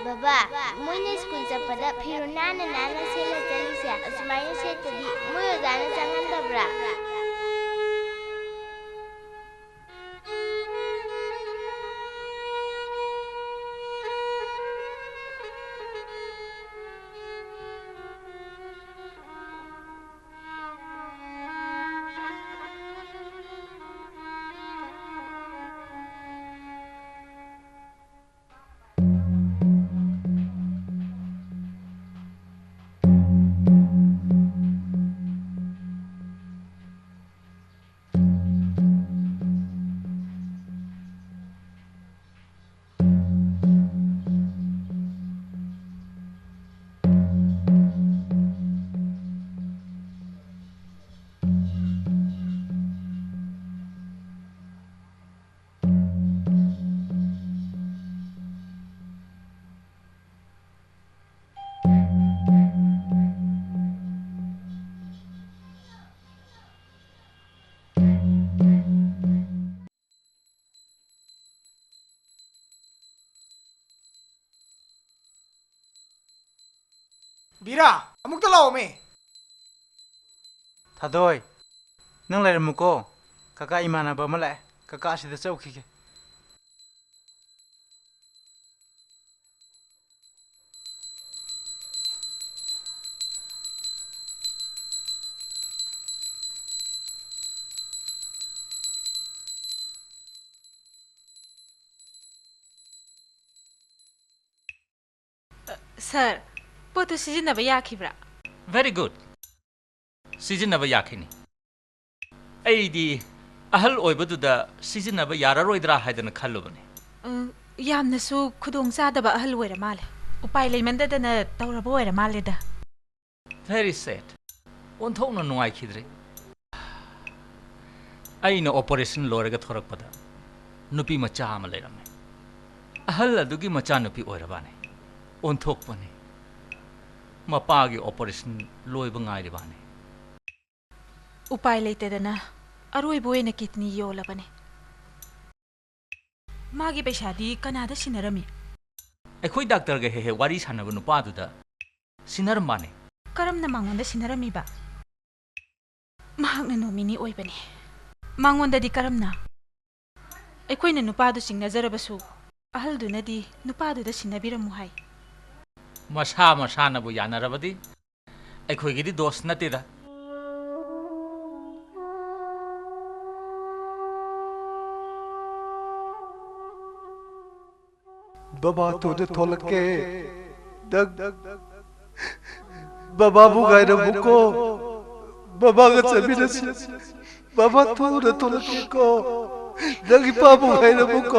ꯕꯕꯥ, ꯃꯣꯏꯅ ꯁ꯭ꯀꯨꯜ ꯆꯠꯄꯗ ꯐꯤꯔꯣꯜ ꯅꯥꯟꯅ ꯅꯥꯟꯅ ꯁꯦꯠꯂ ꯆꯠꯂꯤꯁꯦ ꯑꯁꯨꯃꯥꯏꯅ ꯁꯦꯠꯇꯗꯤ ꯃꯣꯏ ꯑꯣꯖꯥꯅ ꯆꯪꯍꯟꯗꯕ꯭ꯔꯥ? ꯕꯤꯔꯥ, ꯑꯃꯨꯛꯇ ꯂꯥꯛꯑꯣꯃꯤ꯫ ꯊꯥꯗꯣꯏ, ꯅꯪ ꯂꯩꯔꯝꯃꯨꯀꯣ꯫ ꯀꯀꯥ, ꯏꯃꯥꯟꯅꯕ ꯑꯃ ꯂꯥꯛꯑꯦ꯫ ꯀꯀꯥ ꯑꯁꯤꯗ ꯆꯧꯈꯤꯒꯦ꯫ ꯁꯥꯔ, ꯄꯣꯠꯇꯨ ꯁꯤꯖꯤꯟꯅꯕ ꯌꯥꯈꯤꯕ꯭ꯔꯥ? Very good. ꯁꯤꯖꯤꯟꯅꯕ ꯌꯥꯈꯤꯅꯤ꯫ ꯑꯩꯗꯤ ꯑꯍꯜ ꯑꯣꯏꯕꯗꯨꯗ ꯁꯤꯖꯤꯟꯅꯕ ꯌꯥꯔꯔꯣꯏꯗ꯭ꯔꯥ ꯍꯥꯏꯗꯅ ꯈꯜꯂꯨꯕꯅꯤ꯫ ꯎꯝ, ꯌꯥꯝꯅꯁꯨ ꯈꯨꯗꯣꯡ ꯆꯥꯗꯕ ꯑꯍꯜ ꯑꯣꯏꯔ ꯃꯥꯜꯂꯦ꯫ ꯎꯄꯥꯏ ꯂꯩꯃꯟꯗꯗꯅ ꯇꯧꯔꯕ ꯑꯣꯏꯔ ꯃꯥꯜꯂꯦꯗ꯫ Very sad. ꯑꯣꯟꯊꯣꯛꯅ ꯅꯨꯡꯉꯥꯏꯈꯤꯗ꯭ꯔꯦ꯫ ꯑꯩꯅ operation ꯂꯣꯏꯔꯒ ꯊꯣꯔꯛꯄꯗ ꯅꯨꯄꯤ ꯃꯆꯥ ꯑꯃ ꯂꯩꯔꯝꯃꯦ꯫ ꯑꯍꯜ ꯑꯗꯨꯒꯤ ꯃꯆꯥꯅꯨꯄꯤ ꯑꯣꯏꯔꯕꯅꯤ꯫ ꯑꯣꯟꯊꯣꯛꯄꯅꯤ꯫ ꯃꯄꯥꯒꯤ operation ꯂꯣꯏꯕ ꯉꯥꯏꯔꯤꯕꯅꯤ꯫ ꯎꯄꯥꯏ ꯂꯩꯇꯗꯅ ꯑꯔꯣꯏꯕ ꯑꯣꯏꯅ kidney ꯌꯣꯜꯂꯕꯅꯤ꯫ ꯃꯥꯒꯤ ꯄꯩꯁꯥꯗꯤ ꯀꯅꯥꯗ ꯁꯤꯟꯅꯔꯝꯃꯤ? ꯑꯩꯈꯣꯏ ꯗꯥꯛꯇꯔꯒ ꯍꯦꯛ ꯍꯦꯛ ꯋꯥꯔꯤ ꯁꯥꯟꯅꯕ ꯅꯨꯄꯥꯗꯨꯗ ꯁꯤꯟꯅꯔꯝꯕꯅꯤ꯫ ꯀꯔꯝꯅ ꯃꯉꯣꯟꯗ ꯁꯤꯟꯅꯔꯝꯃꯤꯕ? ꯃꯍꯥꯛꯅ ꯅꯣꯃꯤꯅꯤ ꯑꯣꯏꯕꯅꯤ꯫ ꯃꯉꯣꯟꯗꯗꯤ ꯀꯔꯝꯅ? ꯑꯩꯈꯣꯏꯅ ꯅꯨꯄꯥꯗꯨ ꯆꯤꯡꯅꯖꯔꯕꯁꯨ, ꯑꯍꯜꯗꯨꯅꯗꯤ ꯅꯨꯄꯥꯗꯨꯗ ꯁꯤꯟꯅꯕꯤꯔꯝꯃꯨ ꯍꯥꯏ꯫ ꯃꯁꯥ ꯃꯁꯥꯅꯕꯨ ꯌꯥꯅꯔꯕꯗꯤ ꯑꯩꯈꯣꯏꯒꯤꯗꯤ ꯗꯣꯁ ꯅꯠꯇꯦꯗ꯫ ꯕꯕꯥ ꯊꯨꯅ ꯊꯣꯛꯂꯛꯀꯦ꯫ ꯅꯪ ꯕꯕꯥꯕꯨ ꯉꯥꯏꯔꯝꯃꯨꯀꯣ꯫ ꯕꯕꯥꯒ ꯆꯠꯃꯤꯟꯅꯁꯤ꯫ ꯕꯕꯥ ꯊꯨꯅ ꯊꯣꯛꯂꯛꯀꯦꯀꯣ꯫ ꯅꯪ ꯏꯄꯥꯕꯨ ꯉꯥꯏꯔꯝꯃꯨꯀꯣ꯫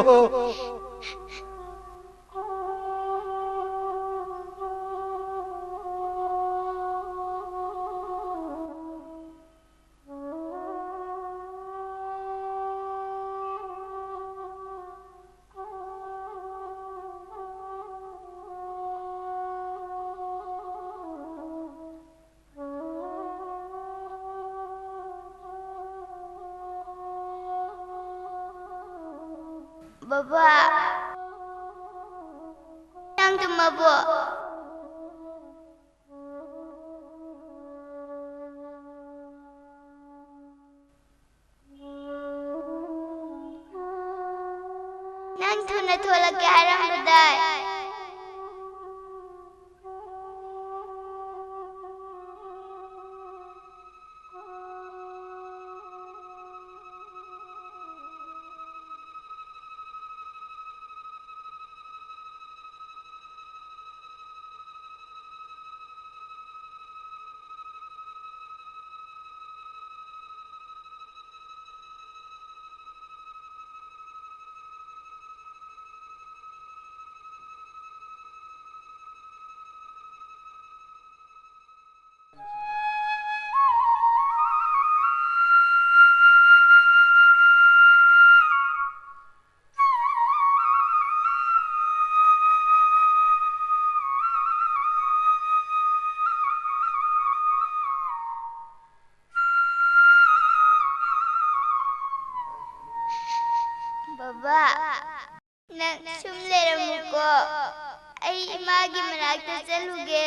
ꯕꯕꯥ, ꯅꯪ ꯇꯨꯝꯃꯕꯣ? ꯍꯥꯏꯔꯝꯕꯗꯥꯏ꯫ ꯕꯕꯥ, ꯅꯪ ꯁꯨꯝ ꯂꯩꯔꯝꯃꯨꯀꯣ, ꯑꯩ ꯏꯃꯥꯒꯤ ꯃꯅꯥꯛꯇ ꯆꯠꯂꯨꯒꯦ꯫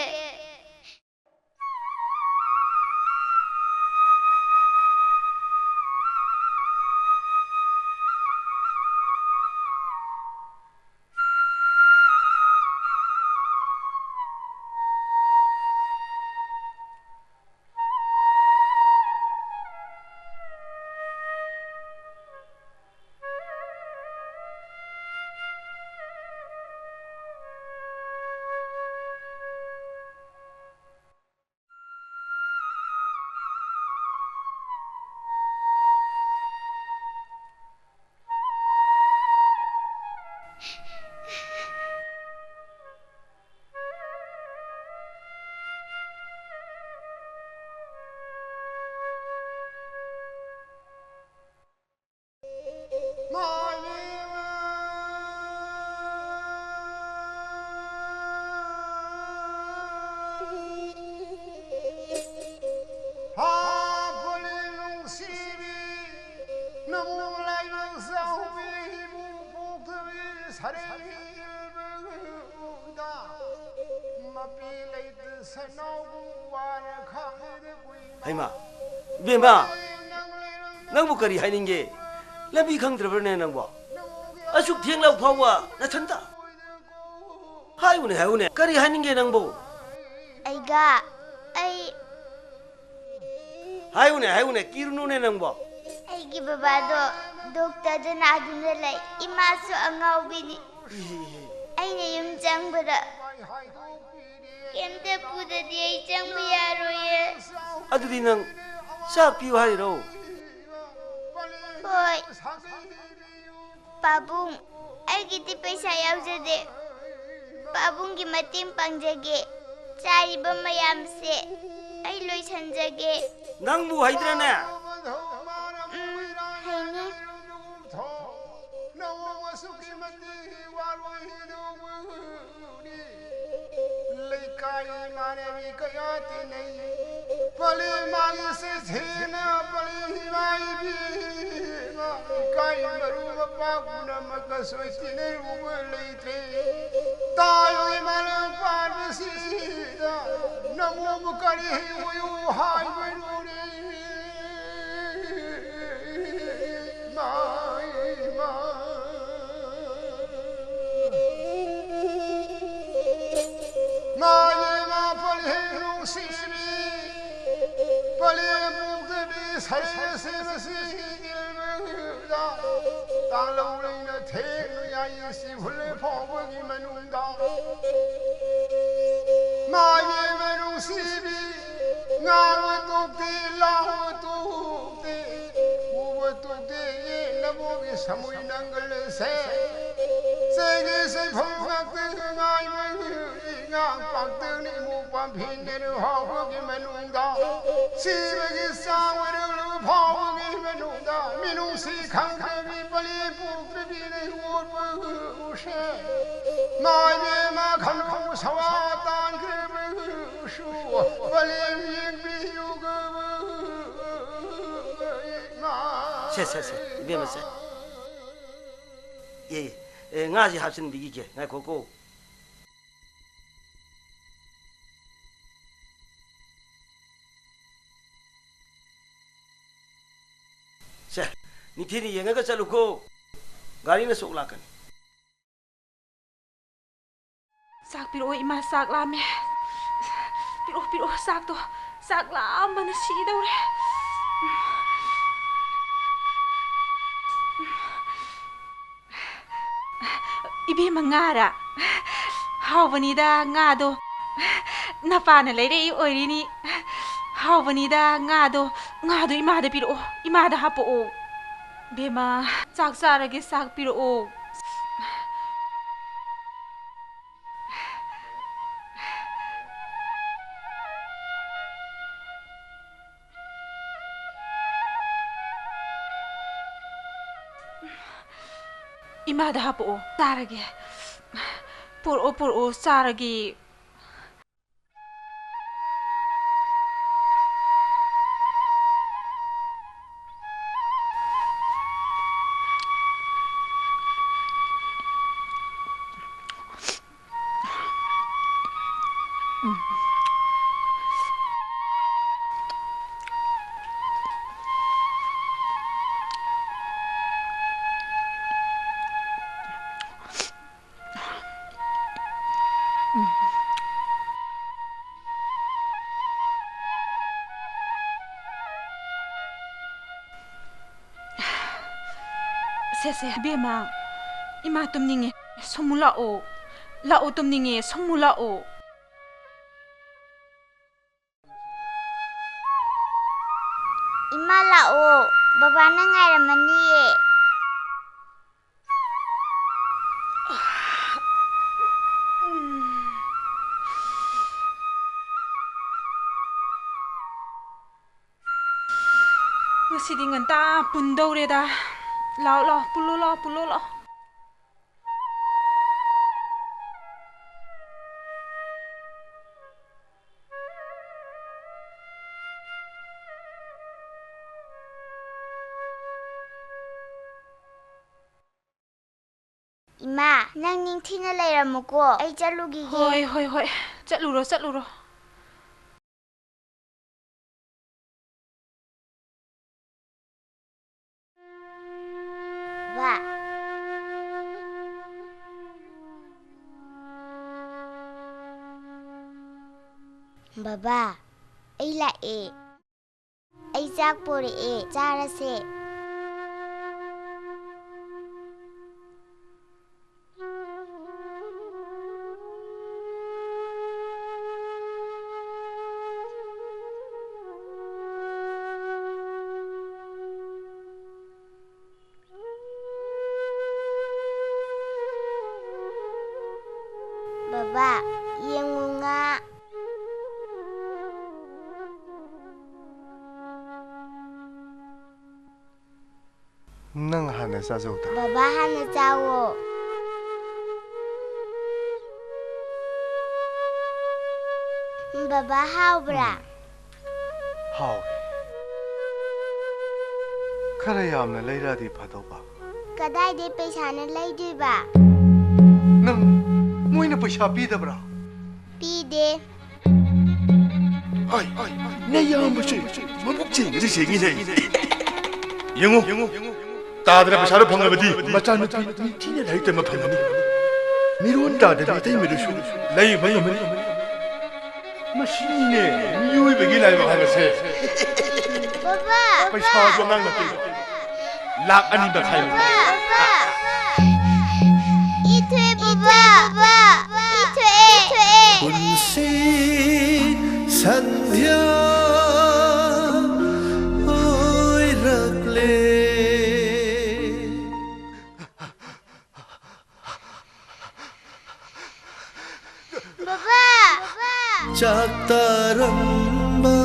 ꯃꯄꯤ ꯂꯩꯇ ꯁꯅꯥꯎꯕꯨ ꯋꯥꯅ ꯈꯥꯡꯉꯦꯗ ꯀꯨꯏꯅ꯫ ꯍꯩꯃꯥ, ꯏꯕꯦꯝꯃ, ꯅꯪ ꯂꯩꯔꯝꯗ ꯅꯪꯕꯨ ꯀꯔꯤ ꯍꯥꯏꯅꯤꯡꯒꯦ? ꯂꯝꯕꯤ ꯈꯪꯗ꯭ꯔꯕ꯭ꯔꯅꯦ ꯅꯪꯕꯣ? ꯑꯁꯨꯛ ꯊꯦꯡꯂꯕ ꯐꯥꯎꯕ ꯅꯊꯟꯇ? ꯍꯥꯏꯌꯨꯅꯦ, ꯍꯥꯏꯌꯨꯅꯦ, ꯀꯔꯤ ꯍꯥꯏꯅꯤꯡꯒꯦ ꯅꯪꯕꯨ? ꯑꯩꯒ ꯑꯩ ꯍꯥꯏꯌꯨꯅꯦ, ꯍꯥꯏꯌꯨꯅꯦ, ꯀꯤꯔꯨꯅꯨꯅꯦ ꯅꯪꯕꯣ꯫ ꯑꯩꯒꯤ ꯕꯕꯥꯗꯣ ꯗꯣꯛꯇꯔꯗ ꯅꯥꯗꯨꯅ ꯂꯩ꯫ ꯏꯃꯥꯁꯨ ꯑꯉꯥꯎꯕꯤꯅꯤ꯫ ꯏꯍꯦ, ꯏꯍꯦ꯫ ꯑꯩꯅ ꯌꯨꯝ ꯆꯪꯕꯗ ꯀꯩꯝꯇ ꯄꯨꯗꯗꯤ ꯑꯩ ꯆꯪꯕ ꯌꯥꯔꯣꯏꯌꯦ꯫ ꯑꯗꯨꯗꯤ ꯅꯪ ꯆꯥꯛ ꯄꯤꯌꯨ ꯍꯥꯏꯔꯣ? ꯍꯣꯏ꯫ ꯄꯥꯕꯨꯡ, ꯑꯩꯒꯤꯗꯤ ꯄꯩꯁꯥ ꯌꯥꯎꯖꯗꯦ꯫ ꯄꯥꯕꯨꯡꯒꯤ ꯃꯇꯦꯡ ꯄꯥꯡꯖꯒꯦ꯫ ꯆꯥꯔꯤꯕ ꯃꯌꯥꯝꯁꯦ ꯑꯩ ꯂꯣꯏꯁꯟꯖꯒꯦ꯫ ꯅꯪꯕꯨ ꯍꯩꯗ꯭ꯔꯅꯦ? ꯎꯝ, ꯍꯩꯅꯤ꯫ ꯂꯩꯀꯥꯏ ꯏꯃꯥꯟꯅꯕꯤ ꯀꯌꯥ ꯇꯤꯟꯅꯩ꯫ ꯄꯂꯦꯝ ꯃꯥꯒꯤ ꯁꯤꯊꯤꯅ ꯄꯂꯦꯝ ꯏꯃꯥ ꯏꯕꯦꯝꯃ꯫ ꯏꯀꯥꯏ ꯃꯔꯨ ꯃꯄꯥ ꯄꯨꯝꯅꯃꯛ ꯑꯁꯣꯏ ꯇꯤꯟꯅꯔꯨꯕ ꯂꯩꯇ꯭ꯔꯦ꯫ ꯇꯥꯏ ꯏꯃꯥꯅ ꯄꯥꯟꯕꯁꯤꯗ ꯅꯃꯣꯕꯨ ꯀꯔꯤ ꯑꯣꯏꯌꯨ ꯍꯥꯏꯕꯅꯣꯅꯦ? ꯏꯃꯥ, ꯏꯃꯥ꯫ ꯃꯥꯒꯤ ꯃꯥ ꯄꯂꯦꯝ ꯅꯨꯡꯁꯤꯕꯤ, ꯄꯂꯦꯝ ꯄꯣꯛꯇꯕꯤ ꯁꯔꯦ ꯁꯤꯕꯁꯤ ꯏꯜꯕꯗ ꯇꯥꯡꯂꯧ ꯂꯩꯅ ꯊꯦꯡꯅ ꯌꯥꯏ ꯁꯤꯐꯨꯜ ꯐꯥꯎꯕꯒꯤ ꯃꯅꯨꯡꯗ꯫ ꯃꯥꯒꯤ ꯃꯥ ꯅꯨꯡꯁꯤꯕꯤ, ꯉꯥꯡꯕ ꯇꯣꯛꯇꯦ, ꯂꯥꯎꯕ ꯇꯣꯛꯇꯦ꯫ ꯎꯕ ꯇꯨꯗꯦ ꯅꯕꯨꯒꯤ ꯁꯃꯨꯏ ꯅꯪꯒꯜꯁꯦ꯫ ꯆꯦꯒꯤ ꯁꯤꯐꯝ ꯉꯥꯛꯇ ꯉꯥꯏꯕ ꯉꯥꯡ ꯄꯥꯛꯇꯅ ꯏꯃꯨ ꯄꯥꯝꯐꯤꯟꯗꯅ ꯍꯥꯎꯕꯒꯤ ꯃꯅꯨꯡꯗ꯫ ꯁꯤꯕꯒꯤ ꯆꯥꯡ ꯑꯣꯏꯔꯛꯂꯕ ꯐꯥꯎꯕꯒꯤ ꯃꯅꯨꯡꯗ꯫ ꯃꯤꯅꯨꯡꯁꯤ ꯈꯪꯗꯕꯤ ꯄꯂꯤ ꯄꯣꯛꯇꯕꯤꯅ ꯑꯣꯠꯄ ꯎꯁꯦ꯫ ꯃꯥꯏꯕꯦꯝꯃ ꯈꯝꯈꯧ ꯁꯋꯥ ꯇꯥꯟꯈ꯭ꯔꯕ ꯎꯁꯨ ꯄꯂꯦꯝ ꯌꯦꯡꯕꯤꯌꯨꯒ꯫ ꯁꯦ, ꯁꯦ, ꯁꯦ, ꯏꯕꯦꯝꯃ, ꯁꯦ꯫ ꯑꯦ, ꯑꯦ, ꯉꯥꯁꯤ ꯍꯥꯞꯆꯤꯟꯕꯤꯈꯤꯒꯦ꯫ ꯉꯥꯏꯈꯣꯀꯣ꯫ ꯁꯦ, ꯅꯤꯡꯊꯤꯅ ꯌꯦꯡꯉꯒ ꯆꯠꯂꯨꯀꯣ꯫ ꯒꯥꯔꯤꯅ ꯁꯣꯛ ꯂꯥꯛꯀꯅꯤ꯫ ꯆꯥꯛ ꯄꯤꯔꯛꯑꯣ ꯏꯃꯥ, ꯆꯥꯛ ꯂꯥꯝꯃꯦ꯫ ꯄꯤꯔꯛꯑꯣ, ꯄꯤꯔꯛꯑꯣ ꯆꯥꯛꯇꯣ꯫ ꯆꯥꯛ ꯂꯥꯝꯕꯅ ꯁꯤꯗꯧꯔꯦ꯫ ꯏꯕꯦꯝꯃ, ꯉꯥꯔꯥ? ꯍꯥꯎꯕꯅꯤꯗ ꯉꯥꯗꯣ꯫ ꯅꯄꯥꯅ ꯂꯩꯔꯛꯏ ꯑꯣꯏꯔꯤꯅꯤ꯫ ꯍꯥꯎꯕꯅꯤꯗ ꯉꯥꯗꯣ꯫ ꯉꯥꯗꯣ ꯏꯃꯥꯗ ꯄꯤꯔꯛꯑꯣ, ꯏꯃꯥꯗ ꯍꯥꯞꯄꯛꯑꯣ꯫ ꯕꯦꯝꯃ, ꯆꯥꯛ ꯆꯥꯔꯒꯦ, ꯆꯥꯛ ꯄꯤꯔꯛꯑꯣ꯫ ꯏꯃꯥꯗ ꯍꯥꯞꯄꯛꯑꯣ, ꯆꯥꯔꯒꯦ꯫ ꯄꯨꯔꯛꯑꯣ, ꯄꯨꯔꯛꯑꯣ, ꯆꯥꯔꯒꯦ꯫ ꯁꯦ, ꯁꯦ, ꯏꯕꯦꯝꯃ, ꯏꯃꯥ ꯇꯨꯝꯅꯤꯡꯉꯦ, ꯁꯣꯃꯨ ꯂꯥꯛꯑꯣ, ꯂꯥꯛꯑꯣ, ꯇꯨꯝꯅꯤꯡꯉꯦ, ꯁꯣꯃꯨ ꯂꯥꯛꯑꯣ꯫ ꯏꯃꯥ ꯂꯥꯛꯑꯣ, ꯕꯕꯥꯅ ꯉꯥꯏꯔꯝꯃꯅꯤꯌꯦ꯫ ꯉꯁꯤꯗꯤ ꯉꯟꯇꯥ ꯄꯨꯟꯗꯧꯔꯦꯗ꯫ ꯂꯥꯛꯑꯣ, ꯂꯥꯛꯑꯣ, ꯄꯨꯜꯂꯣ, ꯂꯥꯛꯑꯣ, ꯄꯨꯜꯂꯣ, ꯂꯥꯛꯑꯣ꯫ ꯏꯃꯥ, ꯅꯪ ꯅꯤꯡꯊꯤꯅ ꯂꯩꯔꯝꯃꯨꯀꯣ, ꯑꯩ ꯆꯠꯂꯨꯈꯤꯒꯦ꯫ ꯍꯣꯏ, ꯍꯣꯏ, ꯍꯣꯏ, ꯆꯠꯂꯨꯔꯣ, ꯆꯠꯂꯨꯔꯣ꯫ ꯕꯥ, ꯕꯕꯥ, ꯑꯩ ꯂꯥꯛꯑꯦ꯫ ꯑꯩ ꯆꯥꯛ ꯄꯣꯔꯛꯑꯦ, ꯆꯥꯔꯁꯦ꯫ ꯕꯕꯥ, ꯌꯦꯡꯉꯨ ꯉꯥ꯫ ꯅꯪ ꯍꯥꯟꯅ ꯆꯥꯖꯧꯗ꯫ ꯕꯕꯥ ꯍꯥꯟꯅ ꯆꯥꯋꯣ꯫ ꯕꯕꯥ ꯍꯥꯎꯕ꯭ꯔꯥ? ꯎꯝ꯫ ꯍꯥꯎꯋꯦ꯫ ꯈꯔ ꯌꯥꯝꯅ ꯂꯩꯔꯛꯑꯗꯤ ꯐꯗꯧꯕ꯫ ꯀꯗꯥꯏꯗꯩ ꯄꯩꯁꯥꯅ ꯂꯩꯗꯣꯏꯕ? ꯅꯪ, ꯃꯣꯏꯅ ꯄꯩꯁꯥ ꯄꯤꯗꯕ꯭ꯔꯥ? ꯄꯤꯗꯦ꯫ ꯍꯣꯏ, ꯍꯣꯏ, ꯅꯌꯥꯝꯕꯁꯦ ꯃꯕꯨꯛ ꯆꯦꯡꯒꯗꯤ ꯆꯦꯡꯉꯤꯅꯦ꯫ ꯌꯦꯡꯉꯨ, ꯇꯥꯗꯅ ꯄꯩꯁꯥꯗꯣ ꯐꯪꯉꯕꯗꯤ ꯃꯆꯥꯅꯨꯄꯤ ꯅꯤꯡꯊꯤꯅ ꯂꯥꯏꯔꯤꯛ ꯇꯝꯕ ꯐꯪꯒꯅꯤ꯫ ꯃꯤꯔꯣꯟ ꯇꯥꯗꯕꯤ ꯏꯇꯩꯃꯗꯨꯁꯨ ꯂꯥꯏꯌꯦꯡꯕ ꯉꯝꯃꯅꯤ꯫ ꯃꯁꯤꯅꯤꯅꯦ ꯃꯤꯑꯣꯏꯕꯒꯤ ꯂꯥꯏꯕꯛ ꯍꯥꯏꯕꯁꯦ꯫ ꯕꯕꯥ! ꯄꯩꯁꯥꯁꯨ ꯑꯉꯥꯡ ꯅꯠꯇꯦ꯫ ꯂꯥꯛ ꯑꯅꯤ ꯃꯈꯥꯏ꯫ ꯕꯕꯥ! ꯕꯕꯥ! ꯏ ꯊꯣꯛꯑꯦ, ꯕꯕꯥ! ꯏ ꯊꯣꯛꯑꯦ! ꯄꯨꯟꯁꯤ ꯁꯟꯙ꯭ꯌꯥ ꯑꯣꯏꯔꯛꯂꯦ꯫ ꯕꯕꯥ! ꯆꯥꯛ ꯇꯥꯔꯝꯕ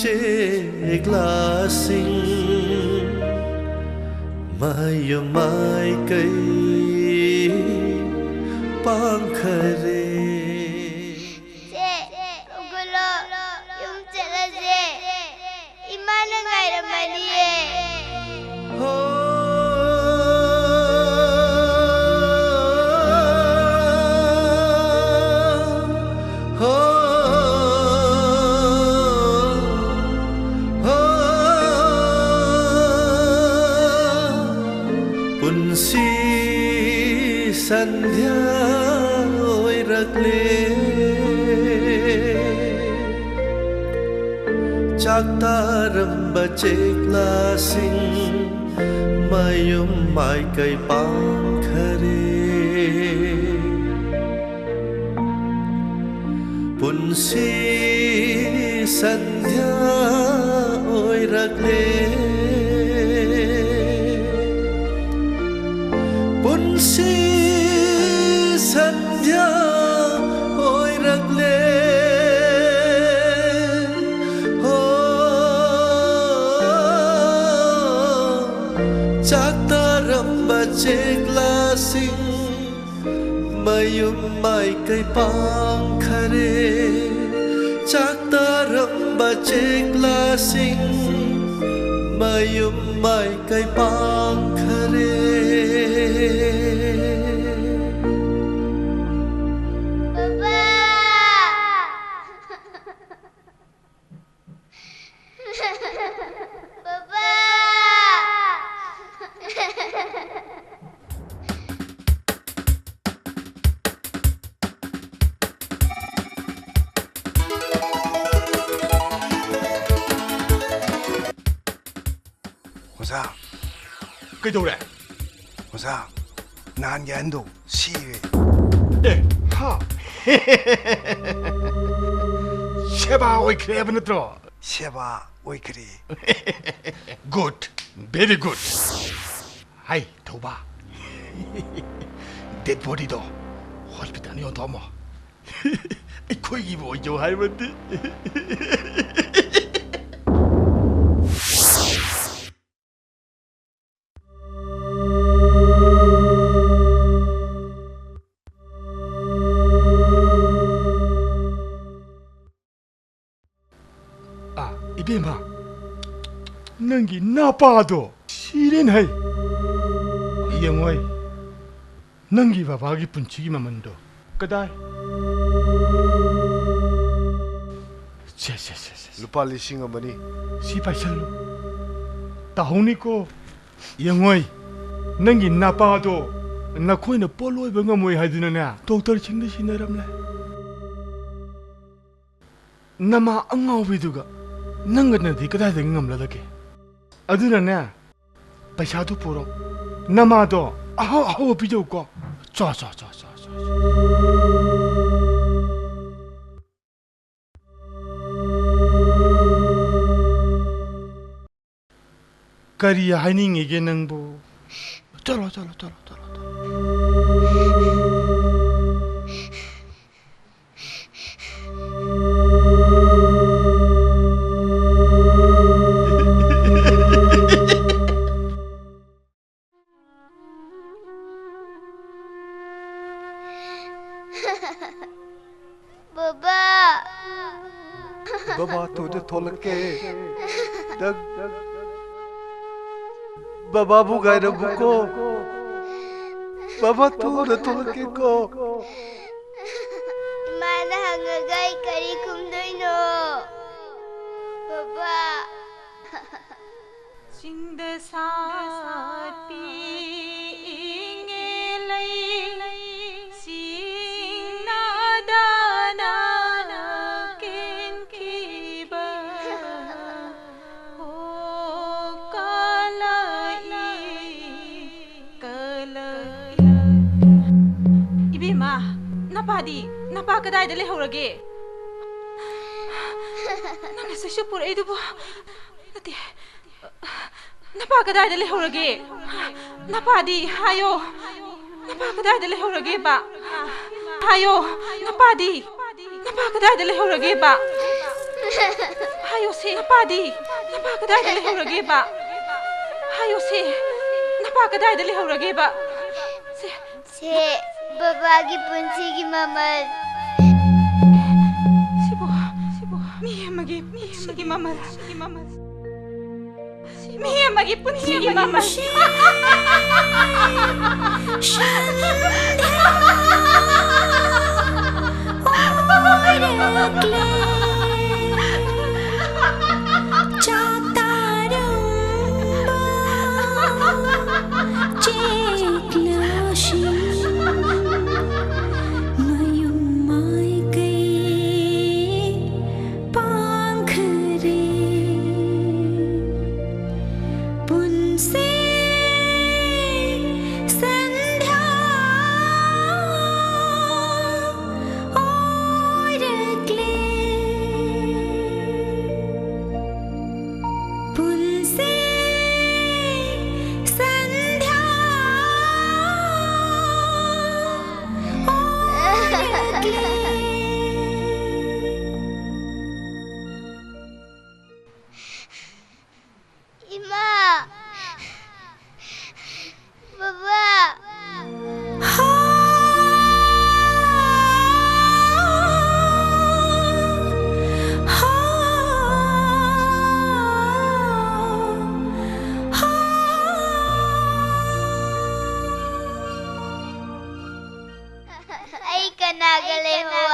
ꯆꯦꯛꯂꯥꯁꯤꯡ ꯃꯌꯨꯝ ꯃꯥꯏꯀꯩ ꯄꯥꯡꯈꯔꯦ꯫ ꯆꯦ, ꯍꯧꯒꯠꯂꯣ, ꯌꯨꯝ ꯆꯠꯂꯁꯦ꯫ ꯏꯃꯥꯅ ꯉꯥꯏꯔꯝꯃꯅꯤꯌꯦ꯫ ꯍꯣ, ꯍꯣ, ꯍꯣ꯫ ꯄꯨꯟꯁꯤ ꯁꯟꯙ꯭ꯌꯥ ꯑꯣꯏꯔꯛꯂꯦ꯫ ꯆꯥꯛ ꯇꯥꯔꯝꯕ ꯆꯦꯛꯂꯥꯁꯤꯡ ꯃꯌꯨꯝ ꯃꯥꯏꯀꯩ ꯄꯥꯡꯈꯔꯦ꯫ ꯄꯨꯟꯁꯤ ꯁꯟꯙ꯭ꯌꯥ ꯑꯣꯏꯔꯛꯂꯦ꯫ ꯄꯨꯟꯁꯤ ꯁꯟꯙ꯭ꯌꯥ ꯑꯣꯏꯔꯛꯂꯦ꯫ ꯍꯣ, ꯆꯥꯛ ꯇꯥꯔꯝꯕ ꯆꯦꯛꯂꯥꯁꯤꯡ ꯃꯌꯨꯝ ꯃꯥꯏꯀꯩ ꯄꯥꯡꯈꯔꯦ꯫ ꯆꯥꯛ ꯇꯥꯔꯝꯕ ꯆꯦꯛꯂꯥꯁꯤꯡ ꯃꯌꯨꯝ ꯃꯥꯏꯀꯩ ꯄꯥꯡꯈꯔꯦ꯫ ꯕꯕꯥ! ꯕꯕꯥ! ꯑꯣꯖꯥ, ꯀꯩꯗꯧꯔꯦ? ꯑꯣꯖꯥ, ꯅꯍꯥꯟꯒꯤ ꯑꯍꯟꯗꯣ ꯁꯤꯔꯦ꯫ ꯑꯦ, ꯍꯥ? ꯁꯦꯕꯥ ꯑꯣꯏꯈ꯭ꯔꯦ ꯍꯥꯏꯕ ꯅꯠꯇ꯭ꯔꯣ? ꯁꯦꯕꯥ ꯑꯣꯏꯈ꯭ꯔꯦ꯫ Good, very good. ꯍꯥꯏ, ꯊꯧꯕ꯫ Dead bodyꯗꯣ hospitalꯗ ꯌꯣꯟꯊꯣꯛꯑꯝꯃꯣ꯫ ꯑꯩꯈꯣꯏꯒꯤꯕꯨ ꯑꯣꯏꯖꯧ ꯍꯥꯏꯕꯗꯤ꯫ ꯑꯥ, ꯏꯕꯦꯝꯃ, ꯅꯪꯒꯤ ꯅꯄꯥꯗꯣ ꯁꯤꯔꯦꯅꯦ ꯍꯩ꯫ ꯌꯦꯡꯉꯣꯏ, ꯅꯪꯒꯤ ꯕꯕꯥꯒꯤ ꯄꯨꯟꯁꯤꯒꯤ ꯃꯃꯟꯗꯣ ꯀꯗꯥꯏ? ꯁꯦ, ꯁꯦ, ꯁꯦ, ꯁꯦ, ꯁꯦ꯫ ꯂꯨꯄꯥ ꯂꯤꯁꯤꯡ ꯑꯃꯅꯤ꯫ ꯁꯤ ꯄꯥꯏꯁꯜꯂꯨ꯫ ꯇꯥꯍꯧꯅꯤꯀꯣ꯫ ꯌꯦꯡꯉꯣꯏ, ꯅꯪꯒꯤ ꯅꯄꯥꯗꯣ ꯅꯈꯣꯏꯅ ꯄꯣꯠꯂꯣꯏꯕ ꯉꯝꯃꯣꯏ ꯍꯥꯏꯗꯨꯅꯅꯦ, ꯗꯣꯛꯇꯔꯁꯤꯡꯗ ꯁꯤꯟꯅꯔꯝꯂꯦ꯫ ꯅꯃꯥ ꯑꯉꯥꯎꯕꯤꯗꯨꯒ ꯅꯪꯒꯅꯗꯤ ꯀꯗꯥꯏꯗꯒꯤ ꯉꯝꯂꯗꯒꯦ? ꯑꯗꯨꯅꯅꯦ, ꯄꯩꯁꯥꯗꯨ ꯄꯨꯔꯣ, ꯅꯃꯥꯗꯣ ꯑꯍꯥꯎ ꯑꯍꯥꯎꯕ ꯄꯤꯖꯧꯀꯣ꯫ ꯆꯣ, ꯆꯣ, ꯆꯣ, ꯆꯣ, ꯆꯣ, ꯆꯣ꯫ ꯀꯔꯤ ꯍꯥꯏꯅꯤꯡꯉꯤꯒꯦ ꯅꯪꯕꯨ? ꯆꯠꯂꯣ, ꯆꯠꯂꯣ, ꯆꯠꯂꯣ, ꯆꯠꯂꯣ, ꯆꯠꯂꯣ꯫ ꯕꯕꯥ! ꯕꯕꯥ ꯊꯨꯅ ꯊꯣꯛꯂꯛꯀꯦ꯫ ꯅꯪ ꯕꯕꯥꯕꯨ ꯉꯥꯏꯔꯝꯃꯨꯀꯣ꯫ ꯕꯕꯥ ꯊꯨꯅ ꯊꯣꯛꯂꯛꯀꯦꯀꯣ꯫ ꯏꯃꯥꯅ ꯍꯪꯉꯒ ꯑꯩ ꯀꯔꯤ ꯈꯨꯝꯗꯣꯏꯅꯣ? ꯕꯕꯥ! ꯆꯤꯡꯗ ꯁꯥꯠꯄꯤ ꯏꯪꯉꯦ ꯂꯩ, ꯆꯤꯡ ꯅꯥꯗꯥꯅ ꯀꯦꯟꯈꯤꯕ꯫ ꯑꯣ, ꯀꯂꯛꯏ, ꯀꯂꯛꯏ꯫ ꯏꯕꯦꯝꯃ, ꯅꯄꯥꯗꯤ? ꯅꯄꯥ ꯀꯗꯥꯏꯗ ꯂꯩꯍꯧꯔꯒꯦ? ꯅꯪꯅ ꯆꯩꯁꯨ ꯄꯨꯔꯛꯏꯗꯨꯕꯨ? ꯅꯠꯇꯦ, ꯅꯄꯥ ꯀꯗꯥꯏꯗ ꯂꯩꯍꯧꯔꯒꯦ? ꯅꯄꯥꯗꯤ ꯍꯥꯏꯌꯣ꯫ ꯅꯄꯥ ꯀꯗꯥꯏꯗ ꯂꯩꯍꯧꯔꯒꯦꯕ? ꯍꯥꯏꯌꯣ, ꯅꯄꯥꯗꯤ? ꯅꯄꯥ ꯀꯗꯥꯏꯗ ꯂꯩꯍꯧꯔꯒꯦꯕ? ꯍꯥꯏꯌꯣꯁꯦ, ꯅꯄꯥꯗꯤ? ꯅꯄꯥ ꯀꯗꯥꯏꯗ ꯂꯩꯍꯧꯔꯒꯦꯕ? ꯍꯥꯏꯌꯣꯁꯦ, ꯅꯄꯥ ꯀꯗꯥꯏꯗ ꯂꯩꯍꯧꯔꯒꯦꯕ? ꯁꯦ, ꯁꯦ, ꯕꯕꯥꯒꯤ ꯄꯨꯟꯁꯤꯒꯤ ꯃꯃꯜ꯫ ꯁꯤꯕꯨ, ꯁꯤꯕꯨ ꯃꯤ ꯑꯃꯒꯤ, ꯃꯤ ꯑꯃꯒꯤ ꯃꯃꯜ, ꯃꯤ ꯑꯃꯒꯤ ꯄꯨꯟꯁꯤꯒꯤ ꯃꯃꯜ꯫ ꯍꯥꯏꯅ